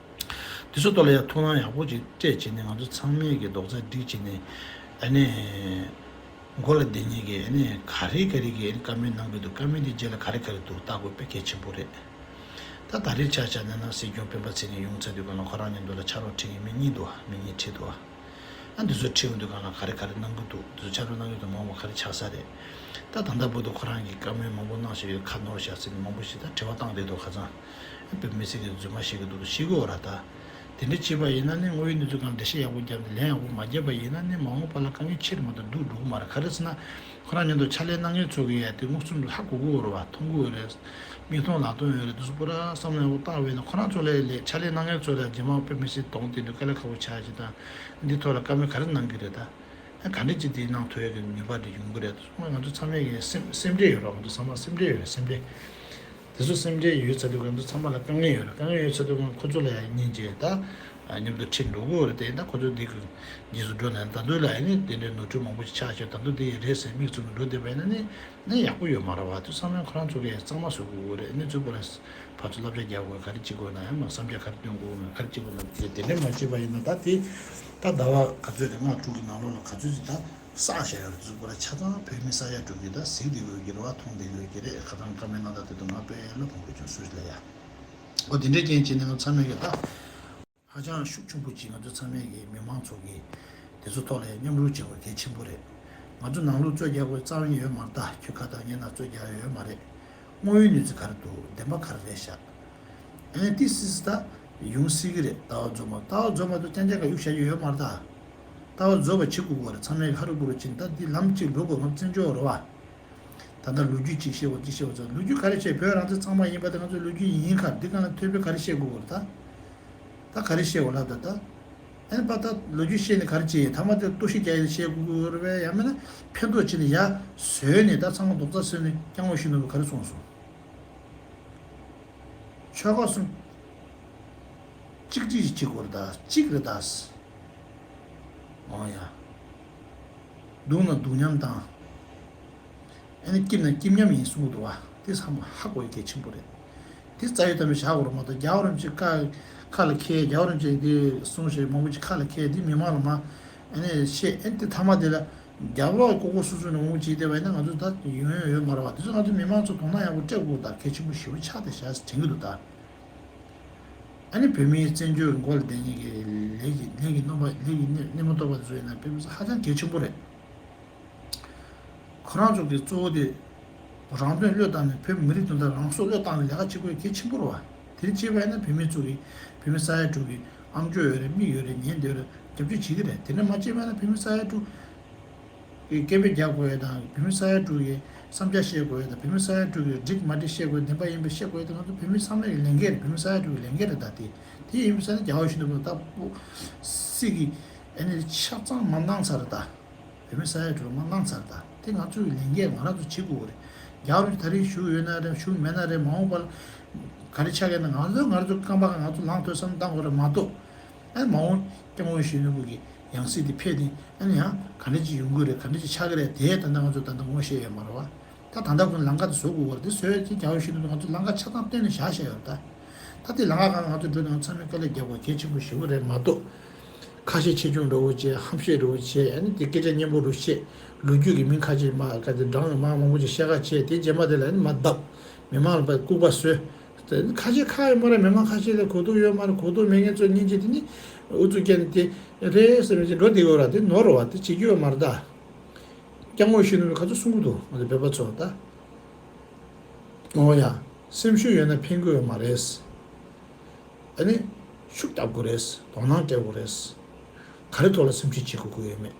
དེ་ཚོ་ཐོག་ལ་ཡང་ཐུགས་སྣང་ཡག་པོ་ཅིག་སྤྲད་བྱས་ནས་ང་ཚོ་ཚང་མས་ཀྱི་རྡོག་རྩ་སྒྲིལ་བྱས་ནས་ཨ་ནི་མགོ་ལ་བསྡད་མཁན་གྱི་ཨ་ནི་ག་རེ་ག་རེ་གི་ཨ་ནི་བཀའ་མོལ་གནང་གི་འདུག་བཀའ་མོལ་དེ་རྗེས་ལ་ག་རེ་ག་རེ་འདུག་ལྟ་དགོས་དཔེ་གལ་ཆེན་པོ་རེད། ད་ད་རེས་ཆ་བཞག་ན་ན་སྲིད་སྐྱོང་སྤེན་པ་ཚེ་རིང་ཡོང་ཚར་དུས་གང་ལ་ཁོ་རང་མཉམ་དུ་ལ་ཕྱག་རོགས་ཁྲིད་མཁན་མི་གཉིས་འདུག་མི་གཉིས་ཁྲིད་འདུག་ཨ་འདི་ཚོ་ཁྲིད་ཡོང་དུས་གང་ལ་ག་རེ་ག་རེ་གནང་གི་འདུག་འདི་ཚོ་ཕྱག་རོགས་གནང་གི་འདུག་མ་འོངས་པ་ག་རེ་ཆགས་ས་རེད། ད་ད་ལྟ་བར་དུ་ཁོ་རང་གིས་བཀའ་མོལ་མང་པོ་གནང་བཞག་ཡོད། ཁ་ནོར་བཞག་ཟེར་ནས་མང་པོ་ཞིག་ད་དྲི་བ་བཏང་བསྡད་འདུག་ཁ་སང་། བོད་མི་སེར་གྱི་རྫུན་མ་བཤད་ཀྱི་འདུག་ཤི་གི་འོ་ར་ད། དེ་འདྲ་བྱས་པ་ཡིན་ན་ནི་དངོས་ཡོད་གནས་ཚུལ་སྒང་འགྲེལ་བཤད་ཡག་པོ་བརྒྱབ་ནས་ལན་ཡག་པོ་མ་བརྒྱབ་པ་ཡིན་ན་ནི་མ་འོངས་པ་ལ་དཀའ་ངལ་ཆེ་རུ་མ་གཏོགས་སྡུག་འགྲོ་གི་མ་རེད། ག་རེ་ཟེར་ན་ཁོ་རང་མཉམ་དུ་ཕྱག་ལས་གནང་མཁན་ཚོ་གིས་ཡ་དེ་མངོན་སུམ་དུ་ཧ་གོ་གི་ཡོད་རེད་བ། མཐོང་གི་ཡོད་རེད། མིག་མཐོང་ལག་མཐོང་ཡོད་རེད། དེ་ཚོ་པུ་ར་བསམ་བློ་ཡག་པོ་བཏང་བས་ན་ཁོ་རང་ཚོ་ལས་ལས་ཕྱག་ལས་གནང་མཁན་ཚོ་ལ་རྗེས་མ་དཔེ་མི་སྲིད་གདོང་དེ་འདྲ་དཀའ་ལས་ཁག་པོ་ཆགས་ཤིག་དང་འདི་ཐོག་ལ་བཀའ་མོལ་ག་རེ་གནང་གི་རེད་ད། ཨ་ག་འདྲ་ཅིག་དེ་གནང་ཐུབ་ཡག་གི་ནུས་པ་དེ་ཡོང་གི་རེད། ང་ཚོ་ཚང་མས་ཀྱི་སེམས་སེམས་ཁྲལ་ཡོད་རེད། ང་ཚོ་ཚང་མ་སེམས་ཁྲལ་ཡོད་རེད། སེམས་ཁྲལ། དེ་ཚོ་སེམས་ཁྲལ་ཡོད་ཚར་དུས་ང་ཚོ་ཚང་མ་ལ་དཀའ་ངལ་ཡོད་རེད། དཀའ་ངལ་ཡོད་ཚར་དུས་ཁོ་ཚོ་ལ་ཡང་སྙིང་རྗེ་ད་མཉམ་དུ་ཁྲིད་འགྲོ་དགོས་རེད། དེ་ཡིན་ད་ཁོ་ཚོ་འདི་གི་རྗེས་སུ་འགྲོ་ནས་ད་དུང་ལ་ཡང་ནི་དེ་འདྲའི་ནོར་འཁྲུལ་མང་པོ་ཞིག་ཆགས་ཤག་ད་དུང་དེ་ཡི་རེད་ཟེར་མིག་བཙུམ་ནས་འགྲོ་བསྡད་པ་ཡིན་ན་ནི་ནི་ཡག་པོ་ཡོད་མ་རེད་བ། དེ་ཚང་མས་ཁོ་རང་ཚོ་གིས་གཙང་མ་བཟོ་དགོས་ཀྱི་རེད། ནི་ཚུར་ཁོ་རང་ཕར་ཚུར་བསླབ་བྱ་རྒྱག་དགོས། ག་རེ་བྱེད་དགོས་ན་ཡང་མ་བསམ་འཆར་ག་རེ་བཏོན་དགོས་ན་ག་རེ་བྱེད་དགོས་ན་དེ་དེ་འདྲ་མ་བྱས་པ་ཡིན་ན་ད་དེ་ད་ཟླ་བ་ག་ཚོད་རེད། ལྔ་དྲུག་གི་ནང་ལོགས་ལ་ག་ཚོད་ཅིག་ད་བསགས་བཞག་ཡོད་རེད། ཚུར་ཁོ་རང་ཆ་ཚང་བོད་མི་ས་ཡ་དྲུག་གིས་ད་གཟིགས་བསྡད་དགོས་ཀྱི་རེད་བ། མཐོང་བསྡད་དགོས་ཀྱི་རེད། ཁ་སང་བཀའ་མོལ་གནང་སྟངས་དེ་ཚོ་ང་དཔེ་བློ་ཕམ་གི་བྱུང་སོང་ལ་ཡ། ཨོ་དེ་འདྲའི་རྐྱེན་བྱས་ནས་ང་ཚང་མས་ཀྱི་ད་ཧ་ཅང་ཤུགས་ཆེན་པོ་ཅིག་ང་ཚོ་ཚང་མས་ཀྱི་མི་མང་ཚོ་གིས་དེ་ཚོ་ཐོག་ལ་མཉམ་རུབ་བྱེད་དགོས་གལ་ཆེན་པོ་རེད། ང་ཚོ་ནང་ལུགས་རྩོད་རྒྱག་དགོས་རྩ་བ་ཉིད་ཡོད་མ་རེད། ད་ཁྱོད་ཁ་བཏང་ངས་ན་རྩོད་རྒྱག་ཡོད་མ་རེད། དངོས་ཡོད་གནས་ཚུལ་ག་རེ་འདུག་བདེན་པ་ག་རེ་རེད་ཤག་ཨ་ནི་ཏི་སི་སི་ད་ཡོང་སྲིད་ཀྱི་རེད། ལྟ་བ་རྫོགས་མ་ལྟ་བ་རྫོགས་མ་གཏོགས་རྐྱང་རྐྱང་ག་གཡུག་བཞག་རྒྱུ་ཡོད་མ་རེད་ད། ལྟ་བ་རྫོགས་པ་བྱེད་དགོས་ཀྱི་རེད། ཚང་མས་ཧ་རུ་བུ་རུ་ཕྱིན། ད་འདི་ལམ་གཅིག་འགྲོ་དགོས། ང་བཙན་བྱོལ་རེད་བ། ད་ལྟ་ལོ་རྒྱུས་གཅིག་བཤད་དགོས་གཅིག་བཤད་དགོས་ཚོ་ལོ་རྒྱུས་ག་རེ་བཤད། བོད་རང་བཙན་གཙང་མ་ཡིན་པ་དེ་ང་ཚོའི་ལོ་རྒྱུས་ཡིན་ག་འདི་གང་ལ་ཐོས་པས་ག་རེ་བཤད་དགོས་ཀྱི་རེད་ད། ད་ག་རེ་བཤད་དགོས་ལབ་ད་ད། ཨ་ནི་པ་ད་ལོ་རྒྱུས་བཤད་ནས་ག་རེ་བྱེད། ཐ་མ་དེ་གཏོར་བཤིག་རྒྱག་ཡས་བཤད་དགོས་ཀྱི་རེད་པས། ཡང་མིན་ན་ཕན་ཐོགས་བྱས་ནས་ཡར་བཟོས་ནས་ད་ཚང་མ་རྡོག་རྩ་བཟོས་ནས་སྐྱབས་མགོན་ཆེན་པོས་ག་རེ་གསུངས་སོང་། ཆོལ་ཁ་གསུམ་གཅིག་སྒྲིལ་ཞིག་བྱེད་དགོས་རེད་ད། གཅིག་རེད་ད། འོ་ཡ། སྡུག་ན་སྡུག་མཉམ་དང་། ཨ་ནི་སྐྱིད་ན་སྐྱིད་མཉམ་ཡིན་གསུང་གི་འདུག་བ། དེ་ཚང་མ་ཧ་གོ་ཡ་གལ་ཆེན་པོ་རེད། དེ་རྩ་བའི་གཏམ་བཤད་བྱ་དགོས་རེད་མ་གཏོགས། རྒྱལ་བ་རིན་པོ་ཆེ་ཁ་ཁ་ལ་འཁྱེར། རྒྱལ་བ་རིན་པོ་ཆེ་འདི་གསུང་ཞེས་མང་པོ་ཅིག་ཁ་ལ་འཁྱེར། འདི་མི་མང་ལ་མ་ཨ་ནི་བཤད། ཨ་ནི་དེ་མཐའ་མ་དེ་ལ་རྒྱལ་བ་ལྐོག་ལྐོག་སུད་སུད་ནས་འོང་བྱས་བསྡད་པ་ཡིན་ན་ང་ཚོ་ད་ཡོང་ཡ་ཡོད་མ་རེད་བ། དེ་ཚོ་ང་ཚོ་མི་མང་ཚོ་དོ་སྣང་ཡག་པོ་སྤྲད་དགོས། ད་གལ་ཆེན་པོ་ཞེ་པོ་ཆགས་བསྡད་ཤག་དྲན་གྱི་འདུག་ད། ཨ་ནི་བོད་མིའི་བཙན་བྱོལ་མགོ་ལ་བསྡད་མཁན་གྱི་ལས་ཀྱི་ལས་ཀྱི་རྣམ་པ་ལས་ཀྱི་གནས་མ་ཐོབ་པ་དེ་ཚོ་ཡིན་ན་དཔེ་མི་སྲིད་ཧ་ཅང་གལ་ཆེན་པོ་རེད། ཁོ་རང་ཚོ་གི་གཙོ་བོ་དེ་རང་དོན་བློས་བཏང་ནས་བོད་མི་རིགས་དོན་དག་རང་སྲོག་བློས་བཏང་ནས་ལས་ཀ་བྱེད་དགོས་གལ་ཆེན་པོ་རེད་བ། དེ་བྱས་པ་ཡིན་ན་བོད་མི་ཚོ་གི་བོད་མི་ས་ཡ་དྲུག་གི་ཨམ་ཅོག་ཡོད་རེད། མིག་ཡོད་རེད། ཉན་བསྡད་ཡོད་རེད། རྒྱབ་སྐྱོར་བྱེད་ཀྱི་རེད། དེ་འདྲ་མ་བྱས་པ་ཡིན་ན་བོད་མི་ས་ཡ་དྲུག་གི་སྐད་འབོད་རྒྱག་དགོས་ཡ་དང་། བོད་མི་ས་ཡ་དྲུག་གི་བསམ་འཆར་བཤད་དགོས་ཡ་དང་། བོད་མི་ས་ཡ་དྲུག་གི་འགྲིག་མ་འགྲིག་བཤད་དགོས་ཡ། བདེན་པ་ཡིན་པ་བཤད་དགོས་ཡ་དེ་ང་ཚོ་བོད་མི་ཚང་མའི་ལས་འགན་རེད། བོད་མི་ས་ཡ་དྲུག་གི་ལས་འགན་རེད་ད། དེ་དེ་ཡིན་པ་ས་ནི་རྒྱལ་བ་ཡིད་བཞིན་ནོར་བུ་ད་སྤུ་སྲིད་ཀྱི་ཨ་ནི་ཆ་ཚང་མ་གནང་ཚར་རེད་ད། བོད་མི་ས་ཡ་དྲུག་མ་གནང་ཚར་ད། དེ་ང་ཚོའི་ལས་འགན་ང་རང་ཚོ་བྱེད་དགོས་རེད། རྒྱལ་བ་རིན་པོ་ཆེ་ད་རེས་བཞུགས་ཡོད་ན་རེད། བཞུགས་མེད་ན་རེད། མ་འོངས་པ་ལ་ག་རེ་ཆགས་ཀྱི་ན་ང་ཚོ་ང་ཚོ་རྐང་པ་ང་ཚོ་ལངས་ཐུབ་བསམ་བཏང་དགོས་རེད་མ་གཏོགས། ཨ་མ་འོངས་སྐྱབས་མགོན་ཡིད་བཞིན་ནོར་བུ་གི་ཡང་སྲིད་དེ་ཕེབས་ཏེ་ཨ་ནི་ཡང་ག་འདྲ་ཅིག་ཡོང་གི་རེད། ག་འདྲ་ཅིག་ཆགས་ཀྱི་རེད། དེ་ད་ལྟ་ང་ཚོ་ད་ལྟ་ངོ་ཤེས་ཡོད་མ་རེད་བ། ད་ད་ལྟ་ཁོང་ལམ་ཁ་དེ་བཟོ་དགོས་པ་རེད། དེ་བཟོས་ཏེ་རྒྱལ་བ་ཡིད་བཞིན་ནོར་བུ་ང་ཚོ་ལམ་ཁ་ཆ་ཚང་སྟོན་ནས་བཞག་བཞག་ཡོད་རེད་ད། ད་དེ་ལམ་ཁ་སྒང་ང་ཚོ་འགྲོ་དུས་ང་ཚང་མས་དཀའ་ལས་རྒྱག་དགོས་གལ་ཆེན་པོ་ཞེ་པོ་རེད་མ་གཏོགས། ཁ་ཤས་ཆེ་ཆུང་འདྲ་བོ་བྱས། ཧམ་བཤད་འདྲ་བོ་བྱས། ཨ་ནི་དེ་སྐད་ཆ་སྙན་པོ་རུ་བཤད། ལོ་རྒྱུས་ཀྱི་མིང་ཁ་ཤས་མ་ག་དེ་བགྲངས་མ་མང་པོ་ཅིག་བཤད་ཁ་བྱས། དེ་རྗེས་མ་དེ་ལ་ཨ་ནི་མ་བརྡབ། མི་མང་ལ་ལྐུགས་པ་བཟོས། དེ་ཁ་ཤས་ཁག་ཡོད་མ་རེད། མི་མང་ཁ་ཤས་ལ་གོ་རྟོགས་ཡོད་མ་རེད། གོ་རྟོགས་མེད་མཁན་ཚོ་སྙིང་རྗེ་དེ་ནི་ཨུ་ཚུགས་བསྐྱལ་ནས་དེ་རེད་ཟེར་མི་ཅིག་འགྲོ་བསྡད་ཡོད་ར། དེ་ནོར་རེད་བ། དེ་བྱེད་རྒྱུ་ཡོད་མ་རེད་ད། སྐྱབས་མགོན་ཡིད་བཞིན་ནོར་བུས་ག་ཚོད་གསུང་གི་འདུག་ང་ཚོ་བོད་པ་ཚོ་ད། ཨོ་ཡ། སེམས་ཤུགས་ཡོད་ན་ཕན་གྱི་ཡོད་མ་རེད། ཨ་ནི། ཤུགས་རྒྱབ་དགོས་རེད། དོ་སྣང་སྤྲད་དགོས་རེད། ག་རེ་ཐོག་ལ་སེམས་ཁྲལ་བྱེད་དགོས་ཀྱི་ཡོད་མེད།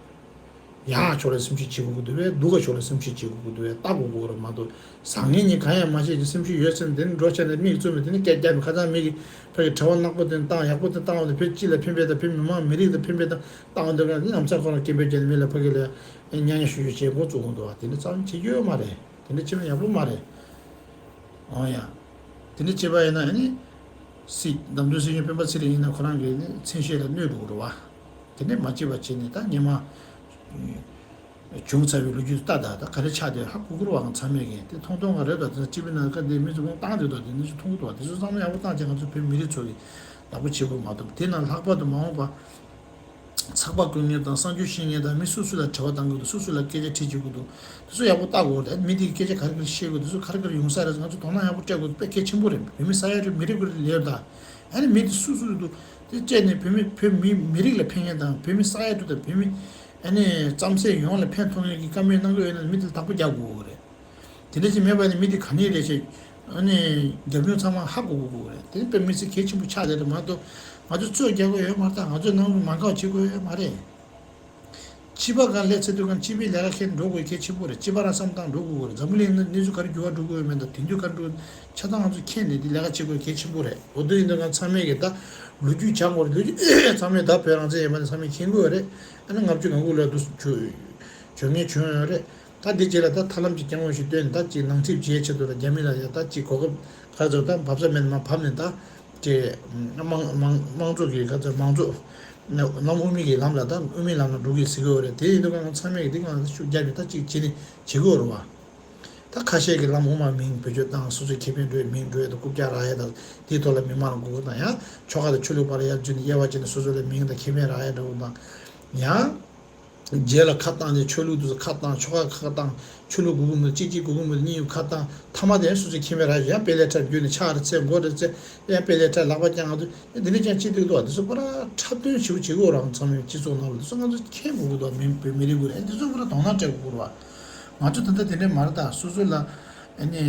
ཡག་ཕྱོགས་ལ་སེམས་ཁྲལ་བྱེད་དགོས་ཀྱི་འདུག་པས། སྡུག་ག་ཕྱོགས་ལ་སེམས་ཁྲལ་བྱེད་དགོས་ཀྱི་འདུག་པས། ལྟ་དགོས་ཀྱི་རེད་མ་གཏོགས། བཟང་ངན་གཉིས་གང་ཡང་མ་ཤེས་ཀྱི་སེམས་ཤུགས་ཡོད་ཚད་དེ་ནི་འགྲོ་བྱས་ནས་མིག་བཙུམ་ནས་དེ་ནི་སྐད་རྒྱབ་ནས་ཁ་སང་མི་གིས་ཕ་གི་དྲི་བ་ནག་པོ་དེ་བཏང་། ཡག་པོ་དེ་བཏང་བ་དེ་བོད་སྤྱི་ལ་ཕན་པའི་དང་། བོད་མི་མང་མི་རིགས་ལ་ཕན་པའི་དང་བཏང་བ་འདི་ག་ནི་ལམ་སང་ཁོ་རང་སྐད་འབོད་བྱས་ནས་མི་ལ་ཕ་གི་ལ་ཡ་ཉག་ཉག་ཤུ་ཤུ་བྱས་འགོ་བཙུགས་འོང་འདུག་པ། དེ་ནི་རྩ་བ་ནས་བྱེད་རྒྱུ་ཡོད་མ་རེད། དེ་འདྲ་བྱས་ན་ཡག་པོ་མ་རེད། འོ་ཡ། དེ་འདྲ་བྱས་པ་ཡིན་ན་ཨ་ནི། སྲིད་བདམས་ཐོན་སྲིད་སྐྱོང་སྤེན་པ་ཚེ་རིང་ཡིན་ན་ཁོ་རང་གི་ནི་མཚན་ཤས་ལ་གནོད་འགྲོ་གི་རེད་བ། དེ་འདྲ་མ་བྱེད་པ་བྱས་ནས་ད་སྔོན་མ། བྱུང་ཚར་བའི་ལོ་རྒྱུས་ལྟ་ད་ད་ག་རེ་ཆགས་བསྡད་ཧ་གོ་གི་རེད་བ། ང་ཚང་མས་ཀྱི་དེ་མཐོང་མཐོང་ག་རེད་ད། དེ་སྤྱི་པའི་ནང་ཁ་འདི་མི་ཚོ་དབང་བཏང་བསྡད་དོ། དེ་འདྲ་ཞིག་མཐོང་གི་འདུག་བ། དེ་ཚོ་ཚང་མ་ཡག་པོ་བཏང་བྱས་ང་ཚོ་བོད་མི་རིགས་ཚོ་གི་བདག་པོ་བྱེད་དགོས་མ་གཏོགས། དེ་ནང་ལྷག་པར་དུ་མ་འོངས་པ། ཚགས་པར་བཀོད་མཁན་དང་གསར་འགྱུར་ཤེས་མཁན་དང་མི་སུ་སུ་ལ་དྲི་བ་བཏང་གི་འདུག་སུ་སུ་ལ་སྐད་ཆ་དྲིས་བཅུག་གི་འདུག་དེ་ཚོ་ཡག་པོ་ལྟ་དགོས་རེད། མི་དེས་སྐད་ཆ་ག་རེ་ག་རེ་བཤད་གི་འདུག་དེ་ཚོ་ག་རེ་ག་རེ་ཡོང་ས་རེད། ང་ཚོ་དོ་སྣང་ཡག་པོ་སྤྲད་དགོས་དཔེ་གལ་ཆེན་པོ་རེད། བོད་མི་ས་ཡ་དྲུག་མི་རེ་ངོ་རེ་ལབ་ད། ཨ་ནི་མི་དེ་སུ་སུ་རེད་འདུག་དེ་བཅད་ནས་བོད་མི་བོད་མི་མི་རིགས་ལ་ཕན་མཁན་དང་བོད་མི་ས་ཡ་དྲུག་དང་བོད་མི་ཨ་ནི་རྩམ་ཟན་ཡོངས་ལ་ཕན་ཐོགས་མཁན་གྱི་བཀའ་མོལ་གནང་གི་ཡོད་ན་མི་དེ་ལ་བདག་པོ་རྒྱག་དགོས་རེད། དེ་འདྲ་ཞིག་མེད་པ་ནི་མི་དེ་ག་ནས་རེད་ཅེས་ཨ་ནི་རྒྱབ་ལྗོངས་ཚང་མ་ཧ་གོ་དགོས་ཀྱི་རེད། དེ་ནི་དཔེ་མི་སྲིད་གལ་ཆེན་པོ་ཆགས་བསྡད་རེད་མ་གཏོགས། ང་ཚོ་ཚོད་རྒྱག་དགོས་ཡོད་མ་རེད། ད་ང་ཚོ་ནང་མ་འགག་བྱེད་དགོས་ཡོད་མ་རེད། སྤྱི་པ་གང་ལས་ཚེ་དུས་གང་སྤྱི་པའི་ལས་ཀ་ཁྱེར་འགྲོ་དགོས་གལ་ཆེན་པོ་རེད། སྤྱི་པ་རང་བསམ་སྟངས་འགྲོ་དགོས་རེད། འཛམ་བུ་གླིང་ནང་གནས་ཚུལ་ག་རེ་འགྱུར་བ་འགྲོ་དགོས་ཡོད་མེད་དང་དེང་དུས་ག་འགྲོ་ཆ་ཚང་ང་ཚོ་མཁྱེན་ནས་འདི་ལས་ཀ་བྱེད་དགོས་གལ་ཆེན་པོ་རེད། འོ་དེ་ཡིན་དུས་གང་ཚང་མས་གི་ད་ལོ་རྒྱུས་སྦྱང་དགོས་རེད། ལོ་རྒྱུས་ཚང་མས་ད་བོད་རང་བཙན་ཡིན་པ་ནི་ཚང་མས་མཁྱེན་དགོས་རེད། ཨ་ནི་ལྔ་བཅུ་ང་དགུ་ལ་དུ་བྱུང་བྱུང་ངེས་བྱུང་ཡོད་རེད། ད་འདི་རྗེས་ལ་ད་ཐབས་ལམ་གྱི་སྐྱོང་བ་ཞིག་བཏོན་ནས་ད་ཅིག་ནང་ཁྲིད་བྱེད་ཆེད་དུ་ལ་རྒྱ་མི་ལ་ཡ་ད་ཅིག་གོ་སྐབས་ཁ་ཚོ་ད་བབས་ས་མེད་ན་མ་བབས་ནས་ད་ཅིག་དམངས་དམངས་དམངས་གཙོ་གི་ཁ་ཚོ་མང་གཙོ་ལམ་དབུ་མའི་གི་ལམ་ལ་ད་དབུ་མའི་ལམ་ལ་འགྲོ་གི་ཟེར་གི་ཡོད་རེད། དེ་ཡིན་དུས་གང་ཚང་མས་གི་འདི་གང་ཤུགས་རྒྱབ་ཀྱི་ད་ཅིག་བྱེད་ནས་བྱེད་གི་ཡོད་རེད་བ། ད་ཁ་ཤས་ཀྱི་ལམ་དབུ་མ་མིང་བེད་སྤྱོད་བཏང་། སོ་སོའི་ཁེ་ཕན་འགྲོ་ཡ་མིང་འགྲོ་ཡ་དང་རྐུབ་བཀྱག་རག་ཡ་དང་དེའི་ཐོག་ལ་མི་མང་ལ་མགོ་སྐོར་བཏང་། ཡང་ཆོལ་ཁ་དང་ཆོས་ལུགས་བར་ཡར་འཛུལ་ནས་དབྱེ་བ་བྱས་ནས་སོ་སོ་ལ་མིང་དང་ཁེ་ཕན་རག་ཡ་འདྲ་བོ་དང་། ཡང་རྗེས་ལ་ཁ་བཏང་ནས་ཆོས་ལུགས་དེ་ཚོ་ཁ་བཏང་། ཆོལ་ཁ་ཁ་བཏང་། ཆོས་ལུགས་དགོས་ཀྱི་མི་འདུག་གཅིག་གཅིག་དགོས་ཀྱི་མི་འདུག་གཉིས་ཁ་བཏང་། མཐའ་མ་དེ་ཡང་སོ་སོའི་ཁེ་ཕན་རག་ཡ། ཡང་དཔེ་ལས་འཕྲལ་རྒྱུ་ནས་ཕྱག་རེ་འཚལ། མགོ་རེ་འཚལ། ཡང་དཔེ་ལས་འཕྲལ་ལག་པ་བརྐྱངས། ང་ཚོ་འདི་འདྲ་ཀྱང་ཅི་འདུག་འདུག་བ། འདི་ཚོ་པུ་ར་འཁྲབ་སྟོན་ཞིག་བྱེད་དགོས་རང་ཚང་མའི་སྤྱི་ཚོགས་ནང་ལ་འདི་ཚོ་ང་ཚོ་མཁྱེན་དགོས་ཀྱི་འདུག་མི་བོད་མི་རིགས་ཀུན་ལ་འདི་ཚོ་པུ་ར་དོ་སྣང་སྤྲད་དགོས་ཀྱི་རེད་བ། ང་ཚོ་ད་ལྟ་དེ་འདྲས་མ་རེད། ད་སོ་སོ་ལ་ཨ་ནི་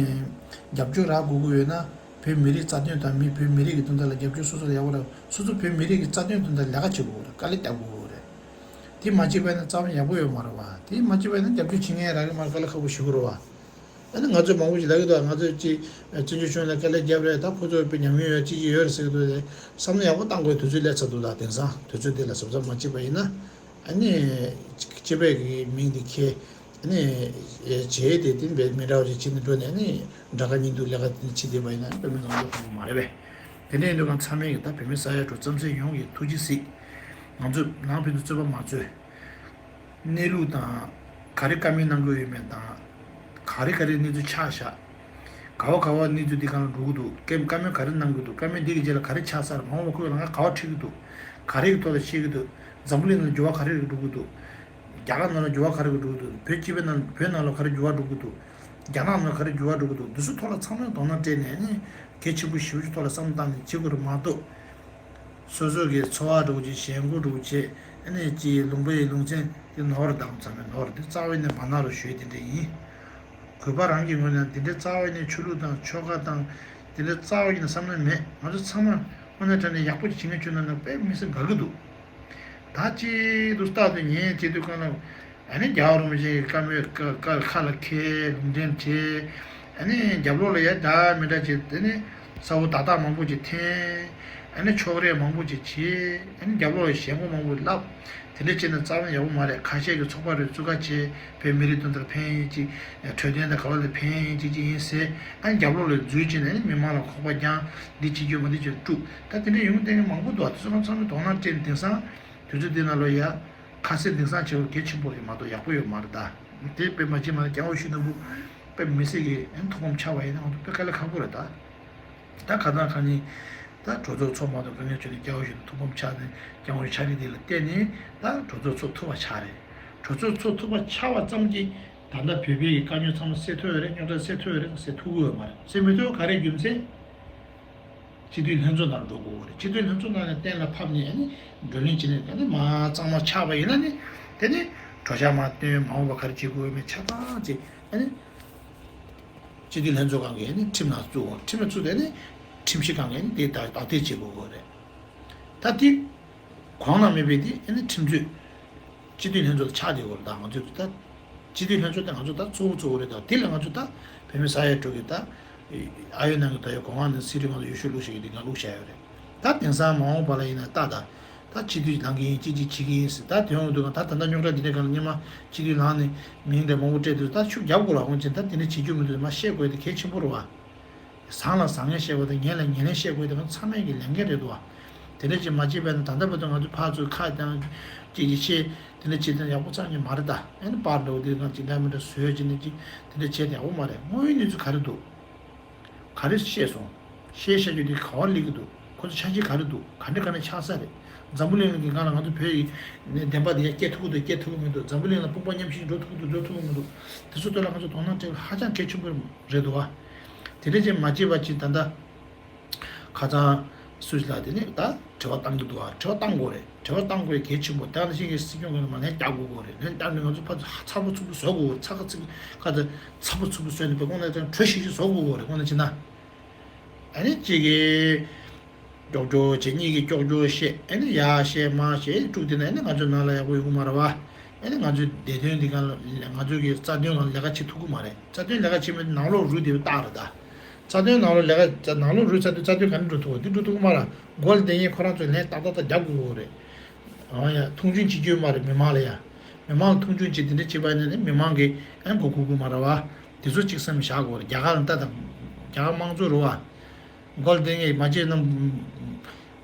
རྒྱབ་སྐྱོར་རག་དགོས་ཀྱི་ཡོད་ན། བོད་མི་རིགས་རྩ་དོན་དང་མི་བོད་མི་རིགས་ཀྱི་དོན་དག་ལ་རྒྱབ་སྐྱོར་སོ་སོ་ལ་ཡག་པོ་རག་སོ་སོ་བོད་མི་རིགས་ཀྱི་རྩ་དོན་དོན་དག་ལས་ཀ་བྱེད་དགོས་རེད། དཀའ་ལས་རྒྱག་དགོས་རེད། དེ་མ་བྱས་པ་ཡིན་ན་རྩ་བ་ནས་ཡག་པོ་ཡོད་མ་རེད་བ། དེ་མ་བྱས་པ་ཡིན་ན་རྒྱབ་སྐྱོར་བྱེད་མཁན་རག་གི་མ་རེད། དཀའ་ལས་ཁག་པོ་ཞིག་རེད་བ། ཨ་ནི་ང་ཚོས་མང་པོ་ཞིག་ལབ་ཀྱི་འདུག་ང་ཚོས་ཅིག་བཙན་བྱོལ་གཞུང་ལ་དཀའ་ལས་བརྒྱབ་རེད། ད་ཁོ་ཚོ་དཔེ་ཉམས་མྱོང་ཡོད་ཅིག་ཅིག་ཡོད་རེད་ཟེར་གྱི་འདུག་དེ་བསམ་བློ་ཡག་པོ་བཏང་དགོས་དུས་ཚོད་སླེབས་ཚར་འདུག་ད་དེང་སང་དུས་ཚོད་འདི་ལ་གཟབ་གཟབ་མ་བྱས་པ་ཡིན་ན། ཨ་ནི་སྤྱི་པའི་གི་མིང་འདི་ཁྱེར། ཨ་ནི་བྱས་ཏེ་དེ་འདྲ་མི་འདྲ་བ་ཅིག་བྱེད་ནས་འགྲོ་ནས། ཨ་ནི་དགྲ་དགའ་གཉིས་འདུག་ལས་ཀ་དེ་འདྲ་བྱེད་བསྡད་པ་ཡིན་ན་བོད་མི་ནང་ལོགས་ཁོང་མ་རེད་པས། དེ་འདྲ་ཡིན་དུས་གང་ཚང་མས་གི་ད་བོད་མི་ས་ཡ་དྲུག་རྩམ་ཟན་ཡོངས་ཀྱི་ཐུགས་རྗེ་གཟིགས། ང་ཚོ་ནང་ཕན་ཚུན་རྩོད་པ་མ་རྩོད། གནས་ལུགས་དང་། ག་རེ་བཀའ་མོལ་གནང་དགོས་ཡོད་མེད་དང་། ག་རེ་ག་རེ་གནས་ཚུལ་ཆགས་བཞག་ག་བ་ག་བ་གནས་ཚུལ་འདི་གང་ལ་འགྲོ་གི་འདུག་བཀའ་བཀའ་མོལ་ག་རེ་གནང་གི་འདུག་བཀའ་མོལ་འདི་གི་རྗེས་ལ་ག་རེ་ཆགས་ཚར། མ་འོངས་པ་ཁོ་ལ་ང་ག་བ་ཁྲིད་ཀྱི་འདུག་ག་རེ་གི་ཐོག་ལ་བཤད་ཀྱི་འདུག་འཛམ་བུ་གླིང་ལ་འགྱུར་བ་ག་རེ་འགྲོ་གི་འདུག་རྒྱ་གར་ནང་ལ་འགྱུར་བ་ག་རེ་འགྲོ་གི་འདུག་བོད་སྤྱི་པའི་ནང་བོད་ནང་ལ་ག་རེ་འགྱུར་བ་འགྲོ་གི་འདུག་རྒྱ་ནག་ནང་ག་རེ་འགྱུར་བ་འགྲོ་གི་འདུག་འདི་ཚོ་ཐོག་ལ་ཚང་མས་དོ་སྣང་སྤྲད་ནས་ནི་གལ་ཆེན་པོ་ཞེ་པོ་ཅིག་ཐོག་ལ་བསམ་བློ་བཏང་ནས་བྱེད་དགོས་རེད་མ་གཏོགས། སོ་སོ་གི་འཚོ་བ་འགྲོ་བྱེད་ཞེན་ཁོག་འགྲོ་བྱེད་ཨ་ནི་ཅིག་ལུང་པའི་ལུང་ཚན་དེ་ནོར་དང་ཚང་མས་ནོར་དེ་རྩ་བའི་ནས་མ་ན་རུ་ཞུས་དེ་འདྲ་ཡིན། གུས་པ་རང་གི་ངོས་ནས་དེ་འདྲའི་རྩ་བའི་ནས་ཆོས་ལུགས་དང་ཆོལ་ཁ་དང་དེ་འདྲའི་རྩ་བའི་ནས་བསམ་བློ་མེད། ང་ཚོ་ཚང་མ་དངོས་གནས་དྲང་གནས་ཡག་པོ་ཅིག་བྱེད་མཁན་ཁྱོད་རྣམས་ལ་དཔེ་མི་སྲིད་དགའ་གི་འདུག་ད་ཅིག་ཏུ་རྟག་ཏུ་ཉན་བྱེད་དུས་གང་ལ། ཨ་ནི་རྒྱལ་བ་རིན་པོ་ཆེའི་བཀའ་མོལ་བཀའ་བཀའ་ཁ་ལ་འཁེལ་ལུང་འདྲེན་བྱེད། ཨ་ནི་རྒྱབ་ལོགས་ལ་ཡ་འདྲ་མི་འདྲ་བྱེད་དེ་ནི་ས་བོ་ཏག་ཏག་མང་པོ་ཅིག་འཐེན། ཨ་ནི་ཕྱོགས་རིས་མང་པོ་ཅིག་བྱེད། ཨ་ནི་རྒྱབ་ལོགས་ལ་ཞེན་ཁོག་མང་པོ་ལབ། དེ་འདྲ་བྱས་ན་རྩ་བ་ཡག་པོ་མ་རེད། ཁ་ཤས་ཀྱི་ཚོགས་པ་རེ་བཙུགས་ཁ་བྱས་བོད་མི་རིགས་དོན་དག་ཕན་ཡིན་ཅིག་འཕྲོད་བསྟེན་དང་ག་བ་ལ་ཕན་ཡིན་ཅིག་ཅིག་ཡིན་ཟེར། ཨ་ནི་རྒྱབ་ལོགས་ལ་འཛུལ་བྱས་ནས་ཨ་ནི་མི་མང་ལ་ཁོག་པ་བརྒྱངས། འདི་བྱེད་རྒྱུ་མ་འདི་བྱེད་དཀྲུག་ད་དེ་འདྲ་ཡོང་བསྡད་མཁན་མང་པོ་འདུག་ཨ་དེ་ཚོ་ཚང་མས་དོ་སྣང་སྤྲད་ནས་དེང་སང་དུས་ཚོད་འདི་ནང་ལོགས་ཡ། ཁ་གསལ་དེང་སང་བྱས་པ་གལ་ཆེན་པོ་རེད་མ་གཏོགས་ཡག་པོ་ཡོད་མ་རེད་ད། དེ་དཔེ་མ་བྱེད་མ་ནས་སྐྱ་བོ་ཞུ་ན་བུ། དཔེ་མི་སྲིད་ཀྱི་ཨན་ཐུགས་ཕམ་ཆགས་པ་ཡིན་ན་ང་ཚོ་དཔེ་དཀའ་ལས་ཁག་པོ་རེད་ད། ད་ཁ་སང་ཁ་ཉིན། ད་གྲོས་ཚོགས་ཚོགས་མ་ཐུབ་དཀའ་ངལ་བྱུང་ནས་སྐྱ་བོ་ཞུ་ན་ཐུགས་ཕམ་ཆགས་ནས་སྐྱ་བོ་ཆགས་རིགས་དེ་ལ་བརྟེན་ནས་ད་གྲོས་ཚོགས་ཚོགས་ཐུབ་པ་ཆགས་རེད། གྲོས་ཚོགས་ཚོགས་ཐུབ་པ་ཆགས་པ་ཙམ་གྱིས་ད་ལྟ་བོད་པའི་གི་དཀའ་རྙོག་ཚང་མ་སེལ་ཐུབ་ཡོད་རེད། རྙོག་དྲ་སེལ་ཐུབ་ཡོད་རེད། སེལ་ཐུབ་ཀྱི་ཡོད་མ་རེད། སེལ་མི་ཐུབ་ག་རེ་རྒྱུ་མཚན། སྤྱི་འཐུས་ལྷན་ཚོགས་ནང་ལ་འགྲོ་དགོས་རེད། སྤྱི་འཐུས་ལྷན་ཚོགས་ནང་ནས་གཏན་ལ་ཕབ་ནས་ཨ་ནི་བགྲོ་གླེང་བྱས་ནས་ཨ་ནི་མ་གཙང་མ་ཆགས་པ་ཡིན་ན་ནི་དེ་ནི་གྲོས་འཆར་མ་བཏོན་མ་འོངས་པ་ག་རེ་བྱེད་དགོས་མེད་ཆ་ཚང་ཅིག་ཨ་ནི་སྤྱི་འཐུས་ལྷན་ཚོགས་ཁང་གིས་ཨ་ནི་ཁྲིམས་ནང་བཙུགས་འོང་། ཁྲིམས་ལ་བཙུགས་ཏེ་ཨ་ནི་ཁྲིམས་ཞིབ་ཁང་གིས་ཨ་ནི་དེ་ལྟར་དག་ཐེར་བྱེད་དགོས་རེད། ད་དེ། གོང་ན་མེད་པའི་དེ་ཨ་ནི་ཁྲིམས་རྩོད། སྤྱི་འཐུས་ལྷན་ཚོགས་ཆགས་བསྡད་ཡོད་རེད། ད་ང་ཚོས་ད། སྤྱི་འཐུས་ལྷན་ཚོགས་དེ་ང་ཚོ་ད་གཙོ་བོ་གཙོ་བོ་རེད། ད་དེ་ལ་ང་ཚོ་ད་བོད་མི་ས་ཡ་དྲུག་གི་ད་ཨ་ཡོད་ནང་གི་ད་ཡོད་གོང་ནས་སྲིད་རིགས་ང་ཚོ་ཡོད་ཤུགས་བླུགས་ཤིག་གི་དེ་ང་བླུགས་བཞག་ཡོད་རེད། ད་དེང་སང་མ་འོངས་པ་ལ་ཡིན་ན་ད་ད་ད་སྤྱི་འཐུས་ལངས་གི་ཡིན། གཅིག་གཅིག་བྱེད་གི་ཡིན་ཟེར། ད་དེ་འོང་དུས་ད་ད་ད་ད་རྙོག་དྲ་འདི་འདྲ་གང་ལ་སྔོན་མ་སྤྱི་འཐུས་ལངས་ནས་མིང་དེ་མང་པོ་སྤྲད་དུས་ད་ཤུགས་རྒྱབ་དགོས་ལ། འོང་ཅིང་ད་དེ་འདྲ་བྱེད་རྒྱུ་མི་འདུག་མ་བཤད་དགོས་དེ་གལ་ཆེན་པོ་རེད་བ། བཟང་ལ་བཟང་ངན་བཤད་དགོས་དང་ངན་ལ་ངན་ལན་བཤད་དགོས་དེ་ཚང་མས་ཀྱི་ལས་འགན་རེད་འདུག་བ། དེ་འདྲ་ཅིག་མ་བྱས་པས་ན་ད་ལྟ་བར་དུ་ང་ཚོ་ཕར་ཚུར་ཁ་བཏང་ཅིག་ཅིག་བཤད་དེ་འདྲ་བྱས་དེ་ཡག་པོ་ཙམ་གྱི་མ་རེད་ད། ཨ་ནི་པར་འདྲ་བོ་དེ་གང་ཅིག་འདྲ་མི་འདྲ་བཟོས་བྱས་ནས་ཅིག་དེ་འདྲ་བྱས་དེ་ཡག་པོ་མ་རེད། དངོས་ཡོད་གནས་ཚུལ་ག་རེ་འདུག་ག་རེ་བཤད་སོང་། བཤད་བཤད་རྒྱུ་དེ་ག་བར་སླེབས་ཀྱི་འདུག་ཁོ་ཚོ་འཆར་གཞི་ག་རེ་འདུག་ག་འདྲ་ག་འདྲ་ཆགས་ས་རེད། འཛམ་བུ་གླིང་གི་སྒང་ལ་ང་ཚོ་བོད་ཡི་ནས་བདེན་པ་དེ་ཡར་སྐྱེལ་ཐུབ་ཀྱི་འདུག་སྐྱེལ་ཐུབ་ཀྱི་མི་འདུག་འཛམ་བུ་གླིང་ལ་དཔུང་པ་མཉམ་གཤིབ་འགྲོ་ཐུབ་ཀྱི་འདུག་འགྲོ་ཐུབ་ཀྱི་མི་འདུག་དེ་ཚོ་ཐོག་ལ་ང་ཚོ་དོ་སྣང་སྤྲད་ཧ་ཅང་གལ་ཆེན་པོ་རེད་འདུག་བ། དེ་འདྲ་ཅིག་མ་བྱས་པ་ཅིག་ད་ལྟ། ཁ་སང་སུ་ཞིག་ལ་དེ་ནས་ད་དྲི་བ་བཏང་གི་འདུག་ཨ། དྲི་བ་བཏང་དགོས་རེད། དྲི་བ་བཏང་དགོས་རེད། གལ་ཆེན་པོ་ད་ནང་བཞིན་གྱི་སྲིད་སྐྱོང་གི་ལ་མ་ལན་རྒྱག་དགོས་དགོས་རེད། ལན་བཏང་ནས་ང་ཚོ་ཕར་ཚ་པོ་ཚུབ་པོ་བཟོ་དགོས་རེད། ཚ་ཁ་ཚིག་ཁ་ཚ་ཚ་པོ་ཚུབ་པོ་བཟོས་ནས་བོད་ཁོངས་ནས་ཀྱང་གྲོས་ཤིག་ཤིག་བཟོ་དགོས་དགོས་རེད། དངོས་གནས་བྱས་ན། ཨ་ནི་གཅིག་གི་ ཀྱོག་ཀྱོག་བྱེད། གཉིས་ཀྱིས་ཀྱོག་ཀྱོག་བཤད། ཨ་ནི་ཡར་བཤད་མར་བཤད། ཨ་ནི་དཀྲུག་དེ་ན་ཨ་ནི་ང་ཚོའི་ནང་ལ་ཡག་པོ་ཡོང་གི་མ་རེད་བ། ཨ་ནི་ང་ཚོའི་བདེ་དོན་འདི་སྒང་ལ་ང་ཚོའི་གི་རྩ་དོན་སྒང་ལ་ལས་ཀ་བྱེད་ཐུབ་ཀྱི་མ་རེད། རྩ་དོན་ལས་ཀ་བྱེད་མི་ནང་ལོགས་རུལ་བསྡད་པའི་རྟགས་རེད་ད། རྩ་དོན་ནང་ལོགས་ལས་ཀ་ནང་ལོགས་རུལ་ཚར་དུས་རྩ་དོན་ག་ནས་འགྲོ་ཐུབ་བ། འདི་འགྲོ་ཐུབ་ཀྱི་མ་རེད། མགོ་ལ་བསྡད་མཁན་ཁོ་རང་ཚོས་ལན་ཏག་ཏག་ཏག་རྒྱབ་དགོས་ཀྱི་རེད། ཨོ་ཡ། མཐོང་ཆུང་བྱེད་རྒྱུ་མ་རེད་མི་མང་ལ་ཡ། མི་མང་ལ་མཐོང་ཆུང་བྱེད་དེ་འདྲ་བྱེད་པ་ཡིན་ན་ནི་མི་མང་གིས་ཨ་མགོ་སྒུར་གྱི་མ་རེད་བ། དེ་ཚོ་གཅིག་བསམ་བཞག་དགོས་རེད། རྒྱ་གར་ལ་ལྟ་དང་། རྒྱ་གར་དམངས་གཙོ་རེད་བ། མགོ་ལ་བསྡད་མཁན་མ་བྱས་ན།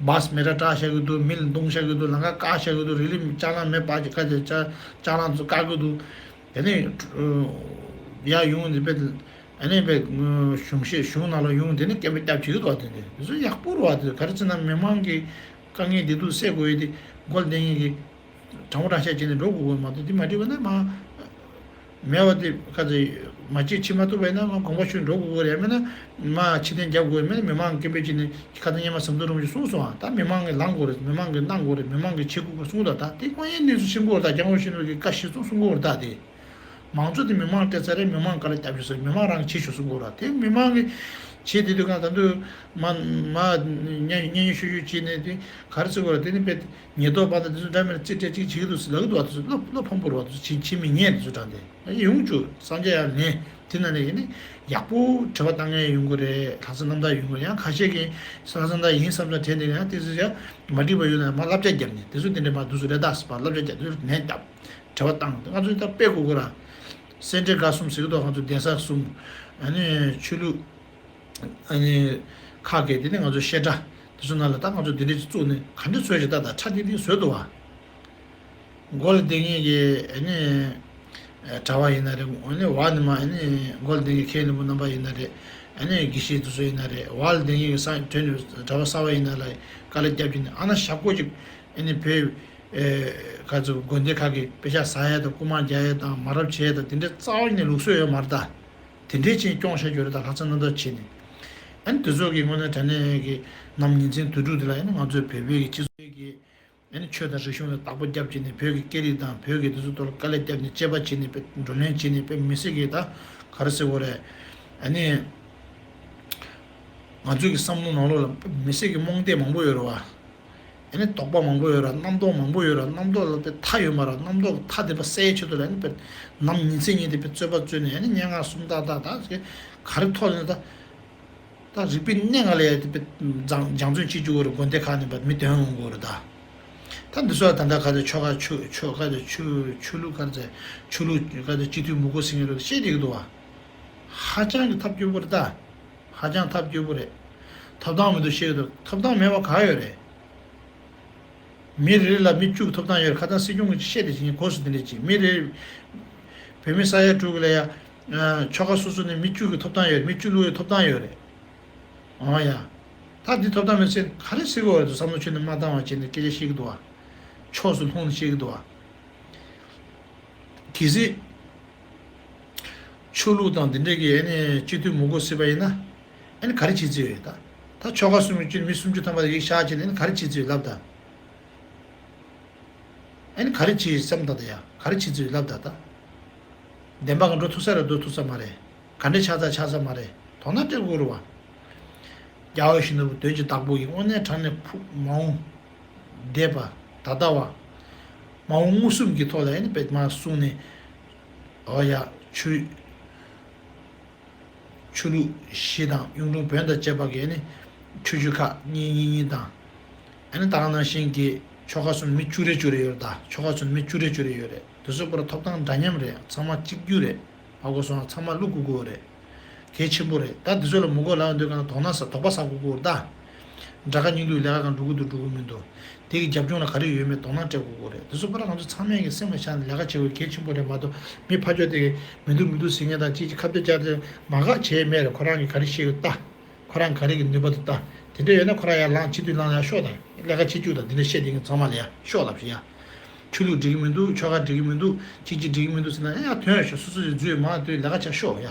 སྦ་སི་མེ་ར་སྐྲག་བཞག་གི་འདུག་མི་ལ་རྡུང་བཞག་གི་འདུག་ལམ་ཁ་བཀག་བཞག་གི་འདུག་རི་ལི་ཅ་ལག་མེ་སྤར་གྱི་ཁ་ཆེ་ཅ་ཅ་ལག་ཚོ་བཀག་གི་འདུག་དེ་ནས་ཡར་ཡོང་དེ་པས་ཨ་ནི་པས་གཞུང་བཤད་གཞུང་ནང་ལ་ཡོང་དེ་ནས་སྐད་འབོད་བརྒྱབ་བྱེད་ཀྱི་འདུག་དེ་འདྲ་དེ་ཚོ་ཡག་པོ་རེད་བ། དེ་ག་རེ་ཟེར་ན་མི་མང་གི་དཀའ་ངལ་བདེ་སྡུག་སེལ་དགོས་ཡས་དེ་མགོ་ལ་བསྡད་མཁན་གྱི་དྲང་པོ་དྲང་བཤད་བྱས་ནས་འགྲོ་དགོས་ཀྱི་མ་གཏོགས་དེ་མ་འགྲིག་པ་ན་མ། མེད་པ་དེ་ཁ་ཚ་མ་བྱེད་ཕྱི་མ་ཐུབ་པ་ཡིན་ན་ང་དགོངས་པ་ཞུས་འགྲོ་དགོས་ཀྱི་རེད། མིན་ན་མ་ཕྱི་ཐེངས་རྒྱབ་དགོས་མིན་ན་མི་མང་སྐད་འབོད་བྱས་ནས་ཁ་ཚ་སྔོན་མ་ཟམ་གདོང་རིན་པོ་ཆེས་གསུངས་སོང་ཨ། ད་མི་མང་གིས་ལངས་དགོས་རེད། མི་མང་གིས་གནང་དགོས་རེད། མི་མང་གིས་བྱེད་དགོས་ཀྱི་གསུངས་ད། ད་དེ་དངོས་ཡོད་གནས་ཚུལ་ཤེས་དགོས་རེད། ད་སྐྱབས་མགོན་ཆེན་པོ་གིས་བཀའ་བཞིན་སོང་གསུང་གི་རེད། ད་དེ་མང་གཙོ་དེ་མི་མང་སྤྲད་ཚར་རེད། མི་མང་དཀའ་ལས་བརྒྱབ་ཤོག་ཟེར། མི་མང་རང་གིས་བྱེད་ཤོག་གསུང་གི་རེད། དེ་མི་མང་གིས་བྱེད་དེ་དུས་གང་ད་དུས་མ་མ་ཉན་ཉན་ཉན་ཤོད་ཤོད་བྱས་ནས་དེ་ག་རེ་ཟེར་དགོས་རེད། དེ་ནི་དཔེ་ཉེན་རྟོག་པ་དང་དེ་ཚོ་འདྲ་མིན་རྩིས་སྤྲད་ཅིག་བྱེད་ཀྱི་འདུག་ཟེར་ལབ་ཀྱི་འདུག་བ། དེ་ཚོ་བློ་བློ་ཕམ་པོ་རེད་བ། དེ་ཚོ་བྱེད་བྱེད་མི་ཉན། དེ་ཚོ་དྲང་བདེན་ཡོང་བཅུག་བསམ་རྒྱ་ཡར་ལེན། དེ་ན་ནས་ཡིན་ནི་ཡག་པོ་དྲི་བ་བཏང་མཁན་ཡོང་གི་རེད། ལྷག་བསམ་རྣམ་དག་ཡོང་གི་རེད། ཡང་ཁ་ཤས་ཀྱིས་ལྷག་བསམ་རྣམ་དག་ཡིན་བསམ་ས་དྲན་ནས་ཡང་དེ་ཚོ་ཡང་མ་འགྲིག་པ་ཡོད་ན་མ་བསླབ་བྱ་བརྒྱབ་ནས་དེ་ཚོ་དེ་འདྲ་མ་འདུག་ཟེར་རེད། ད་ཟེར་བ་བསླབ་བྱ་བརྒྱབ། དེ་ཚོ་ལན་བརྒྱབ། དྲི་བ་བཏང་། ང་ཚོས་ད་དཔེ་དགོས་ཀྱི་ར། སེ་འབྲས་དགའ་གསུམ་ཟེར་གྱི་འདུག་ང་ཚོ་གདན་ས་གསུམ། ཨ་ནི་ཆོས་ལུགས། ཨ་ནི་ཁག་གི་དེ་ནི་ང་ཚོ་བཤད་གྲྭ་དེ་ཚོ་ནང་ལ་ད་ང་ཚོ་དེ་འདྲས་ཅིག་བཙུགས་ནས་ག་འདྲས་བཟོས་ཤིག་ད་ད་ཁྲ་ཐིག་ཐིག་བཟོས་འདུག་བ། མགོ་ལ་བསྡད་མཁན་གྱི་ཨ་ནི་གྲྭ་པ་ཡིན་ན་རེད། ཨ་ནི་འོག་ནས་མར་ཨ་ནི་མགོ་ལ་བསྡད་མཁན་མཁན་སློབ་དཔོན་རྣམ་པ་ཡིན་ན་རེད། ཨ་ནི་དགེ་བཤེས་དེ་ཚོ་ཡིན་ན་རེད། འོག་ལ་བསྡད་མཁན་གྱི་གསར་དོན་གྲྭ་པ་གསར་པ་ཡིན་ན་ལ་དཀའ་ལས་བརྒྱབ་ཀྱི་ནས་ཨ་ན་ཞབས་བཀོད་ཅིག་ཨ་ནི་བོད་ཨེ་ག་ཚོད་དགོན་སྡེ་ཁག་གི་དཔེ་ཆ་ཟ་ཡས་དང་རྐུ་མ་རྒྱག་ཡས་དང་མ་རབས་བྱེད་ཡས་དང་དེ་འདྲའི་རྩ་བ་ཉིད་ནས་ལུགས་སྲོལ་ཡོད་མ་རེད་ད། དེ་འདྲའི་ཆེད་སྐྱོང་བྱ་རྒྱུ་རེད་ད། ལྷག་བསམ་རྣམ་དག་བྱས་ནས། ཨ་ནི་དེ་ཚོ་གི་དངོས་གནས་དྲང་གནས་ཀྱི་ནམ་ཉིན་མཚན་དུས་དྲུག་དེ་ལ་ཨ་ནི་ང་ཚོའི་བོད་པའི་གི་སྤྱི་ཚོགས་ཀྱི་ཨ་ནི་ཆོས་དང་རིག་གཞུང་ལ་བདག་པོ་རྒྱབ་བྱས་ནས་བོད་ཀྱི་སྐད་རིགས་དང་བོད་ཀྱི་དེ་ཚོ་ཐོག་ལ་དཀའ་ལས་བརྒྱབ་ནས་དཔྱད་པ་བྱས་ནས་བགྲོ་གླེང་བྱས་ནས་དཔེ་མི་སྲིད་ཀྱི་ད་ག་རེ་ཟེར་དགོས་རེད། ཨ་ནི་ང་ཚོའི་གི་བསམ་བློ་ནང་ལོགས་ལ་མི་སྲིད་ཀྱི་རྨོངས་དད་མང་པོ་ཡོད་རེད་བ། ཨ་ནི་དོགས་པ་མང་པོ་ཡོད་ར། རྣམ་རྟོག་མང་པོ་ཡོད་ར། རྣམ་རྟོག་ལ་དཔེ་མཐའ་ཡོད་མ་ར། རྣམ་རྟོག་གི་མཐའ་དེ་པ་སེལ་ཆེད་དུ་ལ་ཨ་ནི་དཔེ་ནམ་ཉིན་མཚན་ཉིན་དེ་དཔེ་རྩོད་པ་རྩོད་ནས་ཨ་ནི་སྙན་ངག་གསུམ་ཏག་ཏག་ད་ག་རེ་ཐོག་ནས་ད་ད་རིག་པའི་གནས་ལྔ་ལ་ཡ་དེ་དཔེ་སྦྱང་སྦྱང་བརྩོན་བྱེད་བཅུག་གི་རེད། དགོན་སྡེ་ཁག་ནས་པ་མི་འདོན་འོང་གི་རེད་ད། ད་འདི་ཚོ་ད་ལྟ་ག་ཚོད་ཆོ་ག་ཆོས་ཆོས་ག་ཚོད་ཆོས་ཆོས་ལུགས་ག་ཚོད་ཆོས་ལུགས་ག་ཚོད་སྤྱི་འཐུས་མི་དགོས་ཟེར་མཁན་རེད་བཤད་བསྡད་ཀྱི་འདུག་བ། ཧ་ཅང་གི་ཐབས་སྐྱོ་པོ་རེད་ད། ཧ་ཅང་ཐབས་སྐྱོ་པོ་རེད། ཐོབ་ཐང་མི་འདུག་བཤད་ཀྱི་འདུག་ཐོབ་ཐང་མེད་པ་ག་ཡོད་རེད། མི་རེ་རེ་ལ་མི་བཅུ་གི་ཐོབ་ཐང་ཡོད་རེད། ཁ་སང་སྲིད་སྐྱོང་གིས་བཤད་དེ་བྱས་གོ་སོང་། དེ་འདྲས་ཅིག་མི་རེ་བོད་མི་ས་ཡ་དྲུག་གི་ལ་ཡ་ཆོལ་ཁ་སོ་སོ་ནས་མི་བཅུ་གི་ཐོབ་ཐང་ཡོད་རེད། མི་བཅུ་བླུག་ཡའི་ཐོབ་ཐང་ཡོད་རེད། འོ་ཡ། ད་འདི་ཐོབ་ཐང་མེད་ཚེ་ག་རེ་ཟེར་གི་ཡོད་རེད་འདུག་བསམ་བློ་ཁྱོན་ནས་མ་བཏང་བ་བྱས་ནས་སྐད་ཆ་བཤད་ཀྱི་འདུག་བ། ཕྱོགས་སུ་ལྷུང་ནས་བཤད་ཀྱི་འདུག་བ། གལ་སྲིད་ཆོས་ལུགས་དང་འདི་འདྲས་ཀྱི་ཨ་ནི་སྤྱི་འཐུས་མི་དགོས་སྲིད་པ་ཡིན་ན་ཨ་ནི་ག་རེ་བྱེད་རྩིས་ཡོད་ད། ད་ཆོལ་ཁ་གསུམ་གྱི་མི་སུམ་ཅུ་ཐམ་པ་དེ་གི་བཞག་བྱས་ནས་ཨ་ནི་ག་རེ་བྱེད་རྩིས་ཡོད་ལབ་ད། ཨ་ནི་ག་རེ་བྱེད་བསམ་ད་ད་ཡ་ག་རེ་བྱེད་རྩིས་ཡོད་ལབ་ད་ད། བདེན་པ་གང་འགྲོ་ཐུབ་ས་རེད་འགྲོ་ཐུབ་ས་མ་རེད། ག་འདྲས་ཆགས་ཚར་ཆགས་ས་མ་རེད། དོ་སྣང་སྤྲད་དགོས་རེད་བ། རྒྱལ་བ་ཡིད་བཞིན་ནོར་བུ་དོན་གྱི་བདག་པོ་ཡིན། དངོས་གནས་དྲང་གནས་ཕུགས་མ་འོངས་འདས་པ་ད་ལྟ་བ། མ་འོངས་མངོན་སུམ་གྱི་ཐོག་ལ་ཨ་ནི་དཔེ་མ་གསུངས་ནས། འོ་ཡ་ཆོས་ཆོས་ལུགས་བཞི་དང་གཡུང་དྲུང་བོན་དང་བཅས་པ་གི་ཨ་ནི་ཆོས་བརྒྱུད་ཁག་གཉིས་གཉིས་གཉིས་དང་། ཨ་ནི་ད་ག་ནང་བཞིན་གྱི་ཆོལ་ཁ་གསུམ་མི་བཅུ་རེ་བཅུ་རེ་ཡོད་རེད་ད། ཆོལ་ཁ་གསུམ་མི་བཅུ་རེ་བཅུ་རེ་ཡོད་རེད། དེ་ཚོ་པར་ཐོབ་ཐང་འདྲ་མཉམ་རེད། ཚང་མ་གཅིག་གྱུར་རེད། ཧ་གོ་སོང་ང་། ཚང་མ་བླུག་དགོས་ཀྱི་ཡོད་རེད། གལ་ཆེན་པོ་རེད། ད་འདི་ཚོ་ལ་མི་གོ་ལབ་འདོད་ག་ན་དོགས་སྣང་ཟ་དོགས་པ་ཟ་དགོས་ཀྱི་ཡོད་རེད་ད། དགྲ་དགའ་སྙིང་སྡུག་ལས་ཀ་གང་འགྲོ་གི་འདུག་འགྲོ་གི་མི་འདུག་དེ་གི་རྒྱབ་ལྗོངས་ལ་ག་རེ་ཡོད་མེད་དོགས་སྣང་སྤྲད་དགོས་ཀྱི་ཡོད་རེད། དེ་ཚོ་པར་ང་ཚོ་ཚང་མས་ཀྱི་སེམས་ལ་བཞག་ནས་ལས་ཀ་བྱེད་དགོས་གལ་ཆེན་པོ་རེད་མ་གཏོགས། མི་ཕར་ཕྱོགས་དེ་གི་མི་འདུག་མི་འདུག་ཟེར་མཁན་དང་གཅིག་གཅིག་ཁ་གཏད་བཅག་སྟེ་མ་དགའ་བྱས་མེད་རེད། ཁོ་རང་གི་ག་རེ་ཤེས་ཡོད་ལྟ། ཁོ་རང་ག་རེ་གི་ནུས་པ་དེ་ལྟ། དེ་འདྲ་ཡོད་ན་ཁོ་རང་ཡར་ལངས་སྤྱི་འཐུས་ལངས་ཡར་ཤོག་དང་ལས་ཀ་བྱེད་བཅུག་དང་། དེ་འདྲ་བཤད་དེ་གི་ཚང་མ་ལ་ཡ་ཤོག་ལབ་ཤིག་ཡ། ཆོས་ལུགས་འགྲིག་གི་མི་འདུག་ཆོལ་ཁ་འགྲིག་གི་མི་འདུག་གཅིག་གཅིག་འགྲིག་གི་མི་འདུག་ཟེར་ན་ཡ་ཡ་དོན་ཡོད་ཤོག་སོ་སོ་ཡི་རྫུས་མ་དོན་ལས་ཀ་བྱ་ཤོག་ཡ།